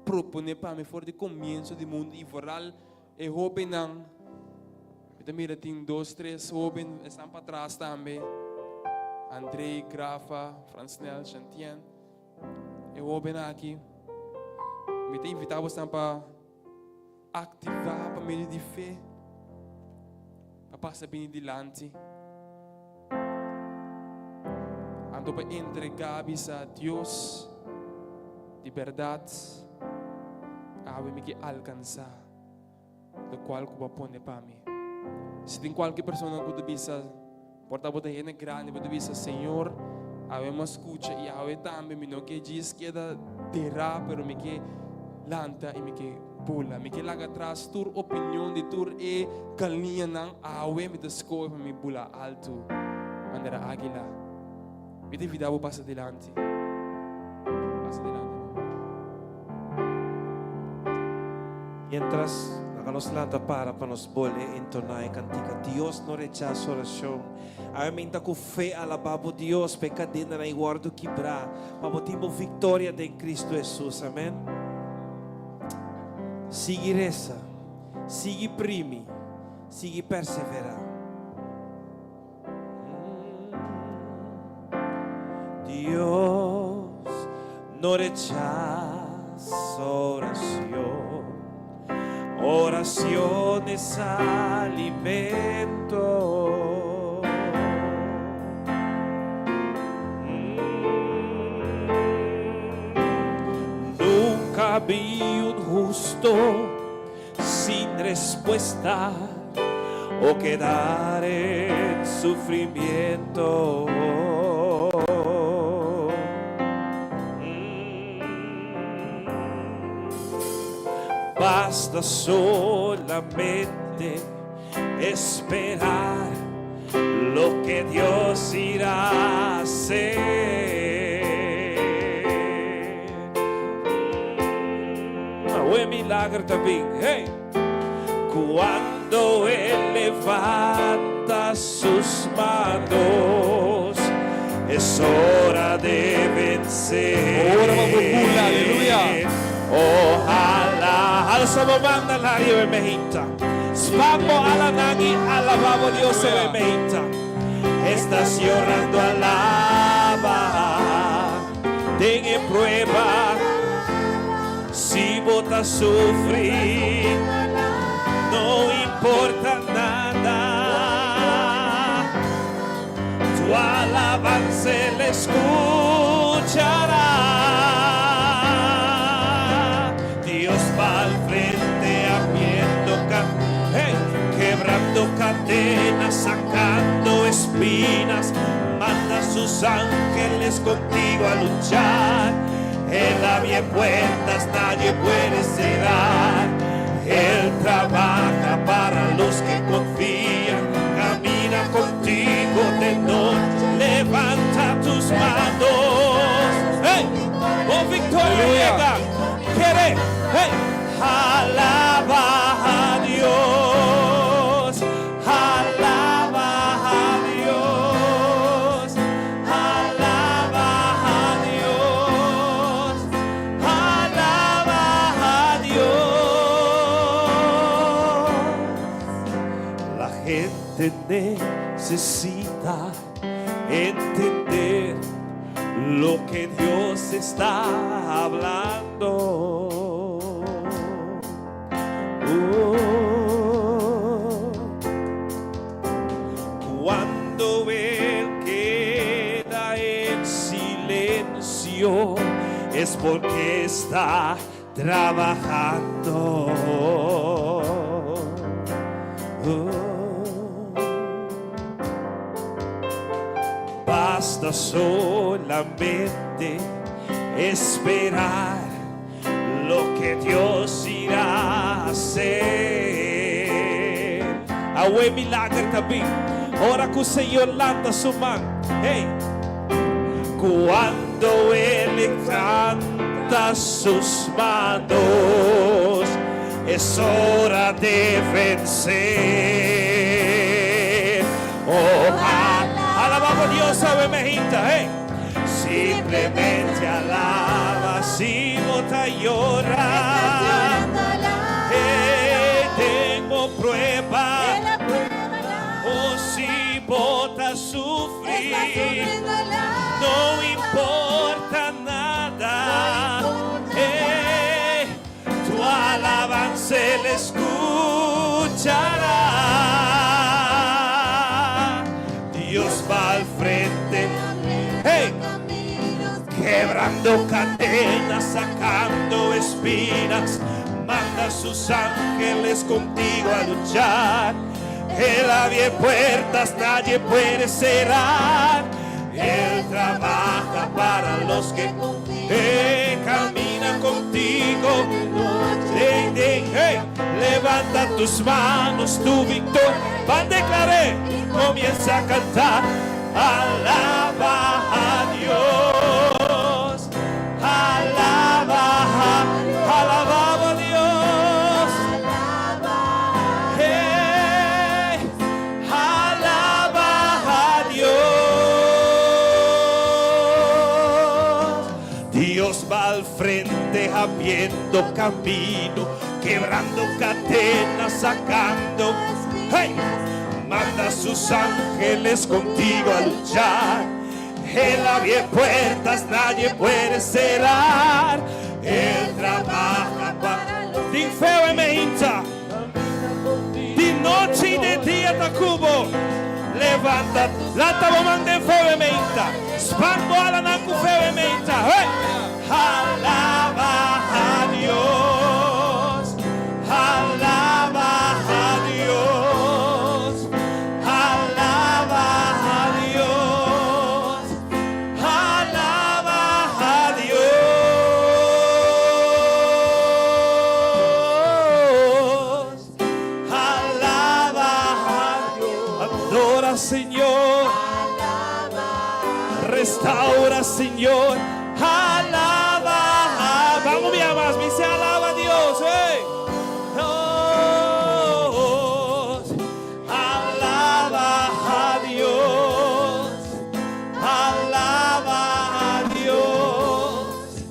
proponé pa mi for di komienso di mundu i foral E hóbennan, mi ta mira tin dos, tres hóben, esnan patras tambe, André, Grafa, Fransnel, Shantien. E hóbennan aki, mi ta invitá bosnan pa aktivá pa medio di fe, pa pasa bini dilanti. Anto pa entregá bisa Dios di bèrdat, awe mi ke alkansá lokual ku bo a pone pa mi. Si tin kualke persona ku ta bisa, por ta bo ta hende grandi, bo ta bisa, Señor, Awe mi a skucha i awe tambe mi no ke djis keda derá, pero mi ke lanta i mi ke bula. Mi ke laga atras tur opinion di tur e galiñanan. Awe mi ta skohe pa mi bula altu manera águila. Mi ta invitá bo pasa dilanti. Pasa dilanti. Mientras, laga nos lanta para pa nos bolbe entoná e kantika Dios no rechasa orashon. Awe mi ta ku fe alabá bo Dios pa e kadenanan ei wòrdu kibrá, pa bo tin bo viktoria den Kristu Hesus. Amèn. Sigui resa, sigui primi, sigui perseverá. Dios no rechasa oracion, oracion es alimento. Nunca vi un justo sin respuesta o quedar en sufrimiento. Basta solamente esperar lo que Dios irá a hacer. Awe milagro ta bin. Hey! Cuando Él levanta sus manos, es hora de vencer. Ora pa bo bula, aleluya. Ojalá alsa bo man na lario e mehita. Span bo alanan i alabá bo Dios e mehita. Estás yorando alaba den e prueba. Si bo ta sufri, no importa nada. Tu alabanza Él escuchará. Dios va al frente abriendo hey, quebrando cadenas, sacando espinas, manda sus ángeles contigo a luchar. Él abre puertas, nadie puede cerrar. Él trabaja para los que confían, camina contigo de noche. Levanta tus manos. Hey, oh victoria llega. Quiere, hey, alaba a Dios. Alaba a Dios. Alaba a Dios. Alaba a Dios. La gente necesita entender lo que Dios está hablando. Oh. Cuando Él queda en silencio es porque está trabajando. Oh. Basta solamente esperar lo que Dios irá a hacer. Awe milager ta bin. Ora ku Señor lanta su man. Hey. Cuando Él levanta sus manos, es hora de vencer. Ojalá, alabamos a Dios, awe mainta, hey. Simplemente alaba, si bo ta yora. Hey, tengo prueba. O si bo ta sufri, no importa nada. Hey, tu alabanza Él escuchará. Dios va al frente, hey, quebrando cadenas, sacando espinas, manda a sus ángeles contigo a luchar. Él abre puertas, nadie puede cerrar. Él trabaja para los que Él camina contigo. Den, den, hey. Levanta tus manos, tu victoria. Van declaré, comienza a cantar. Alaba a Dios. Alaba, alaba a Dios. Hey, alaba a Dios. Dios va al frente abriendo camino, quebrando cadenas, sacando. Hey, manda sus ángeles contigo a luchar. Él abre puertas, nadie puede cerrar. Él trabaja para. Tin fe mainta. Di nochi i di dia ta ku bo. Levanta, lanta bo man den fe mainta. Span bo alanan ku fe mainta. Hey! Alaba a Dios. Alaba a Dios. Alaba a Dios. Alaba a Dios. Alaba a Dios. Adora, Señor. Restaura, Señor. Alaba. Vamos, mi amas. Me dice alaba a Dios. Hey. Dios. Alaba a Dios. Alaba a Dios.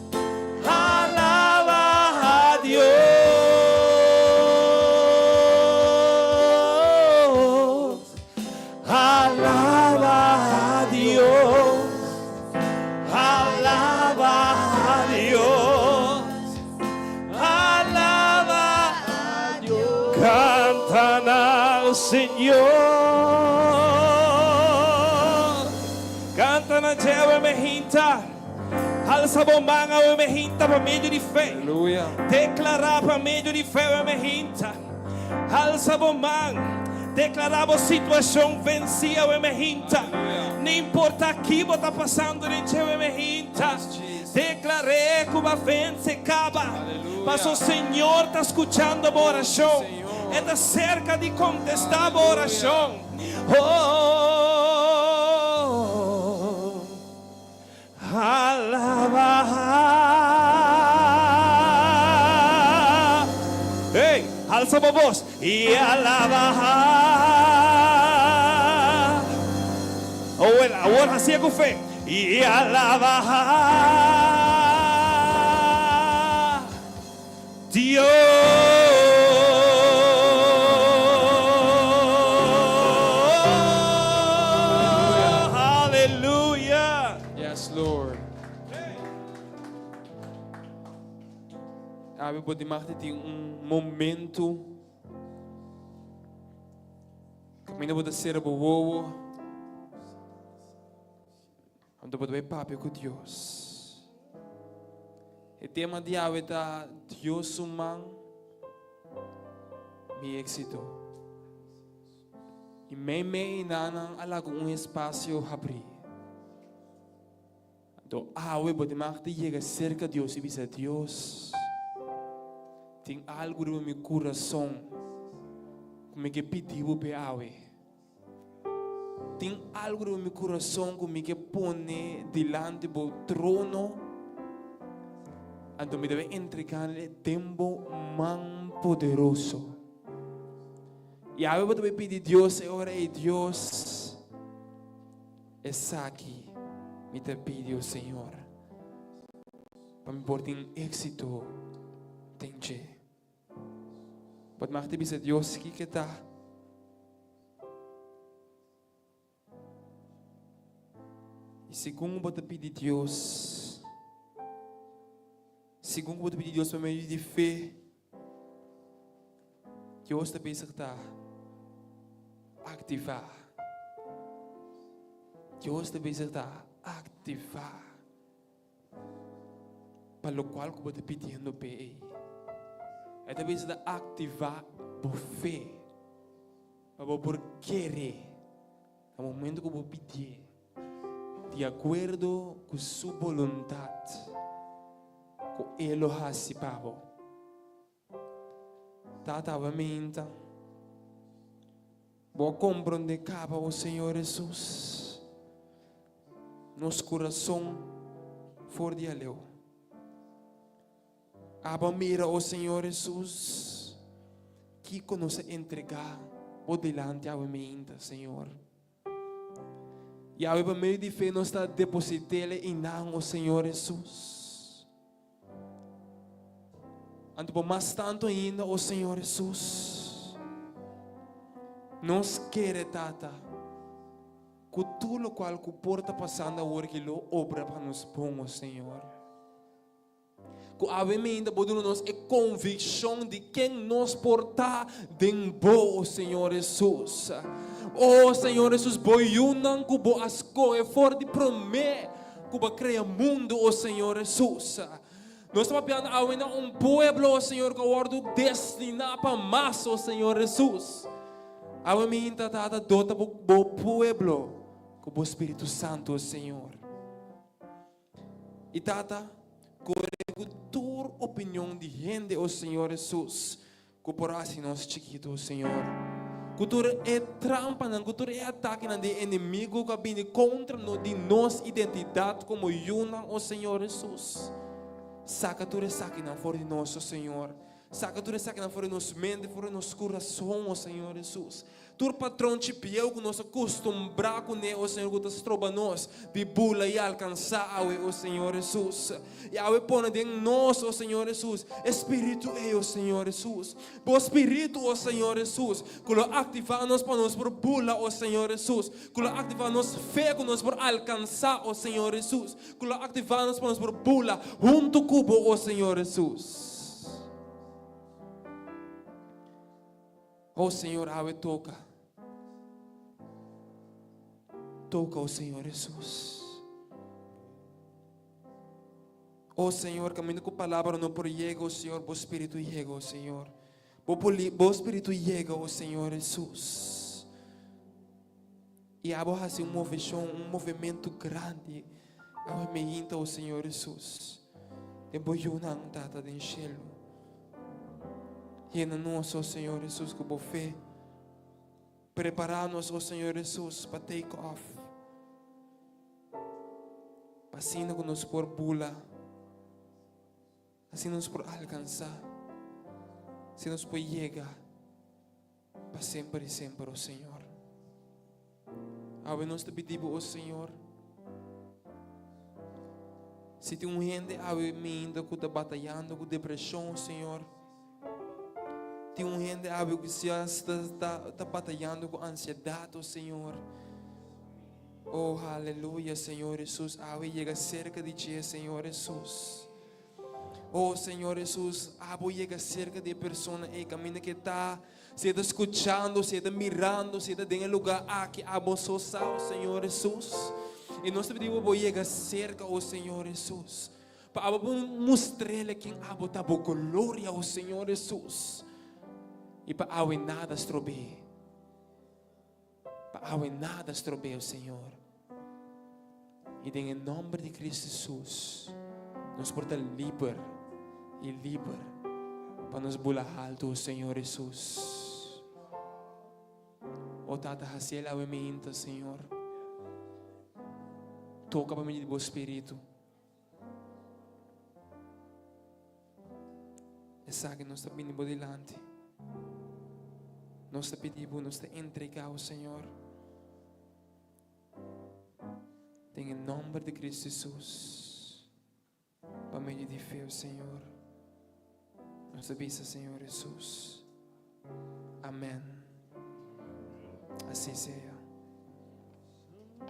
Alaba a Dios. Alaba a Dios. Alaba a Dios. Alaba a Dios. Cantan al Señor. Canta na dje mainta. Alsa bo man awe mainta pa medio di fe. Aleluya. Deklará pa medio di fe mainta. Alsa bo man. Deklará bo situashon vensí awe mainta. No importá kiko ta pasando den dje mainta. Deklará ku bo a vense kaba. Aleluya. Paso Señor ta skuchando bo orashon. Señor. E ta serka di kontestá bo orashon. Oh, alaba. Hey, alsa bo bos i alaba. Oh, well, awor hasié ku fe. I alaba. Dios. Aleluya. Yes, Lord. Awe bo mag tin un momento. Kaminda bo ta sera bo wowo. Anto bo ta bai papia ku Dios. E tema di awe ta Dios su man, mi éksito. I mei mei nan a laga un espasio habrí. Anto awe bo mag di yega serka Dios i bisa Dios, tin algu den mi kurason ku mi ke pidi bo p'e awe. Tin algu den mi kurason ku mi ke pone dilanti bo trono. Anto mi debe entregá den bo man poderoso. I awe bo ta pidi Dios e ora ei Dios esaki mi ta pidi, Señor. Pa mi por tin éksito den dje. Bo mag di bisa Dios kiko ta. I segun bo ta pidi Dios, segun bo ta pidi Dios pa medio di fe, Dios ta bezig ta aktivá. Dios ta bezig ta aktivá. Pa lokual ku bo ta pidiendo p'e ei. E ta bezig ta aktivá bo fe. Pa bo por kere na momento ku bo pidié. Di akuerdo ku su boluntat ku e lo hasi pa bo. Tata awe minta. Bo a komprondé kaba, o Señor Hesus, nos kurason for di aleu. Abo a mira, o Señor Hesus, kiko nos a entregá bo dilanti awe minta, Señor. I awe pa medio di fe nos ta deposit'El einan, o Señor Hesus. Anto pa mas tanto ainda, o Señor Hesus, nos kere, Tata, ku tur lokual ku por ta pasando awor ki lo obra pa nos bon, o Señor. Ku awe mainta bo duna nos e konvikshon di ken nos por ta den bo, o Señor Hesus. O Señor Hesus, bo yunan ku bo a skohe for di promé ku bo a krea mundu, o Señor Hesus. Nos ta papiando awe na un pueblo, o Señor, ku a wòrdu destiná pa mas, o Señor Hesus. Awe mainta, Tata, dota bo pueblo ku bo Spiritu Santu, o Señor. I Tata, kore ku tur opinion di hende, o Señor Hesus, ku por hasi nos chikitu, o Señor. Ku tur e trampanan, ku tur e atakenan di e enemigu ku a bini kontra no di nos identidat komo yunan, o Señor Hesus. Saka tur esakinan for di nos, o Señor. Saka tur esakinan for di nos mente, for di nos kurason, o Señor Hesus. Tur patronchi bieu ku nos a kustumbrá kuné, o Señor, ku ta stroba nos di bula i alkansá awe, o Señor Hesus. I awe pone den nos, o Señor Hesus, e Spiritu ei, o Señor Hesus. Bo Spiritu, o Señor Hesus, ku lo aktivá nos pa nos por bula, o Señor Hesus. Ku lo aktivá nos fe ku nos por alkansá, o Señor Hesus. Ku lo aktivá nos pa nos por bula huntu ku Bo, o Señor Hesus. Oh Señor, awe toca. Toca, oh Señor Jesús. Oh Señor, camino cu palabra no por llega, oh Señor, bo Espíritu llega, oh Señor. Bo, bo Espíritu llega, oh Señor Jesús. Y abo hace un movecion, un movimiento grande. Awe me hinta, oh Señor Jesús. Den bo yunan, Tata, den cielo. Yena nos, oh Señor Jesús, ku bo fe. Prepara nos, oh Señor Jesús, pa take off. Pa asina ku nos por bula. Asina nos por alkansá. Asina nos por yega pa semper i semper, oh Señor. Awe nos ta pidi bo, oh Señor, si tin un hende awe miinda ku ta batayando ku depreshon, oh Señor, tin un hende awe ku kisas ta, ta, ta batayando ku ansiedat, oh Señor. Oh, aleluya, Señor Jesús. Awe yega serka di dje, Señor Jesús. Oh, Señor Jesús, abo yega serka di e persona ei kaminda ke ta. Si e ta skuchando, si e ta mirando, si e ta den e lugá aki, abo so sa, o Señor Hesus. I nos ta pidi bo bo yega serka, o Señor Hesus, pa abo por mustr'el ken abo ta, bo gloria, o Señor Hesus. I pa awe nada strob'é. Pa awe nada strob'é, o Señor. I den e nòmber di Cristo Hesus, nos por ta liber i liber pa nos bula haltu, o Señor Hesus. O Tata, hasi el awe mainta, Señor. Toka pa medio di bo Spiritu. Esaki nos ta bini bo dilanti. Nos ta pidi bo, nos ta entregá, o Señor. Den e nomber di Cristo Jesus, pa medio di fe, o Señor, nos ta bisa, Señor Jesus, Amen. Así sea.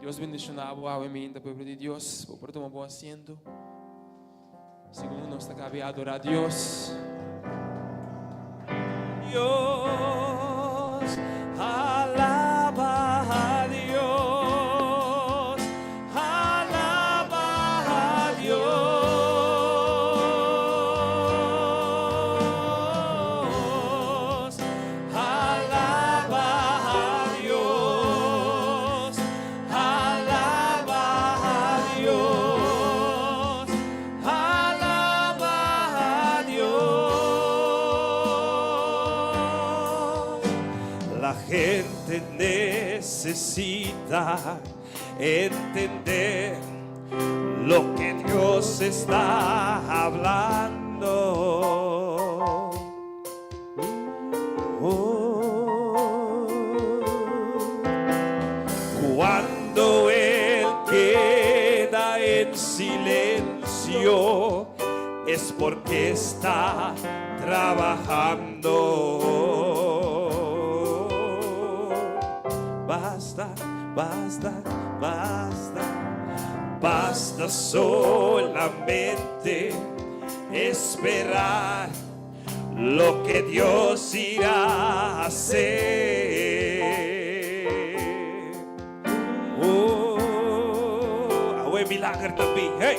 Dios bendiciona bo awe minta, pueblo di Dios. Bo por tuma bo asiento. Segun nos ta cabe adora Dios. Dios, alaba a Dios, alaba a Dios, alaba a Dios, alaba a Usted necesita entender lo que Dios está hablando. Oh. Cuando Él queda en silencio, es porque está trabajando. Basta, basta, basta, basta solamente esperar lo que Dios irá a hacer. Oh, awe milager tambe. Hey.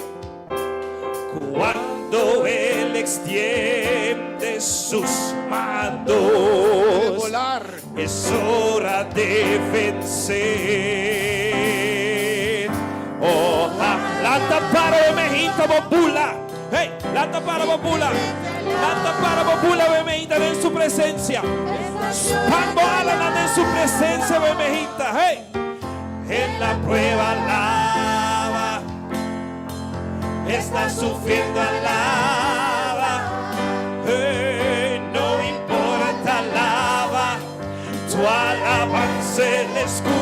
Cuando Él extiende sus manos, Volar. Es hora de vencer. Oh, ah, lanta para mainta bo bula. Hey, lanta para bo bula. Lanta para bo bula mainta den su presencia. Span bo alanan den su presencia mainta. Hey, en la prueba alaba. Está sufriendo alaba. Hey, no importa alaba. Tu alabanza él escuchará.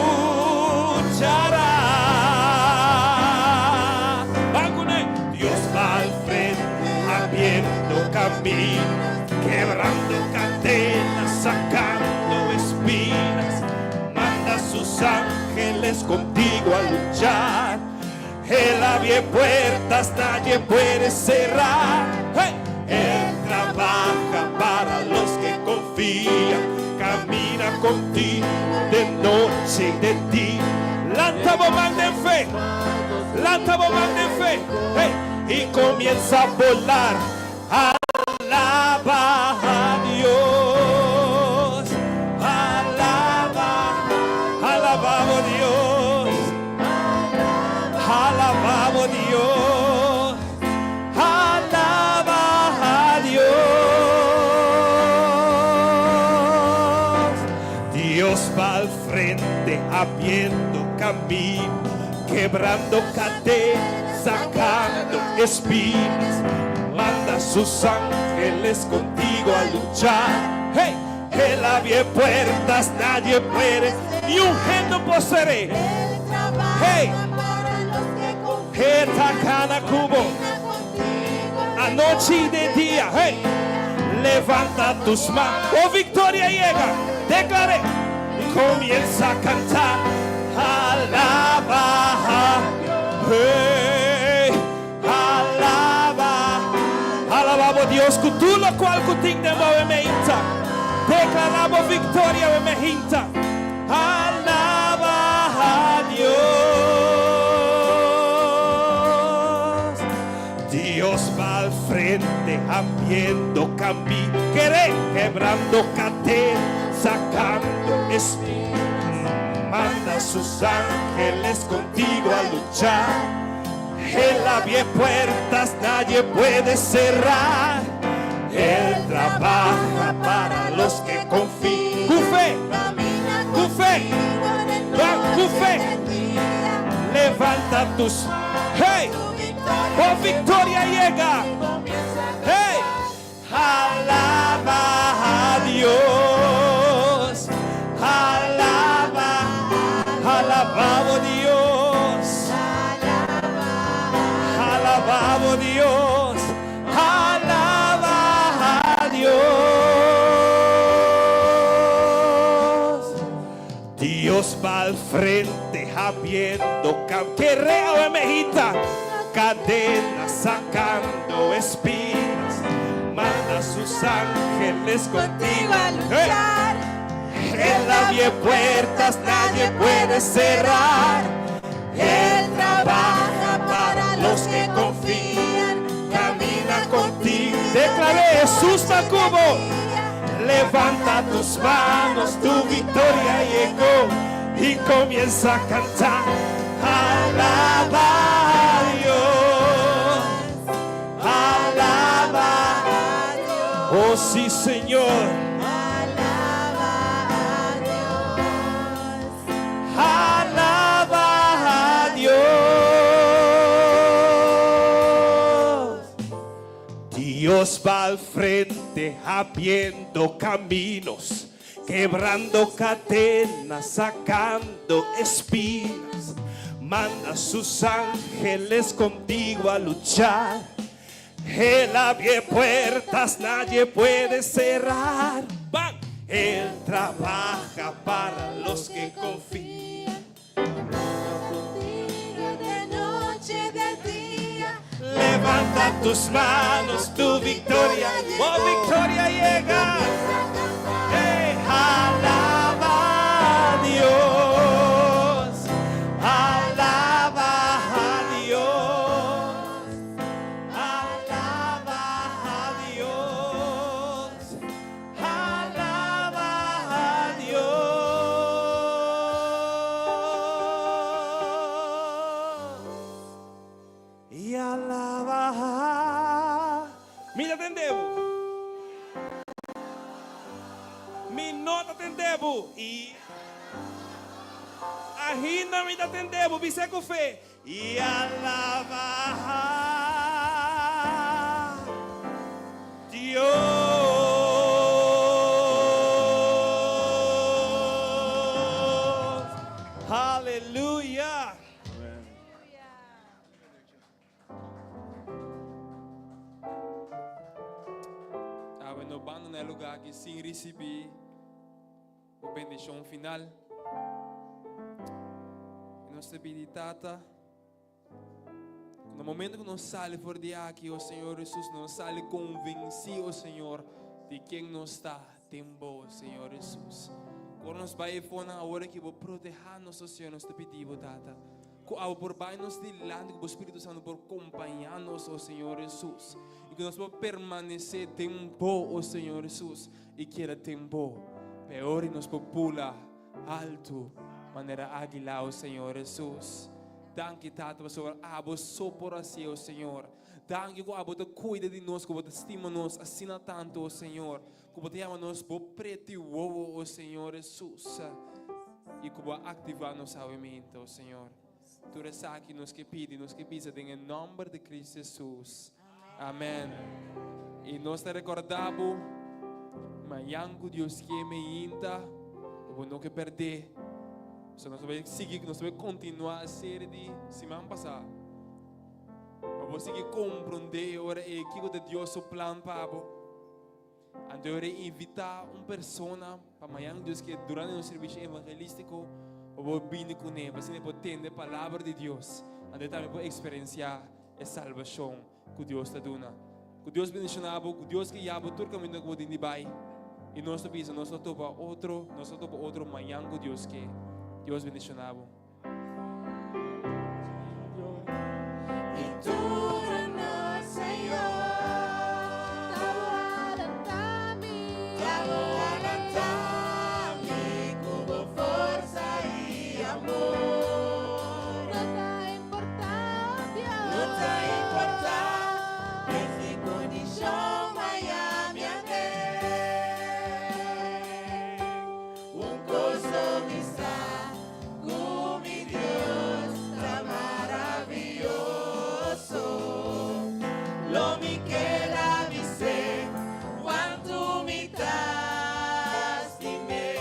Ban kuné. Dios va al frente, abriendo camino, quebrando cadenas, sacando espinas. Manda a sus ángeles contigo a luchar. Él abre puertas, nadie puede cerrar. Hey! Él trabaja para los que confían. Camina contigo de noche y de día. Lanta bo man den fe. Lanta bo man den fe. Hey! Y comienza a volar. Alaba a Dios. Alaba. Alabamos Dios. Alabamos Dios. Alaba a Dios. Dios va al frente abriendo camino, quebrando cadenas, sacando espinas. Manda a sus ángeles contigo a luchar. Hey, Él abre puertas, nadie puede, ni un gen posee. Hey, E ta kana ku bo. Anochi i di dia. Hey, levanta tus manos. Oh, victoria llega. Declare. Comienza a cantar. Alaba. Hey, alaba. Alabamos Dios. Ku tur loke ku tin den bo mainta. Deklaramos viktoria mainta. Alaba a Dios. Dios va al frente, abriendo camino, quebrando cadenas, sacando espinas. Manda a sus ángeles contigo a luchar. Él abre puertas, nadie puede cerrar. Él trabaja para los que confían. Ku fe, ku fe, va, ku fe. Levanta tus. Hey, oh victoria llega. Hey, alaba a Dios. Alaba, alabamos Dios. Alabamos Dios. Alaba a Dios. Dios va al frente, abriendo cam mejita, cadenas, sacando espinas. Manda a sus ángeles contigo a luchar. Él abre puertas, nadie puede cerrar. Él trabaja para los que confían. Camina contigo. Declaré Jesús ta ku bo. Levanta tus manos, tu victoria llegó. Y comienza a cantar. Alaba a Dios. Alaba. Oh sí, Señor. Alaba a Dios. Dios va al frente abriendo caminos, quebrando cadenas, sacando espinas. Manda sus ángeles contigo a luchar. Él abre puertas, nadie puede cerrar. ¡Bam! Él trabaja para los que confían. De noche, de día. Levanta tus manos, tu victoria. ¡Oh, victoria llega! ¡Hey! Alaba a Dios. Alaba a Dios. Alaba a Dios. Alaba a Dios. I alaba. Mi ta tende bo. Mi no ta tende bo. I ainda mi ta tende bo. Bis'é ku fe. I alaba Dios. Aleluya. Awe no bandoná e lugá aki sin risibí bo bendishon final. I nos ta pidi, Tata, ku na momento ku nos sali for di aki, o Señor Hesus, nos sali konvensí, o Señor, di ken nos ta den bo, Señor Hesus. Ku ora nos bai efonan awor aki, bo protehá nos, o Señor, nos ta pidi bo, Tata. Ku abo por bai nos dilanti, ku bo Spiritu Santu por kompañá nos, o Señor Hesus. I ku nos por permanesé den bo, o Señor Hesus, i keda den bo. Peor i nos por bula altu manera águila, o Señor Hesus. Danki, Tata, pasobra abo so por hasié, o Señor. Danki ku abo ta kuida di nos, ku bo ta stima nos asina tantu, o Señor. Ku bo ta yama nos bo preti wowo, o Señor Hesus, i ku bo a aktivá nos awe minta, o Señor. Tur esaki nos ke pidi, nos ke bisa den e nòmber di Cristo Hesus. Amèn. I nos ta rekordá bo, mañan ku Dios ke meinta, bo no ke pèrdé. So nos ta bai sigui, nos ta bai kontinuá e serie di siman pasá. Pa bo sigui komprondé e ora ei kiko ta Dios su plan pa bo. Anto yo reinvitá un persona pa mañan Dios ke durante nos servisio evangelístiko pa bo bini kuné pa asina e por tende palabra di Dios. Anto e tambe por eksperensiá e salbashon ku Dios ta duna. Ku Dios bendishoná bo, ku Dios guiá bo tur kaminda ku bo tin di bai. I nos ta bisa nos ta topa otro, nos ta topa otro mañan ku Dios ke. Dios bendishoná bo. Ku mi Dios ta maravioso. Lo mi keda bis'é kuantu mi ta stim'é.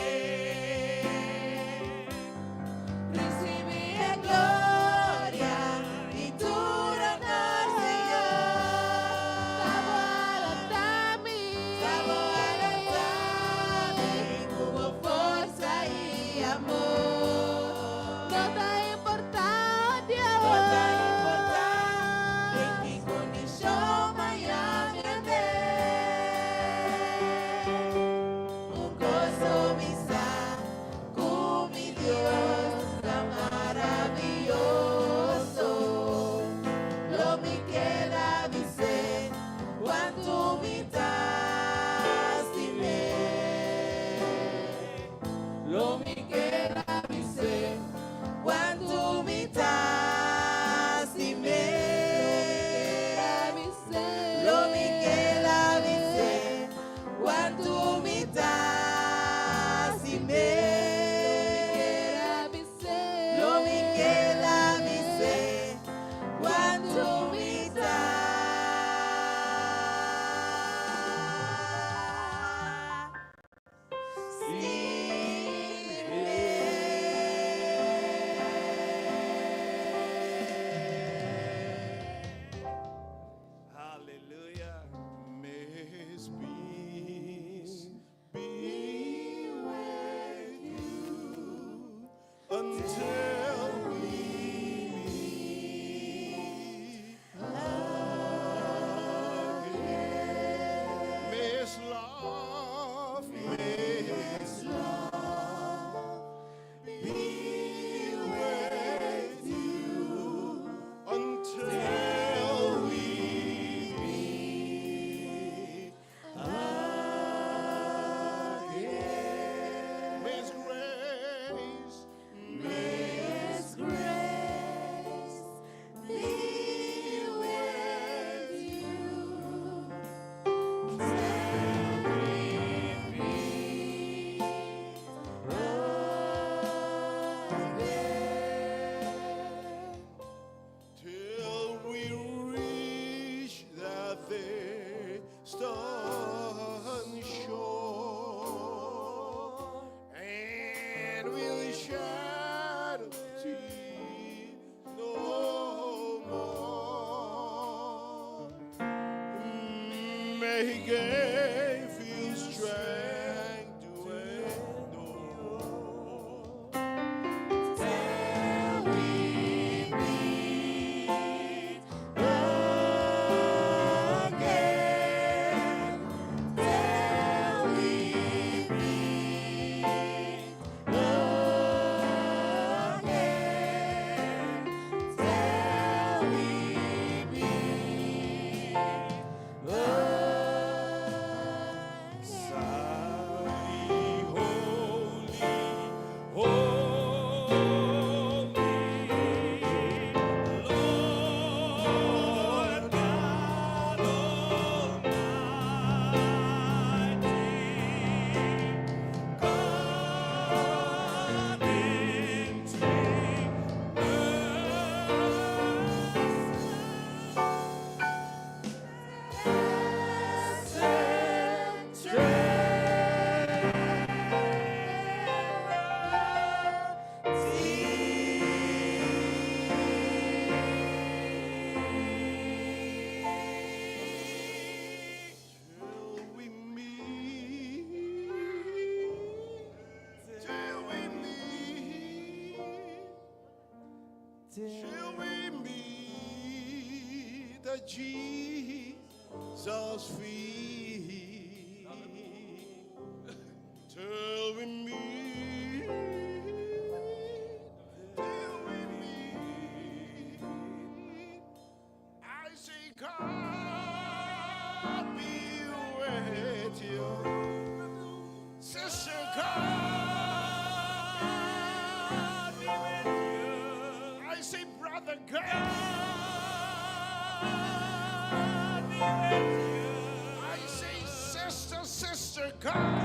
He gave you strength to endure. Till we meet again. Till we meet again. Till we meet Holy, holy, Lord God Almighty, God in three Till we meet, till we meet, till we meet at Jesus' feet. Till we meet, till we meet. I say, God be with you. Sister, God be with you. I say, brother, God be with you. I say, sister, sister, God